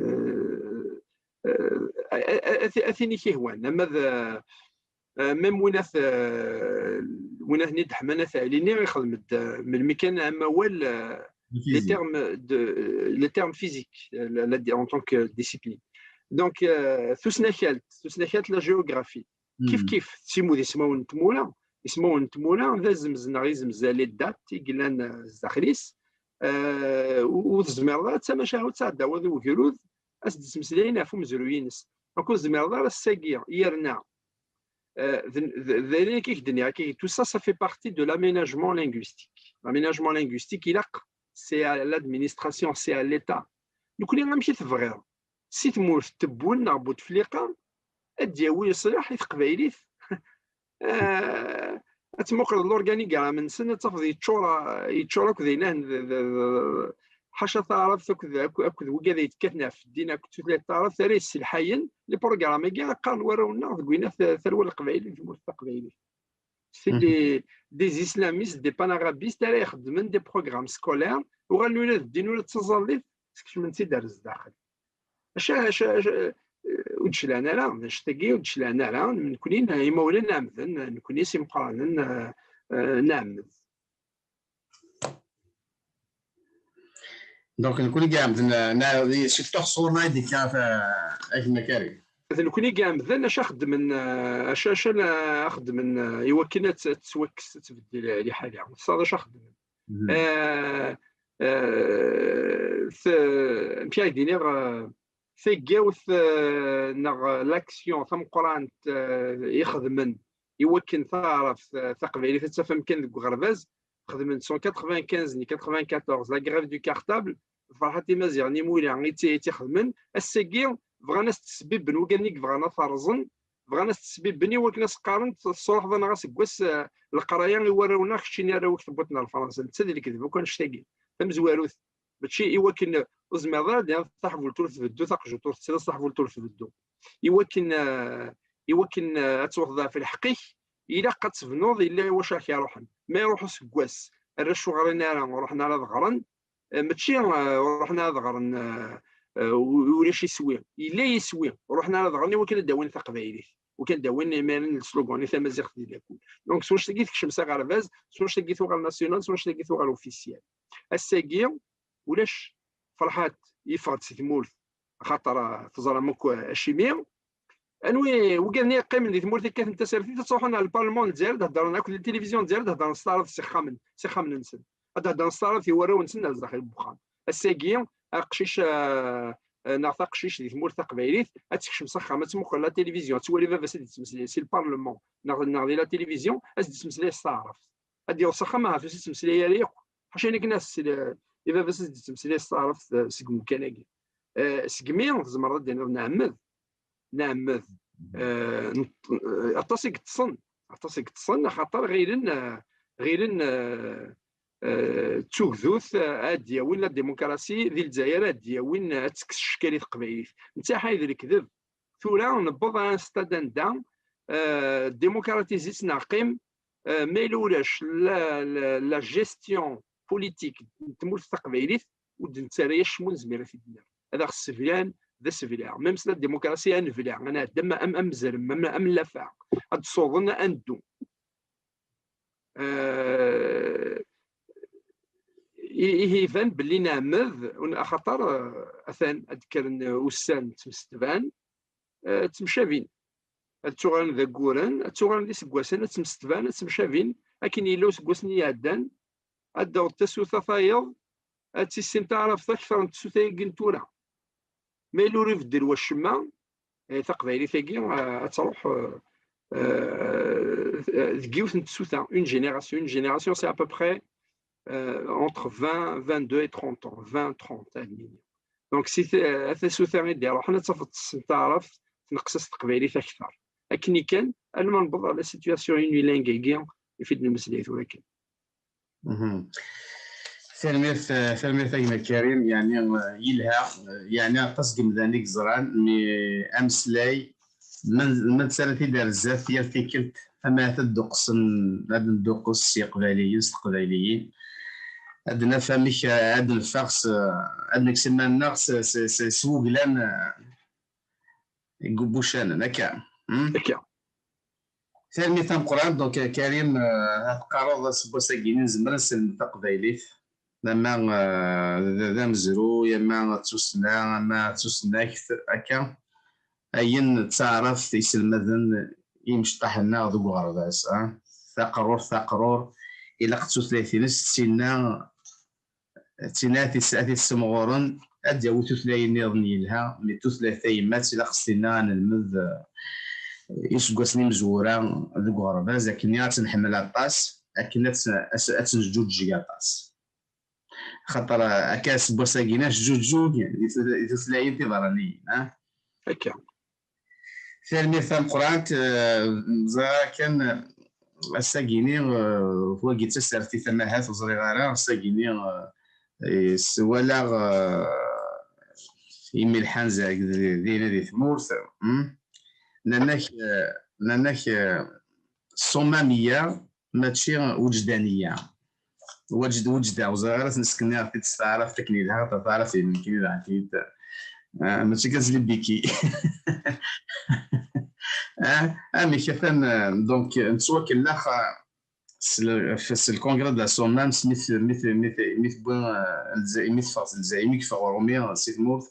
ah, a, a, a, a tin i k-ihwan, ama d, ah, même win at, ah, win at Nid Ḥman At Ɛli-nni ixdem-d, ah, melmi kan amawal, ah, les termes de, les termes physiques, ah, la, la, en tant que discipline. Donc, ah, tusnakalt, tusnakalt, la géographie. Kif kif, d timud ismawen n tmura, ismawen n tmura, d azemz neɣ izemz, les dates i yellan, ah, zdaxel-is. Ah, u, u tezmireḍ ara d tamacahut tɛeddaweḍ i ugrud, ad s-d-ttmeslayen ɣef umezruy-ines. Donc ur tezmireḍ ara ass-agi, yerna, ah, d, d, d ayen akka i k-d-nniɣ, akka, tout ça, ça fait partie de l'aménagement linguistique. L'aménagement linguistique, ilaq, c'est à l'administration, c'est à l'État. Nekkni amek i tebɣiḍ? Si tmurt n Tebwen neɣ Butefliqa, ad d-yawi ṣṣlaḥ i teqbaylit. Eh, ad tmuqleḍ l'organigramme-nsen, ad tafeḍ yeččur, yeččur akk d ayen d, d, d, ḥaca taɛrabt akked, akked, akked wigad ay yekkaten ɣef ddin akked tutlayt taɛrabt ara yesselḥayen les programmes-agi ara qqaren warraw-nneɣ deg winna ta-, tarwa n leqbayel di tmurt taqbaylit. C'est des, des islamistes, des panarabistes ara ixeddmen des programmes scolaires, uɣalen ula d ddin ula d taẓallit, skecmen-tt-id ar zdaxel. Acu, acu, acu, eh, ur d-clan ara, d anect-agi ur d-clan ara, nekkni n imawlan n ɛemden, nekkni s imeqqranen, eh, eh, nɛemmed. Donc, nekkni i iɛemden, eh, na-, di, surtout ɣef ṣṣwurna i d-ikka, eh, a gma Karim. D nekkni i iɛemden, acu xeddmen, eh, acu, acu la xeddmen, eh, i wakken ad t-, ad tettwakkes, ad tbeddel liḥala. Tesɛiḍ acu xeddmen. Mhm. Eh, eh, t-, amek ara d-iniɣ, eh, taggawt, eh, neɣ l'action tameqqrant, eh, i xedmen i wakken taɛrabt, eh, taqbaylit ad taf amkan deg uɣerbaz, xedmen cent quatre-vingt-quinze ni quatre-vingt-quatorze, la grève du cartable, Ferḥat Imaziɣen Imura i tt-, i tt-ixedmen, ass-agi bɣan ad s-tesbibben wigad-nni i yebɣan ad t-rẓen, bɣan ad s-tesbibben i wakken ad s-qqaren tesruḥeḍ-aneɣ aseggas, eh, leqraya i warraw-nneɣ, keččini arraw-ik tewwiḍ-ten ar Fransa. Netta d lekdeb akk annect-agi. Tamezwarut, mačči i wakken ur tezmireḍ ara ad d-tiniḍ taḥbult ur tbeddu, taqejjut ur tettiliẓ, taḥbult ur tbeddu. I wakken, eh, i wakken, eh, ad tewteḍ ɣef lḥeqq-ik, ilaq ad tebnuḍ yella wacu ara k-iruḥen. Ma iruḥ useggas, arrac ur ɣrin ara, ur ruḥen ara ad ɣren, eh, mačči, eh, ur ruḥen ara ad ɣren, eh, eh, u-, ulac iswi. Yella yiswi, ur ruḥen ara ad ɣren i wakken ad d-awin taqbaylit. Wakken ad d-awin imiren slogan i tamaziɣt di lakul. Donc, s wanect-agi tekcem s aɣerbaz, s wanect-agi tuɣal national, s wanect-agi tuɣal officiel. Ass-agi, ulac, Ferḥat yeffeɣ-d si tmurt, axaṭer, eh, teẓram akk, eh, acimi. Anwi, wigad-nni yeqqimen di tmurt, kkaten tasertit, ad ttruḥun ɣer lparlman n Lezzayer, ad heddren akked tilivizyu n Lezzayer, ad heddren s taɛrabt s ixxamen, s ixxamen-nsen. Ad heddren s taɛrabt i warraw-nsen ar zdaxel n wexxam. Ass-agi, aqcic, eh, eh, neɣ taqcict di tmurt taqbaylit, ad tekcem s axxam, ad tmuqel la télévision, ad twali baba-s ad yettmeslay si lparlman, neɣ, neɣ di la télévision, ad s-d-yettmeslay s taɛrabt. Ad d-yaweḍ s axxam, ahat ur s-yettmeslay ara yakk. Ḥaca akken ad s-, i baba-s ad s-d-yettmeslay s taɛrabt, eh, seg umkan-agi. Eh, segmi tzemreḍ ad d-tiniḍ nɛemmed, nɛemmed, eh, neṭ-, eh, aṭas i yeṭṭsen, aṭas i yeṭṭsen, axaṭer ɣilen, eh, ɣilen, eh, eh, d tugdut, eh, ad d-yawin la démocratie di Lezzayer, ad d-yawin, eh, ad tekkes ccekal i teqbaylit. Netta ḥay d lekdeb. Tura newweḍ ɣer un stade anda, eh, démocratiser-tt neɣ qqim, eh, ma yella ulac la, la, la gestion politique n tmurt taqbaylit, ur d-nettarra acemma ur nezmir ad t-id-nerr. Ad aɣ-sseblan, d asebleɛ. Même s la démocratie, ad nebleɛ, ad nɛeddi am, am, am zrem, am, am llafaɛ. Ad d-suḍen, ad neddu. Eh, i-, ihi iban belli nɛemmed, un-, axaṭer, eh, atan ad d-kkren ussan ttemsetban, eh, ttemcabin. Ad ttuɣalen d agguren, ad ttuɣalen d iseggasen, ad ttemsetban, ad ttemcabin. Akken yella useggas-nni iɛeddan, ad d-taweḍ tasuta tayeḍ, ad tissin taɛrabt akter n tsuta-agi n tura. Ma yella ur ibeddel wacemma, eh, taqbaylit-agi, eh, ad truḥ, eh, eh, deg yiwet n tsuta, une génération. Une génération, c'est à peu près, eh, entre vingt, vingt-deux et trente ans, vingt, trente, ad nini. Donc, si t-, eh, tasuta i d-iruḥen, ad tafeḍ tessen taɛrabt, tneqqes-as teqbaylit akter. Akken kan, alma newweḍ ɣer la situation unilingue-agi, i fi d-nemmeslay tura kan. Mhm. Tanemmirt, eh, tanemmirt a gma Karim, yeɛni, eh, yelha, eh, yeɛni aṭas n yemdanen i yeẓran, mi ameslay, ma, ma nettarra-t-id ar zdat yal tikkelt, ama ad dduqsen, ad nedduqes s yeqbayliyen, s teqbayliyin, ad naf amek, eh, ad neffeɣ s, eh, ad nekkes iman-nneɣ s, s, s, s wuglan, eh, deg wuccanen, akka. Hmm? Akka. Tanemmirt tameqqrant, donc, eh, Karim, eh, ad teqqareḍ aseggas-agi nezmer ad nselmed taqbaylit, ama, eh, d, d amezruy, ama d tussna, ama d tusnakt, akka. Ayen d taɛrabt iselmaden imecṭaḥ-nneɣ deg uɣerbaz, ah. Taqrurt, taqrur, ilaq d tutlayt-ines, d tinna, d tinna ad tis-, ad tt-issemɣuren, ad d-yawi tutlayin nniḍen yelha, mi tutlayt tayemmat ilaq s tinna ad nelmed, eh, iseggasen imezwura deg uɣerbaz, akken ad tt-nḥemmel aṭas, akken ad tt-, ad tt-, ad tt-neǧǧuǧǧeg aṭas. Axaṭer, eh, akka aseggas-agi neǧǧuǧǧug di tut-, di tutlayin tiberraniyin, ah. Akka. Tanemmirt tameqqrant, eh, ẓriɣ kan, eh, ass-agi-ni, eh, wagi d tasertit amahat, ur ẓriɣ ara, ass-agi-ni, eh, eh, swalaɣ, eh, imilḥan zag-, di-, dinna di tmurt, hmm? Nnan-ak, eh, nnan-ak, eh, ṣṣumam-ya mačči wejdan-ya. Wejdeɣ, ur ẓriɣ ara ad ten-skenniɣ-t-id s taɛrabt akken yelha, xaṭer taɛrabt-inu nekkini daɣen, ah, mačči kan s libiki. Ah, amek atan, ah, donc, nettwakellex, ah, s le, s le congrès de la Sommam, mi t-, mi t-, mi t-, mi tewwi, ah, Lezzayer, mi teffeɣ si Lezzayer, mi yeffeɣ uṛumi si tmurt.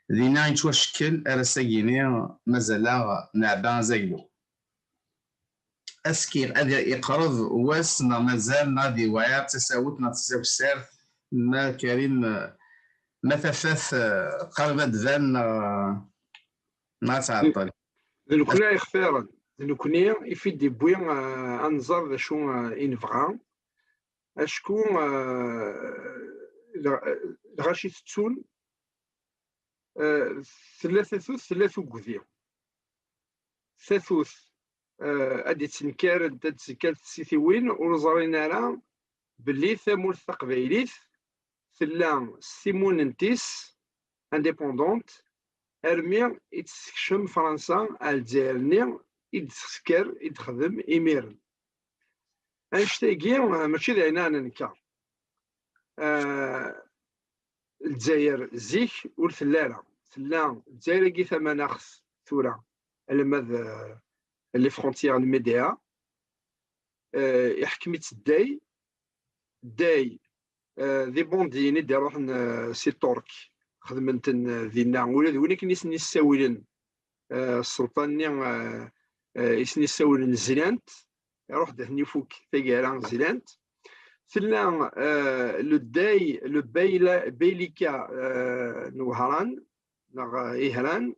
Dinna yettwacekkel ar ass-agi-ni, mazal-aɣ neɛba azaglu. Askiɣ ad iqreb wass neɣ mazal, neɣ ad iwɛiṛ d tasawut neɣ d tasawessart, ma Karim, ma tafat, eh, qrib ad d-tban neɣ, neɣ ad tɛeṭṭel. D nekkni ay ixtiren, d nekkni i f-id-iwwi, eh, ad nẓer d acu, eh, i nebɣa. Acku, eh, lɣ-, lɣaci tettun, eh, tella tatut, tella tugdi. Tatut, eh, ad d-ittenkar, ad d-ttenkar tsitiwin ur ẓrin ara belli tamurt taqbaylit tella s timunent-is, indépendante, armi i tt-tessekcem Fransa ar Lezzayer-nni i d-tesker, i d-texdem imiren. Annect-agi, eh, mačči d ayen ara nenkeṛ. Eh, Lezzayer zik ur tella ara. Tella Lezzayer-agi tamanaɣt tura, alamma d, eh, les frontières n Médéa. Eh, iḥkem-itt Dday. Dday, eh, d ibundiyen i d-iruḥen, eh, si Ṭṭurk, xedmen-ten, eh, dinna. Ula d win akken i sen-issawilen, eh, sselṭan-nni, eh, eh, i sen-issawilen zlant, iruḥ-d ad ten-ifuk taggara, zlant. Tella, eh, le Dday, le Beyla-, Beylika, eh, n Wehran, neɣ, eh, Ihran,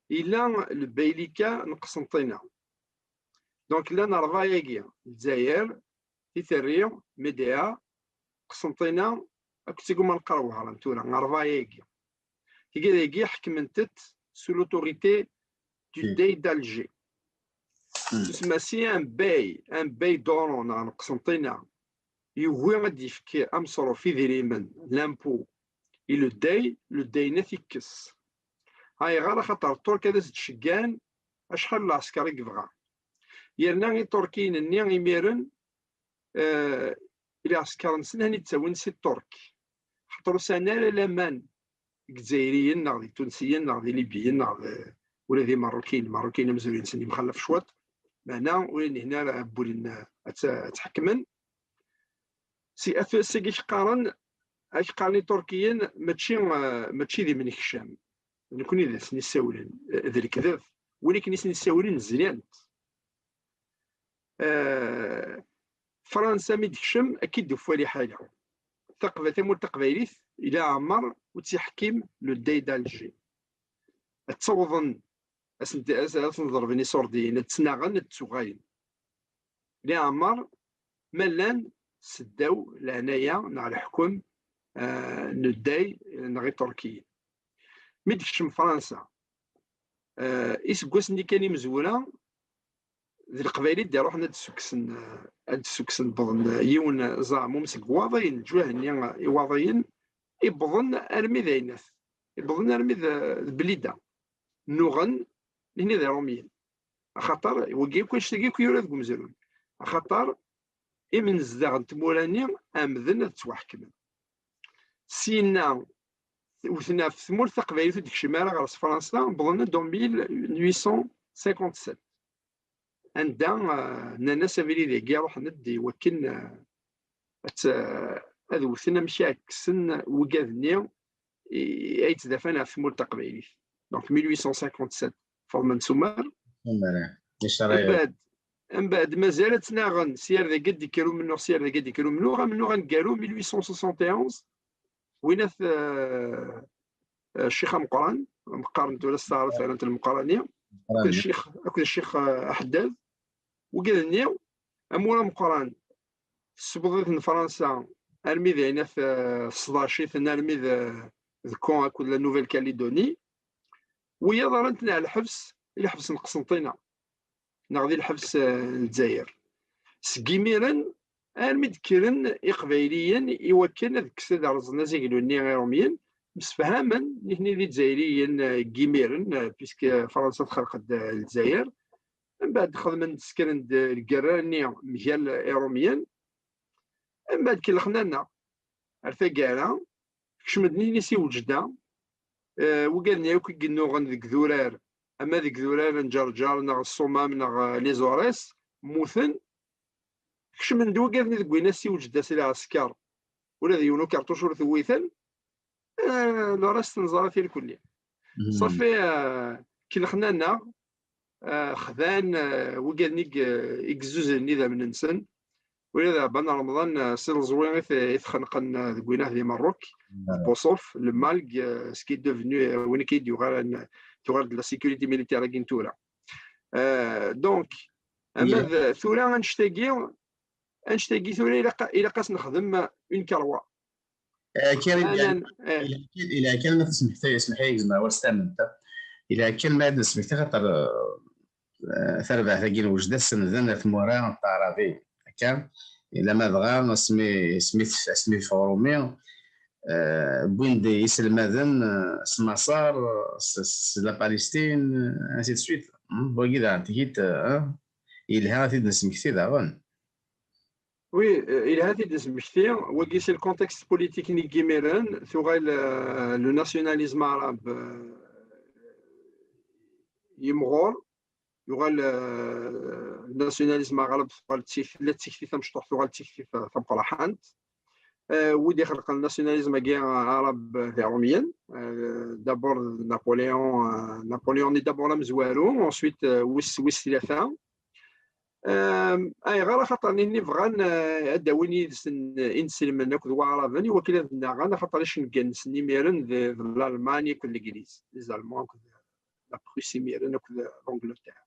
yella le Beylika n Qsenṭina. Donc, llan ṛebɛa-agi, Lezzayer, Titerri, Médéa, Qsenṭina, akked Tiguma n Lqerwehran tura, ṛebɛa-agi. Tigad-agi ḥekment-t sous l'autorité du Dey d'Alger. Tusma si un bey, un bey d'Oran neɣ n Qsenṭina, yugi ad d-yefk ameṣruf, idrimen, l'impôt, i le Dey, le Dey-nni ad t-ikkes. Ayɣer? Axaṭer Ṭṭurk ad as-d-ceggan acḥal n lɛesker i yebɣa. Yerna Iṭurkiyen-nni imiren, eh, lɛesker-nsen ad ten-id-ttawin si Ṭṭurk. Xaṭer ur sɛin ara laman deg Izzayriyen, neɣ d Itunsiyen, neɣ d Ilibiyen, neɣ d, ula d Imeṛṛukiyen. Imeṛṛukiyen amezruy-nsen yemxallaf cwiṭ, meɛna ur nhin ara wwulin ad tt-, ad tt-ḥekmen. Si at ass-agi k-qqaren, ak-qqaren Iṭurkiyen mačči, eh, mačči d imnekcam. D nekkni i d asen-issawlen, eh, d lekdeb. Win akken i sen-issawlen zlan-t. Eh, Fransa mi d-tekcem, akka i d-tufa liḥala. Taqba-, tamurt taqbaylit, ila ɛmer ur tt-iḥekkim le Dey d'Alger. Ad ttawḍen, ad sen-, ad sen-ḍerben iṣurdiyen, ad ttnaɣen, ad ttuɣalen. Leɛmer ma llan seddaw leɛnaya neɣ leḥkem, eh, n Dday neɣ Iṭurkiyen. Mi d-tekcem Fransa, eh, iseggasen-nni kan imezwura, d Leqbayel i d-iruḥen ad d-ssukksen, eh, ad d-ssukksen, wwḍen, eh, yiwen, eh, zaɛmum seg Waḍiyen, lǧuh-nni, eh, Iwaḍiyen, i wwḍen armi d Aynas, i wwḍen armi d, d Blida. Nnuɣen, nitni d Iṛumyen. Axaṭer, wagi akk, annect-agi akk yura deg umezruy. Axaṭer, imnezdaɣ n tmura-nni ɛemmden ad ttwaḥekmen. Syenna, wten ɣef tmurt taqbaylit ur d-kcim ara ɣer s Fransa, wwḍen-d en mille huit cent cinquante-sept. Anda, eh, nnan-as abrid-agi ruḥen-d i wakken, eh, ad tt-, ad wten amek ara kksen wigad-nni i, ay yettdafan ɣef tmurt taqbaylit. Donc, mille huit cent cinquante-sept, ffɣen-d s umar. Umar, eh, icerra-, mbeɛd, mbeɛd mazal ad ttnaɣen, sya ar dagi ad d-ikker umennuɣ, sya ar dagi ad d-ikker umennuɣ, amennuɣ aneggaru, mille huit cent soixante et onze, win at, eh, eh, Ccix Ameqqran, qqaren-d ula s taɛrabt rran-t Lmeqqrani, akked Ccix, akked Ccix, eh, Aḥeddad, wigad-nni, amur ameqqran, tessebbeḍ-iten Fransa armi d ayen at, eh, sḍac-iten, armi d, d Caen akked la Nouvelle-Calédonie. Wiyaḍ rran-ten ɣer lḥebs, di lḥebs n Qsenṭina neɣ di lḥebs n Lezzayer. Seg imiren armi d-kkren Iqbayliyen i wakken ad kksen, ad rẓen azaglu-nni i Irumyen. Msefhamen nitni d Izzayriyen n yimiren, puisque Fransa txelq-d Lezzayer. Mbeɛd xedmen-d, skren-d lgerra-nni mgal Irumyen. Mbeɛd kellxen-aneɣ ar taggara, kecmen-d nitni si Wejda. Wigaden akk i yennuɣen deg idurar, ama deg idurar n Ǧerǧer neɣ Ṣṣumam neɣ les Aurès, mmuten. Kecmen-d wigaden i deg win ass i Wejda si lɛesker, ula d yiwen ukerṭuc ur t-wwiten. Le reste neẓra-t irkelli. Ṣafi, kellxen-aneɣ, xdan wigaden i yezzuzen idammen-nsen. Ula d Ɛebban Remḍan, si leẓwi i t-xenqen deg winah di Merruk, d Buṣuf, le Malg, ce qui est devenu, win akka i d-yuɣalen, tuɣal-d la sécurité militaire-agi n tura. Donc, ama d tura annect-agi, annect-agi tura ilaq, ilaq ad s-nexdem une carwa. Karim, ila kan ma tesmektay, smeḥ-iyi gzem awal s tamemt. Ila kan ma ad nesmekti, xaṭer tarbaɛt-agi n Wejda senden ar tmura n taɛrabin. Akka, ila ma dɣa asmi, asmi, asmi teffeɣ Rumi, wwin-d iselmaden s Maṣer, s, s la Palestine, ainsi de suite. Wagi daɣen tigi-t, yelha ad t-id-nesmekti daɣen. Oui, yelha ad t-id-nesmekti. Wagi si le contexte politique-nni n yimiren, tuɣal le nationalisme arabe yimɣur, yuɣal le nationalisme arabe, tuɣal tella d tikti tamecṭuḥt, tuɣal d tikti tameqqrant. Wid ixelqen le nationalisme-agi arabe d Irumyen, d'abord Napoléon, Napoléon-nni d'abord amezwaru, ensuite wis, wis tlata. Ayɣer? Axaṭer nitni bɣan ad d-awin yid-sen inselmen akked waɛraben i wakken ad nnaɣen, axaṭer icenga-nsen imiren d, d Lalman akked Legliz, les Allemands akked la Prusse imiren akked l'Angleterre.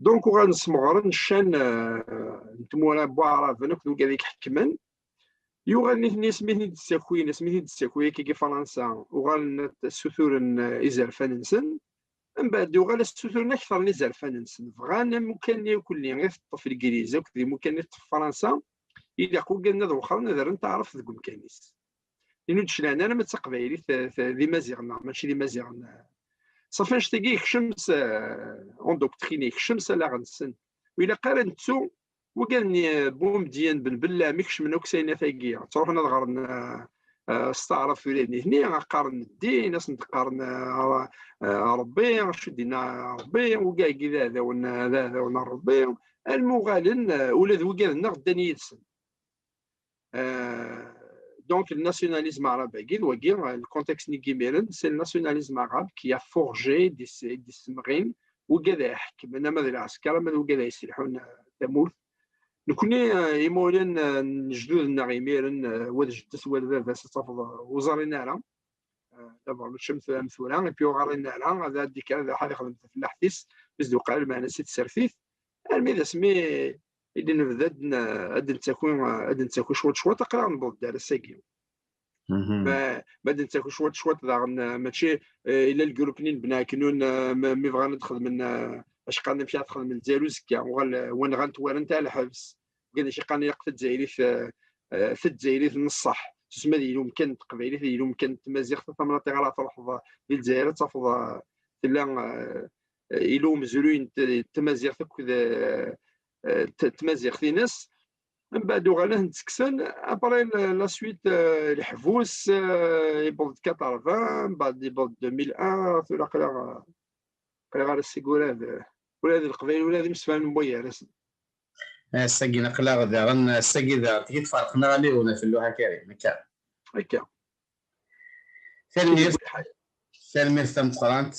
Donc uɣalen smeɣren ccan n tmura n waɛraben akked wigad i iḥekmen. Yuɣal nitni asmi ten-id-ttakin, asmi ten-id-ttakin akkagi Fransa, uɣalen ssuturen izerfan-nsen. Mbeɛd uɣal ssuturen akter n izerfan-nsen. Bɣan amukan-nni akk-nni i teṭṭef Legliz akked imukan i teṭṭef Fransa, ilaq ugaden ad wexren, ad rren taɛrabt deg umkan-is. Inu d-clan ara ma d taqbaylit d imaziɣen neɣ mačči d imaziɣen. Ṣafi annect-agi yekcem s endoctrine, yekcem s allaɣ-nsen. Ur ilaq ara nettu wigad-nni Bumedyen, Ben Bellam, ikecmen akk s ayennat-agi, ttruḥun ad ɣren s taɛrabt ula d nitni, qqaren ddin, ad sen-d-qqaren Ṛebbi, acu d-yenna Ṛebbi, wigad-agi d aɛdawen, d aɛdawen n Ṛebbi, almi uɣalen ula d wigad-nneɣ ddan yid-sen. Donc le nationalisme arabe-agi d wagi, le contexte-nni n yimiren, c'est le nationalisme arabe qui a forgé, i d-issemɣin wigad ay iḥekmen ama d lɛesker ama d wigad ay iselḥun tamurt. Nekni, imawlan n lejdud-nneɣ imiren, wa d jeddes wa d baba-s, ad tafeḍ ur ẓrin ara. D'abord mačči am tura, et puis ur ɣrin ara, ad d-ikker ad iruḥ ad ixdem tafellaḥt-is, mi s-d-uqal lmeɛna-s i tsertit. Armi d asmi i d-nebda ad d-nettaki, ad d-nettaki cwiṭ cwiṭ, aql-aɣ newweḍ-d ar ass-agi. Ma, ma d-nettaki cwiṭ cwiṭ daɣen, mačči, ila lgrup-nni n Bnaknun, mi bɣan ad xedmen, acqan amek ara texdem Lezzayer uzekka, uɣal, wa nɣan-t, wa rran-t ar lḥebs. Wigad acu yeqqaren ilaq tazzayrit, tazzayrit n ṣṣeḥ. Susem ad yili umkan n teqbaylit, ad yili umkan n tmaziɣt, tamnaḍt i ara truḥeḍ di Lezzayer ad tafeḍ tella, yella umezruy n tmaziɣt akked tmaziɣt-ines. Mbeɛd uɣalen ad ten-ttekksen, après la suite, leḥbus, yewweḍ-d quatre-vingts, mbeɛd yewweḍ-d deux mille un, tura aql-aɣ, aql-aɣ ar ass-agi ula d, ula d Leqbayel ula d imsefhamen n wayar-asen. Ass-agi aql-aɣ daɣen, ass-agi daɣen tigi tferqen-aɣ Liwen At Lluḥa Karim, akka. Akka. Tanemmirt, tanemmirt tameqqrant,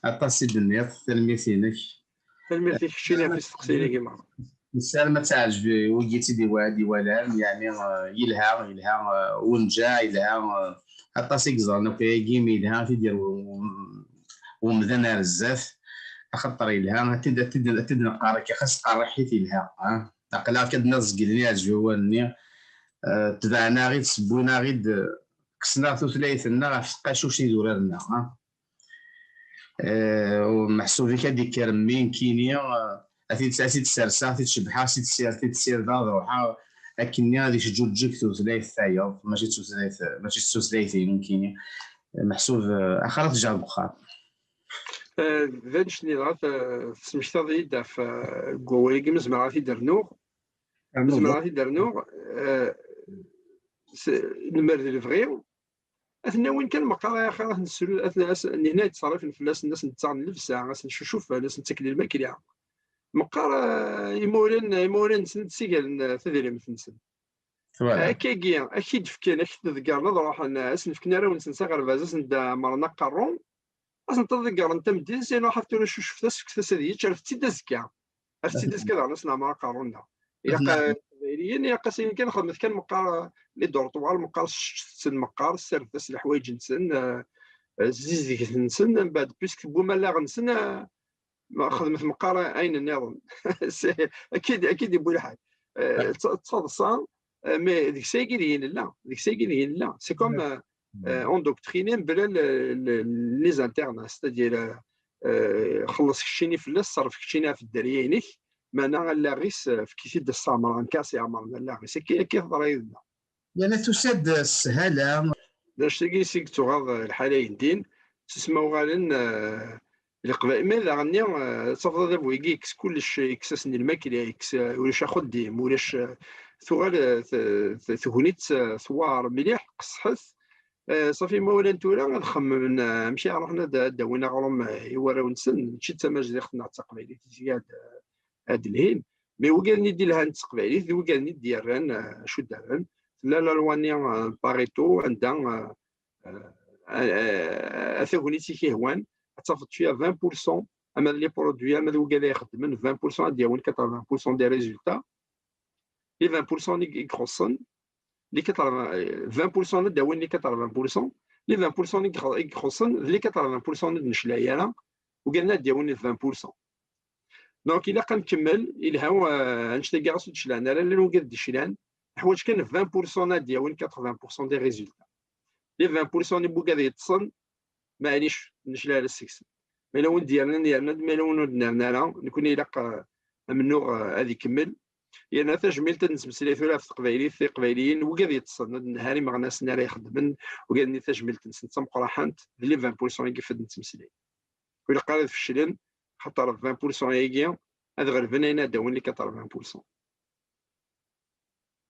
aṭas i d-tenniḍ, tanemmirt-inek. Tanemmirt i keččini ɣef isteqsiyen-agi merra. Nessaram ad teɛǧeb i wigi i tt-id-iwalan, yeɛni, yelha, yelha wenǧaɛ, yelha aṭas i yeẓran akk ayagi, mi yelha ad t-id-yerr umdan ar zdat, axaṭer yelha, ad t-id, ad t-id, ad t-id-neqqar akka, xas qerriḥit yelha, ha? Aql-aɣ akka d-nniɣ zeglen iɛeǧbiwen-nni, tebɛen-aɣ-id, sewwin-aɣ-id, kksen-aɣ tutlayt-nneɣ ɣef tqacuct idurar-nneɣ, ha? Eh, u meḥsub-ik ad d-ikker mmi nekkini, eh, ad t-id-, ad t-id-serseɣ, ad t-id-cebbḥeɣ, ad t-id-sir-, ad t-id-sirdeɣ, ad ruḥeɣ akkenni ad iceǧǧuǧǧeg tutlayt tayeḍ, mačči d tutlayt, mačči d tutlayt-inu nekkini. Meḥsub, eh, axir ad t-ǧǧeɣ deg uxxam. Eh, d annect-nni dɣa, eh, tesmektaḍ-iyi-d ɣef, eh, deg wawal-agi, ma zemreɣ ad t-id-rnuɣ. Ma zemreɣ ad t-id-rnuɣ, eh, s-, lemmer d lebɣi, ad ten-awin kan meqqar, ay axir, ad ten-sru-, ad ten-, as-, nihna yettṣerrifen fell-asen, ad sen-ttaɣen llebsa, ad sen-cucufen, ad sen-ttaken lmakla. Meqqar, eh, imawlan, imawlan-nsen ad d-ssigalen, eh, tadrimt-nsen. Voilà. Akkagi, ad k-id-fken, ad k-t-ḍeggren, ad ruḥen, ad sen-fken arraw-nsen s aɣerbaz, ad sen-d-ɛemmren aqerru, ad sen-ḍeggren tameddit, sinu ḥafi tura cucfet-as, fket-as ad yečč, rret-tt-id azekka. Rret-tt-id azekka daɣen ad sen-ɛemmren aqerru-nneɣ. Ilaq, eh, Iqbayliyen, ilaq-asen kan, xedmet kan meqqar, eh, les dortoirs, meqqar sseččet-ten meqqar, ssardet-as leḥwayeǧ-nsen, eh, eh, zzizdiget-nsen, mbeɛd, puisque tewwim allaɣ-nsen, eh, ma xedmet meqqar ayen nniḍen. C'est, akka i d-, akka i d-yewwi lḥal. Eh, d ta-, d taḍsa, eh, mais deg-s ayagi deg-i nella, deg-s ayagi deg-i nella. C'est comme, eh, eh, endoctriner mebla le, le, les internes, c'est-à-dire, eh, eh, xelleṣ keččini fell-as, ṣerref keččini ɣef dderya-inek, meɛna allaɣ-is, eh, efk-it-id ad s-ɛemren, kan ad s-ɛemren allaɣ-is. Akka, akka i teḍra yid-neɣ. Yerna tusa-d sshala. D anect-agi i s-i yettuɣaḍ lḥal ayendin, s usma uɣalen, eh, Leqbayel, ma daɣen-nni, eh, ad tafeḍ adabu-agi yekkes kullec, yekkes-asen lmakla, yekkes, eh, ulac axeddim, ulac, eh, tuɣal, eh, t-, t-, tegnit, eh, tewɛer mliḥ, qeṣṣḥet. Eh, ṣafi, imawlan tura ad xemmen, eh, amek ara ruḥen ad, ad d-awin aɣrum, eh, i warraw-nsen, mačči d tamazdiɣt neɣ d taqbaylit i ad, ad d-lhin. Mais wigad-nni d-ilhan d teqbaylit, d wigad-nni d-yerran, eh, acu d-rran. Tella la loi-nni, eh, Pareto, anda, eh, eh, eh, a tagnit i k-ihwan, ad tafeḍ tuya vingt pour cent, ama d les produits, ama d wigad ay ixeddmen, vingt pour cent ad d-yawin quatre-vingts pour cent des résultats. Les vingt pour cent i, i ixuṣṣen, les quatre-vingts, eh, vingt pour cent ad d-awin les quatre-vingts pour cent, les vingt pour cent i ixu-, i ixuṣṣen, d les quatre-vingts pour cent ur d-neclay ara, wigad-nni ad d-yawin les vingt pour cent. Donc, ilaq ad nkemmel, ilha, eh, annect-agi ɣas ur d-clan ara, llan wigad d-iclan, neḥwaǧ kan vingt pour cent ad d-yawin quatre-vingts pour cent des résultats. Les vingt pour cent n wigad yeṭṭsen, maɛlic, ur necla ara seg-sen. Ma yella win d-yernan, yerna-d, ma yella win ur d-nerni ara, nekkni ilaq, eh, amennuɣ, eh, ad ikemmel. Yerna tajmilt ad nettmeslay tura ɣef teqbaylit, tiqbayliyin, wigad yeṭṭsen, ur d-nehhi ara imeɣnasen ara ixeddmen, wigad-nni tajmilt-nsen d tameqraḥant, d les vingt pour cent i yif ad nettmeslay. Ur ilaq ara ad feclen, xaṭer vingt pour cent-agi ad ɣelben ayen ad d-awin les quatre-vingts pour cent.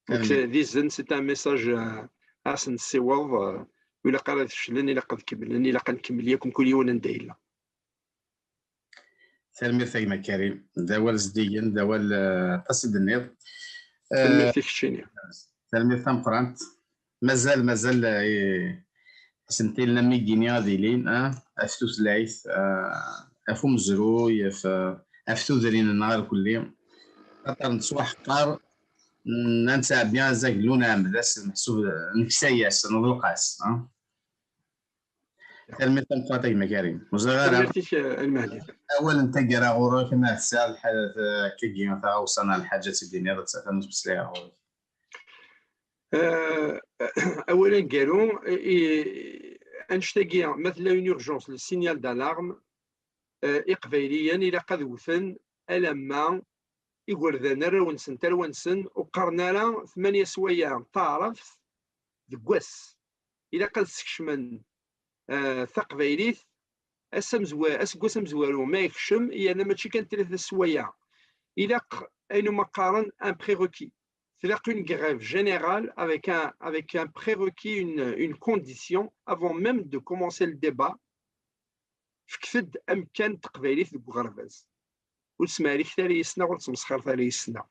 Donc, c'est, d izen, c'est un message, euh, ad sen-nessiweḍ, euh, ur ilaq ara ad feclen, ilaq ad kemmlen, ilaq ad nkemmel yakk mkul yiwen anda yella. Tanemmirt a gma Karim, d awal zeddigen, d awal, eh, aṭas i d-tenniḍ. Tanemmirt i keččini. Tanemmirt tameqqrant. Mazal, mazal, eh, asentel am igini ad ilin, eh, ɣef tutlayt, eh, ɣef umezruy, ɣef, eh, ɣef tudrin-nneɣ irkelli. Xaṭer nettwaḥqer, n-, ad nettɛebbi azaglu, nɛemmed-as, meḥsub, eh, neksa-yas, neḍleq-as, eh. Tanemmirt tameqqrant a gma Karim. Ur ẓriɣ ara. Tanemmirt-ik, eh, a Lmehdi. Awal n taggara ɣur-k, ma tesɛiḍ lḥaǧa, eh, akkagi, taɣawsa neɣ lḥaǧa ad tt-id-tiniḍ, ad tt-, ad tt-nesmeslay ɣur-k. Eh, awal aneggaru, i, i, annect-agi, ma tella une urgence, le signal d'alarme, eh, Iqbayliyen ilaq ad wten alamma igerdan arraw-nsen, tarwa-nsen, ur qqaren ara tmanya sswayeɛ taɛrabt deg wass. Ilaq ad skecmen, eh, taqbaylit ass amezwa-, aseggas amezwaru ma yekcem, yerna mačči kan tlata sswayeɛ. Ilaq ayen umi qqaren un prérequis. Tlaq une grève générale avec un, avec un prérequis, une, une condition avant même de commencer le débat. Fket-d amkan n teqbaylit deg uɣerbaz. Ur smeɛrikit ara yes-neɣ, ur ttmesxiret ara yes-neɣ.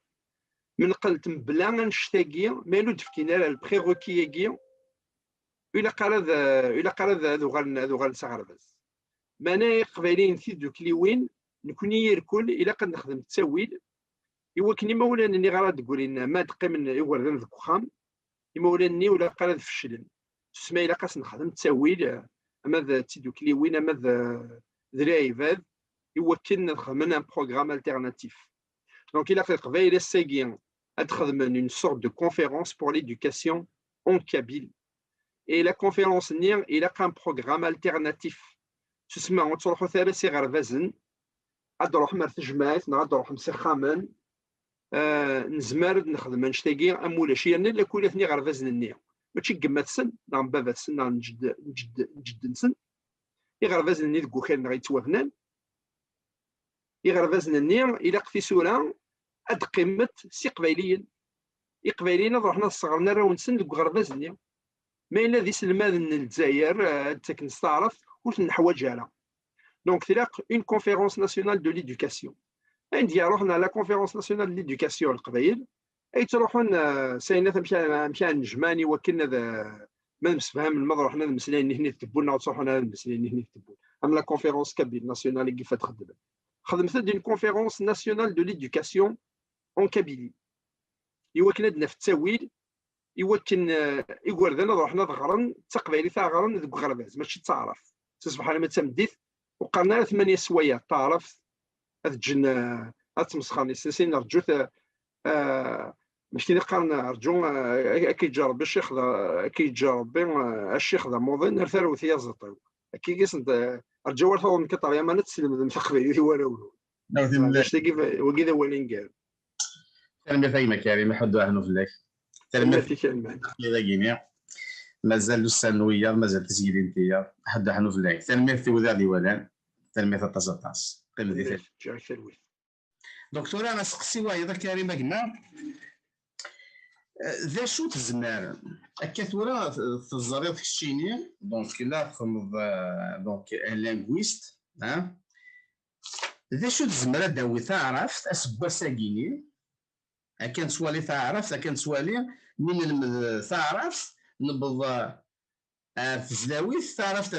Menqelt mebla annect-agi, ma ur d-fkin ara le prérequis-agi, ur ilaq ara ad, ur ilaq ara ad, ad uɣalen, ad uɣalen s aɣerbaz. Meɛna Iqbayliyen, tidukliwin, nekni irkul, ilaq ad nexdem ttawil, i wakken imawlan-nni ara d-ggrin, ma ad qqimen igerdan deg uxxam, imawlan-nni ur ilaq ara ad feclen. Tusma ilaq ad s-nexdem ttawil, eh, ama d tidukliwin, ama d, d lɛibad, i wakken ad xedmen un programme alternatif. Donc, ilaq Leqbayel ass-agi ad xedmen une sorte de conférence pour l'éducation en kabyle. Et la conférence-nni, ilaq un programme alternatif. Susma, ur ttruḥut ara s iɣerbazen, ad d-ruḥem ar tejmaɛt neɣ ad d-ruḥem s ixxamen. Eh, nezmer ad nexdem annect-agi am ulac, yerna la kulat n iɣerbazen-nni, mačči n gma-tsen neɣ n baba-tsen neɣ n jedd-, n jedd-, n jedd-nsen. Iɣerbazen-nni deg wakal-nneɣ yettwabnan, iɣerbazen-nni ilaq tisura ad qqimet s iqbayliyen. Iqbayliyen ad ruḥen ad sseɣren arraw-nsen deg uɣerbaz-nni. Ma yella d iselmaden n Lezzayer, eh, ad ttaken s taɛrabt, ur ten-neḥwaǧ ara. Donc, tilaq une conférence nationale de l'éducation. Ayen d-yaruḥen à la conférence nationale de l'éducation n Leqbayel, ay ttruḥun, eh, s ayen amek, amek ara nnejmaɛen i wakken ad, eh, ma ad msefhamen, ma ad ruḥen ad mmeslayen nihni d tewwun, neɣ ad ttruḥun ad mmeslayen nihni d tewwun. Am la conférence kabyle nationale i yif ad xeddmen. Xedmet-d une conférence nationale de l'éducation en Kabylie. I wakken ad naf ttawil, i wakken, eh, igerdan ad ruḥen ad ɣren d taqbaylit, ad ɣren deg uɣerbaz, mačči d taɛrabt. Si ṣṣbeḥ alamma d tameddit, ur qqaren ara tmanya sswayeɛ taɛrabt, ad ǧǧen, eh, ad ttmesxaren yes-sen, rǧut, eh, eh, mačči i qqaren rǧu, eh, ad k-yeǧǧ Rebbi ccix d, ad k-yeǧǧ Rebbi, eh, a ccix d amuḍin, ar tarwet i aẓeṭṭ-iw. Akka i sen-, eh, rǧu ar taweḍ nekk ṭer yamana ad teslemdem taqbaylit i warraw-nwen. Neɣ timlal. Maɛlic, tagi, wagi d awal inger. Tanemmirt a gma Karim, ḥedd ur ḥennu fell-ak. Tanemmirt i Karim. Dagi-ni. Mazal ussan n wiyaḍ, mazal tisgilin n tiyaḍ. Ḥedd ur ḥennu fell-ak. Tanemmirt i wid i ɣ-d-iwalan. Tanemmirt aṭas, aṭas. Qqim di talwit. Ǧǧiɣ-ak talwit. Donc, tura aseqsi wayeḍ a Karim a gma. Eh, d acu tezmer? Akka tura t-, teẓriḍ keččini, donc la txedmeḍ, eh, donc un linguiste, hein? D acu tezmer ad d-tawi taɛrabt aseggas-agi-ni? Akka nettwali taɛrabt, akka nettwali mi nelmed taɛrabt, newweḍ, eh, ar tesdawit, taɛrabt